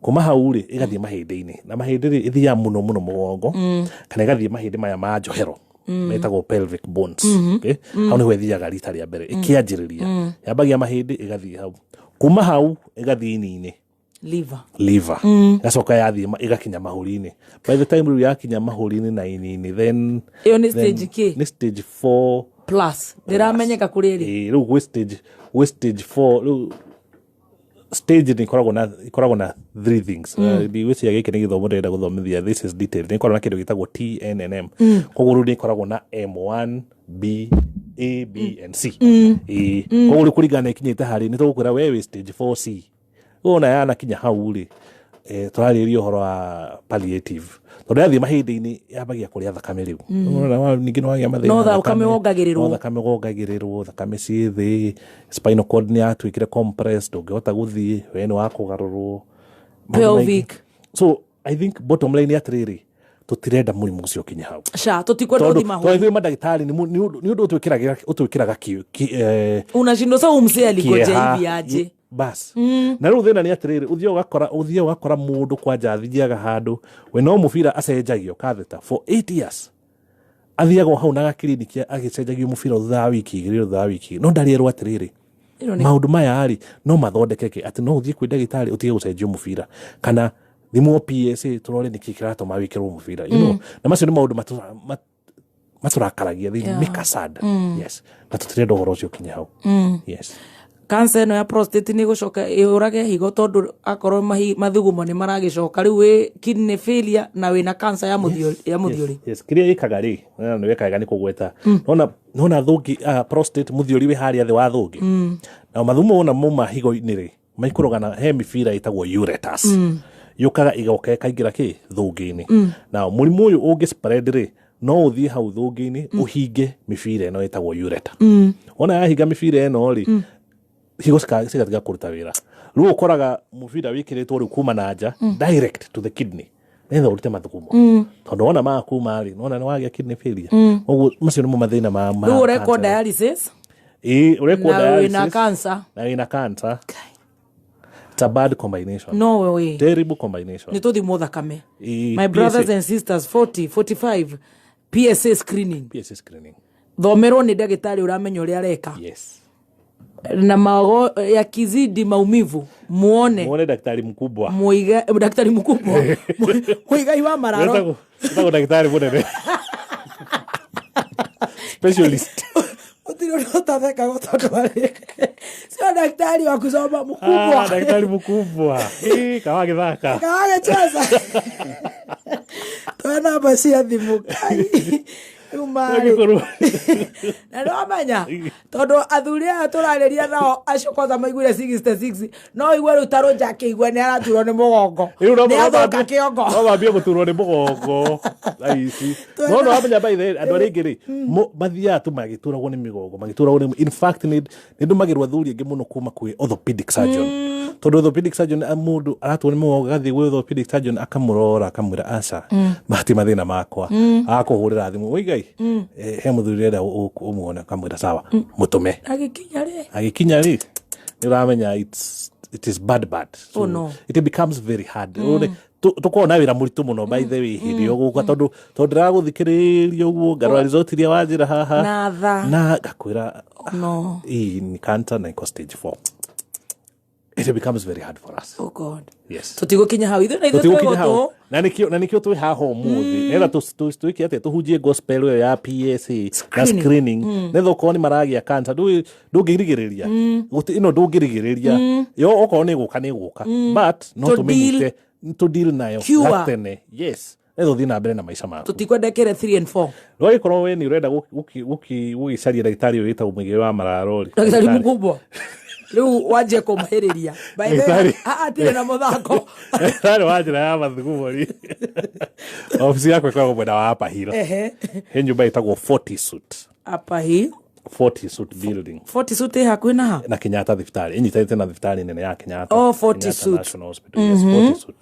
Kuma hau rĩ, ĩgathiĩ mahĩndĩ-inĩ, na mahĩndĩ rĩ, ĩthiaga mũno mũno mũgongo, kana ĩgathiĩ mahĩndĩ maya ma njohero metagwo pelvic bones. Okay? Hau nĩho ĩthiaga rita rĩa mbere ĩkĩanjĩrĩria. Yambagia mahĩndĩ, ĩgathiĩ hau, kuma hau ĩgathiĩ ini-inĩ. Liver. Liver. Ĩgacoka yathiĩ ĩgakinya mahũri-inĩ. By the time rĩu yakinya mahũri-inĩ na ini-inĩ, then Ĩyo nĩ then stage kĩ? Nĩ stage 4. Plus ndĩramenyeka kũrĩ ĩrĩ. Ĩĩ, rĩu gwĩ stage 4. Rĩu stage nĩ ĩkoragwo na three things. Ndigwĩciria gĩkĩ nĩ gĩthomo ndĩrenda gũthomithia, this is detailed. Nĩ ĩkoragwo na kĩndũ gĩtagwo TNNM. Koguo rĩu nĩ ĩkoragwo na M1, B, A, B and C. Ĩĩ. Koguo rĩu kũringana na ĩkinyĩte harĩ nĩ tũgũkwĩra we wĩ stage 4C. Wona yanakinya hau rĩ, tũrarĩrĩria ũhoro wa palliative tondũ yathiĩ mahĩndĩ-inĩ yambagia kũrĩa thakame rĩu. Ũrona ningĩ nĩ wagĩa mathĩna No thakame wongagĩrĩrwo. No thakame wongagĩrĩrwo, thakame ciĩ thĩ, spinal cord nĩ yatuĩkire compressed, ndũngĩhota gũthiĩ, we nĩ wa kũgarũrwo. Maũndũ maingĩ. Pelvic. So I think bottom line nĩ atĩrĩrĩ, tũtirenda mũrimũ ũcio ũkinye hau. Ca tũtikwenda Tondũ ũthi mahũri. tondũ ithuĩ mandagĩtarĩ nĩ ũndũ ũtwĩkĩraga Unashindwa sasa umsee alikojea kĩeha. hivi aje. Bas. Na rĩu thĩna nĩ atĩrĩrĩ, ũthiaga ũgakora mũndũ kwanja athiaga handũ we no mũbira acenjagio catheter for 8 years, athiaga o hau na gakiriniki agĩcenjagio mũbira thutha wa wiki igĩrĩ, thutha wa wiki igĩrĩ, no ndarĩerwo atĩrĩrĩ, Ĩno nĩ- maũndũ maya rĩ no mathondekeke atĩ no ũthiĩ kwĩ ndagĩtarĩ ũtige gũcenjio mũbira kana thimwo PSA tũrore nĩkĩ kĩratũma wĩkĩrwo mũbira, you know. Na macio nĩ maũndũ matũrakaragia, they make us sad. Yes, na tũtirenda ũhoro ũcio ũkinye hau. Yes. Cancer ĩno ya prostate nĩ ĩgũcoka ĩũrage higo, tondũ akorwo mathugumo nĩ maragĩcoka rĩu wĩ kidney failure na wĩna cancer ya mũthiori, ya mũthiori. Yes, kĩrĩa ĩkaga rĩ, na nĩ wekaga nĩ kũgweta, nona nona thũngĩ, prostate mũthiori wĩ harĩa thĩ wa thũngĩ, na mathumo wona mauma higo-inĩ rĩ, maikũrũga na he mĩbira ĩtagwo ureters, yũkaga ĩgoka ĩkaingĩra kĩ thũngĩ-inĩ. Na mũrimũ ũyũ ũngĩ spread rĩ, no ũthiĩ hau thũngĩ-inĩ ũhinge mĩbira ĩno ĩtagwo ureter. Wona yahinga mĩbira ĩno rĩ, higo cigatiga kũruta wĩra. Rĩu ũkoraga mũbira wĩkĩrĩtwo rĩu kuma na nja direct to the kidney nĩgetha ũrute mathugumo, tondũ wona maya kuma rĩ, nona nĩ wagĩa kidney failure. Ũguo macio nĩmo mathĩna ma Rĩu ũrekwo cancer. dialysis Ĩĩ, ũrekwo na wĩna dialysis cancer. Na wĩna cancer. It's a bad combination. No way. Terrible combination. Nĩ tũthimwo thakame. Ĩĩ, My brothers PSA. and sisters, 40 45 PSA screening. PSA screening. Thomerwo nĩ ndagĩtarĩ ũramenya ũrĩa areka. Yes. Na mago yakizidi maumivu muone Muone daktari mkubwa. Muiga daktari mkubwa Muigai wa Mararo. Wetagwo ndagĩtarĩ mũnene, specialist. Gũtirĩ ũndũ ũtathekagwo tondũ arĩ sio daktari wa kusoma mkubwa. Ah, daktari mkubwa. Ĩ, kawagĩthaka. Kawagĩcheza. Tũhe namba cia thimũ. Kai. Rĩu marĩ na nĩ wamenya tondũ athuri aya tũrarĩria nao acio kwanza maiguire 66 no igue rĩu ta rũnja akĩigua nĩ araturwo nĩ mũgongo, Rĩu nĩ athũka kĩongo. No mambie gũturwo nĩ mũgongo thaa ici. No no wamenya, by the way, andũ arĩa aingĩ rĩ mathiaga tu magĩturagwo nĩ mĩgongo, magĩturagwo nĩ, in fact nĩ ndũmagĩrwo athuri aingĩ mũno kuma kwĩ orthopedic surgeon, tondũ orthopedic surgeon, mũndũ araturwo nĩ mũgongo agathiĩ gwĩ orthopedic surgeon akamũrora akamwĩra aca, mati mathĩna makwa. Agakũhũrĩra thimũ, "Ũigai, he mũthuri ũrenda ũmuone." Akamwĩra sawa, mũtũme. Agĩkinya rĩ? Agĩkinya rĩ, nĩ ũramenya it is bad bad. So, Oh, no. it becomes very hard. Tũkoragwo na wĩra mũritũ mũno, by the way, hĩndĩ ĩyo gũka, tondũ ndĩragũthikĩrĩria ũguo ngarora result iria wanjĩra haha Na tha. Na ngakwĩra No. Hii ni cancer na iko stage 4. It becomes very hard for us. Oh God. Yes. Tũtigũkinya hau ithuĩ na ithuĩ Tũtigũkinya hau. twĩgũtũ. Na nĩkĩo twĩ haha ũmũthĩ nĩgetha twĩke atĩa, tũhunjie gospel ĩyo ya PSA na Screening. screening, nĩgetha okorwo nĩ maragĩa cancer ndũngĩrigĩrĩria. Ĩno ndũngĩrigĩrĩria yo, okorwo nĩ gũka nĩ gũka, but no To tũmĩnyite, tũ deal nayo Cure. gatene, yes, nĩgetha ũthiĩ na mbere na maica maku. Tũtikwendekere 3 and 4. Rwagĩkorwo we nĩ ũrenda gũgĩcaria ndagĩtarĩ ũyũ wĩtagwo Mũigĩ wa Mararo rĩ, Ndagĩtarĩ mkubwa rĩu wanjie kũmahĩrĩria. By the way, Ndagĩtarĩ. haha hatirĩ na mũthako. Ndagĩtarĩ wa njĩra ya mathugumo rĩ, obici yakwa ĩkoragwo mwena wa Upper Hill. He nyũmba ĩtagwo 40 Suit. Upper Hill. 40 Suit building. 40 Suit ĩ hakuhĩ na ha? Na Kenyatta thibitarĩ, ĩnyitanĩte na thibitarĩ nene ya Kenyatta. Oh, 40 Kenyatta Suit. National Hospital, yes, 40 Suit.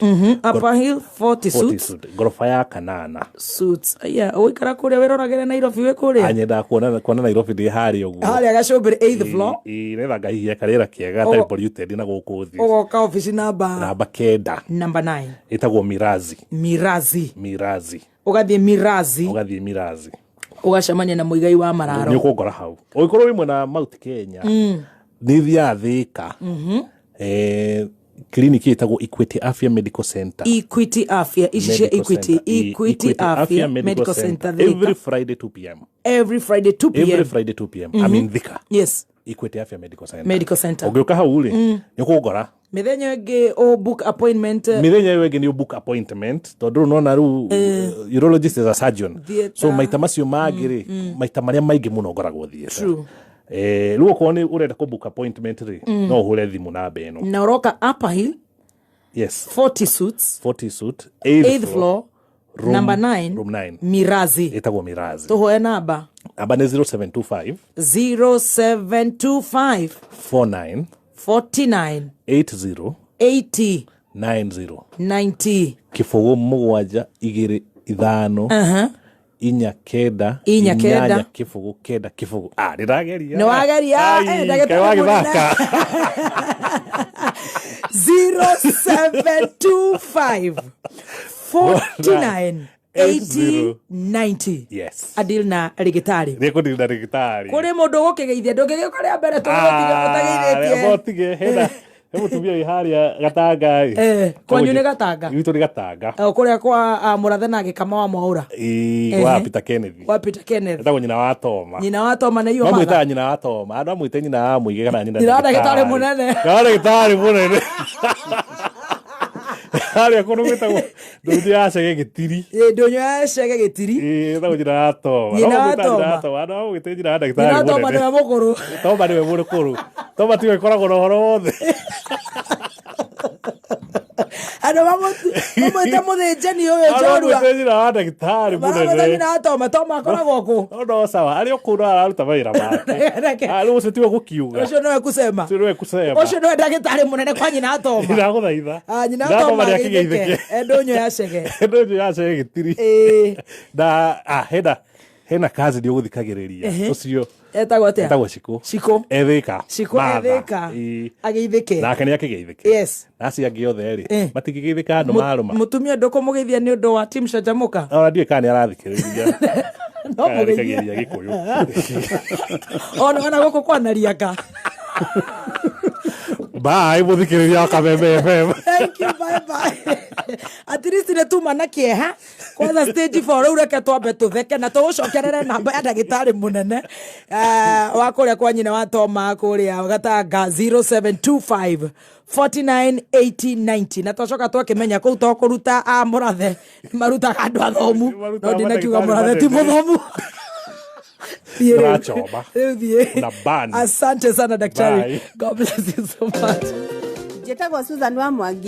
Upper Hill 40 40 Suit. Suit, ngoroba ya kanana. Suits. Aya, ũikara kũrĩa wĩroragĩre Nairobi wĩ kũrĩa. Anyendaga kuona Nairobi ndĩ harĩa ũguo. Harĩa gacũmbĩrĩ 8th floor. Ĩĩ, nĩgetha ngahihia karĩera kĩega gatarĩ polluted na gũkũ thĩ. Ũgoka obici namba? Namba 9. Namba 9. Ĩtagwo Mirazi. Mirazi. Mirazi. Ũgathiĩ Mirazi. Ũgathiĩ Mirazi. Ũgacemania na Mũigai wa Mararo. Nĩ ũkũngora hau ũngĩkorwo wĩ mwena Mount Kenya. Nĩ thiaga Thĩka, kiriniki ĩtagwo Equity Afya Medical Center. Equity Afya, ici cia Medical Equity. Center. Equity Afya Medical Center every Thika. Friday 2 p.m. Every Friday 2 Every p.m. Friday 2 p.m. I'm in Thika. Equity Afya Medical Center. Medical Center. Ũngĩũka hau rĩ, nĩ ũkũngora. Mĩthenya ĩngĩ o book appointment. Mĩthenya ĩyo ĩngĩ nĩ book appointment, tondũ rĩu nona rĩu urologist is a surgeon. Theatre. So maita macio mangĩ rĩ, maita marĩa maingĩ mũno ngoragwo theatre. True. Rĩu okorwo nĩ ũrenda kũ book appointment rĩ, no ũhũre thimũ namba ĩno. Na ũroka Upper Hill. Yes. 40 Suits. 40 Suit. 8th floor. Room, number 9. Room 9. Mirazi. Ĩtagwo Mirazi. Tũhoe namba. Namba nĩ 0725 0725 49 49 80 80 90. 90. 0 7 2 5 4 9 4 9. 8 0 9 0. Ah, ndĩrageria. Nĩ wageria. Ai, ndagĩtarĩ kaĩ wagĩthaka. 0725 49 80 90. Yes. Adil na rĩgĩtarĩ. Nĩkũndiri na rĩgĩtarĩ. Kũrĩ mũndũ ũgũkĩgeithia, ndũngĩgĩũka rĩa mbere tũgũtiga ũtageithĩtie. Ũtige hena he mũtumia wĩ harĩa Gatanga ĩ. Kwanyu nĩ Gatanga? Gwitũ nĩ Gatanga. Kũrĩa kwa Mũrathe na Gĩkama wa Mwaũra. Ĩ, gwa Peter Kennedy. Kwa Peter Kenneth. Etagwo nyina wa Toma. Nyina wa Toma na iyo. Mamwĩtaga nyina wa Toma, andũ amwĩte nyina wa Mũige kana nyina Nyina wa ndagĩtarĩ mũnene. Nyina wa ndagĩtarĩ mũnene harĩa kũndũ gwĩtagwo ndũnyũ ya Cege Gĩtiri. Ndũnyũ ya Cege Gĩtiri. Ĩ, ĩtagwo nyina wa Toma. Nyina No wa mamwĩtaga nyina wa Toma. Toma, andũ amwĩte nyina wa Nyina ndagĩtarĩ wa Toma mũnene. nĩwe mũkũrũ. Toma nĩwe mũkũrũ. Toma tiwe ĩkoragwo na ũhoro wothe. Andũ mamwĩte mũthĩnjani ũyũ njorua. Andũ amwĩte nyina wa ndagĩtarĩ Maramwĩta mũnene. nyina wa Toma. Toma akoragwo kũ? No no sawa, arĩ o kũu no araruta mawĩra make. Reke. Ah, rĩu ũcio tiwe gũkiuga. Ũcio nĩwe kusema. Ũcio nĩwe kusema. Ũcio nĩwe ndagĩtarĩ mũnene kwa nyina wa Toma. Ndagũthaitha. Ah, nyina wa Nyina wa Toma Toma ageithĩke. nĩakĩgeithĩke. Ndũnyũ ya Cege. Ndũnyũ ya Cege Gĩtiri. Na hena kazi nĩ ũgũthikagĩrĩria. Ũcio Etagwo atĩa? etagwo Cikũ. Cikũ. Ethĩka. Cikũ Martha. ethĩka. Ĩ. Ageithĩke. Nake nĩ akĩgeithĩke. Yes. Na acio angĩ othe rĩ, matingĩgeithĩka andũ marũma. Mũtumia ndũkũmũgeithia nĩ ũndũ wa team Canjamũka? Ona ndiũĩ kana nĩ arathikĩrĩria. No mũgeithie. Arathikagĩrĩria Gĩkũyũ. Ona gũkũ kwanariaka. Bye, mũthikĩrĩria wa Kameme FM. Thank you, bye bye. At least nĩ tuma na kĩeha kwanza stage 4. Rĩu reke twambe tũtheke na tũgũcokerere namba ya ndagĩtarĩ mũnene wa kũrĩa kwa nyina wa Toma kũrĩa Gatanga, 0725 49 80 90. Na twacoka twakĩmenya kũu to kũruta a Mũrathe, marutaga andũ athomu, no ndinakiuga Mũrathe ti mũthomu. Thiĩ rĩu. Ndĩrachoma. Rĩu thiĩ. Na ban. Asante sana daktari. Bye. God bless you so much. Njĩtagwo Susan wa Mwangi.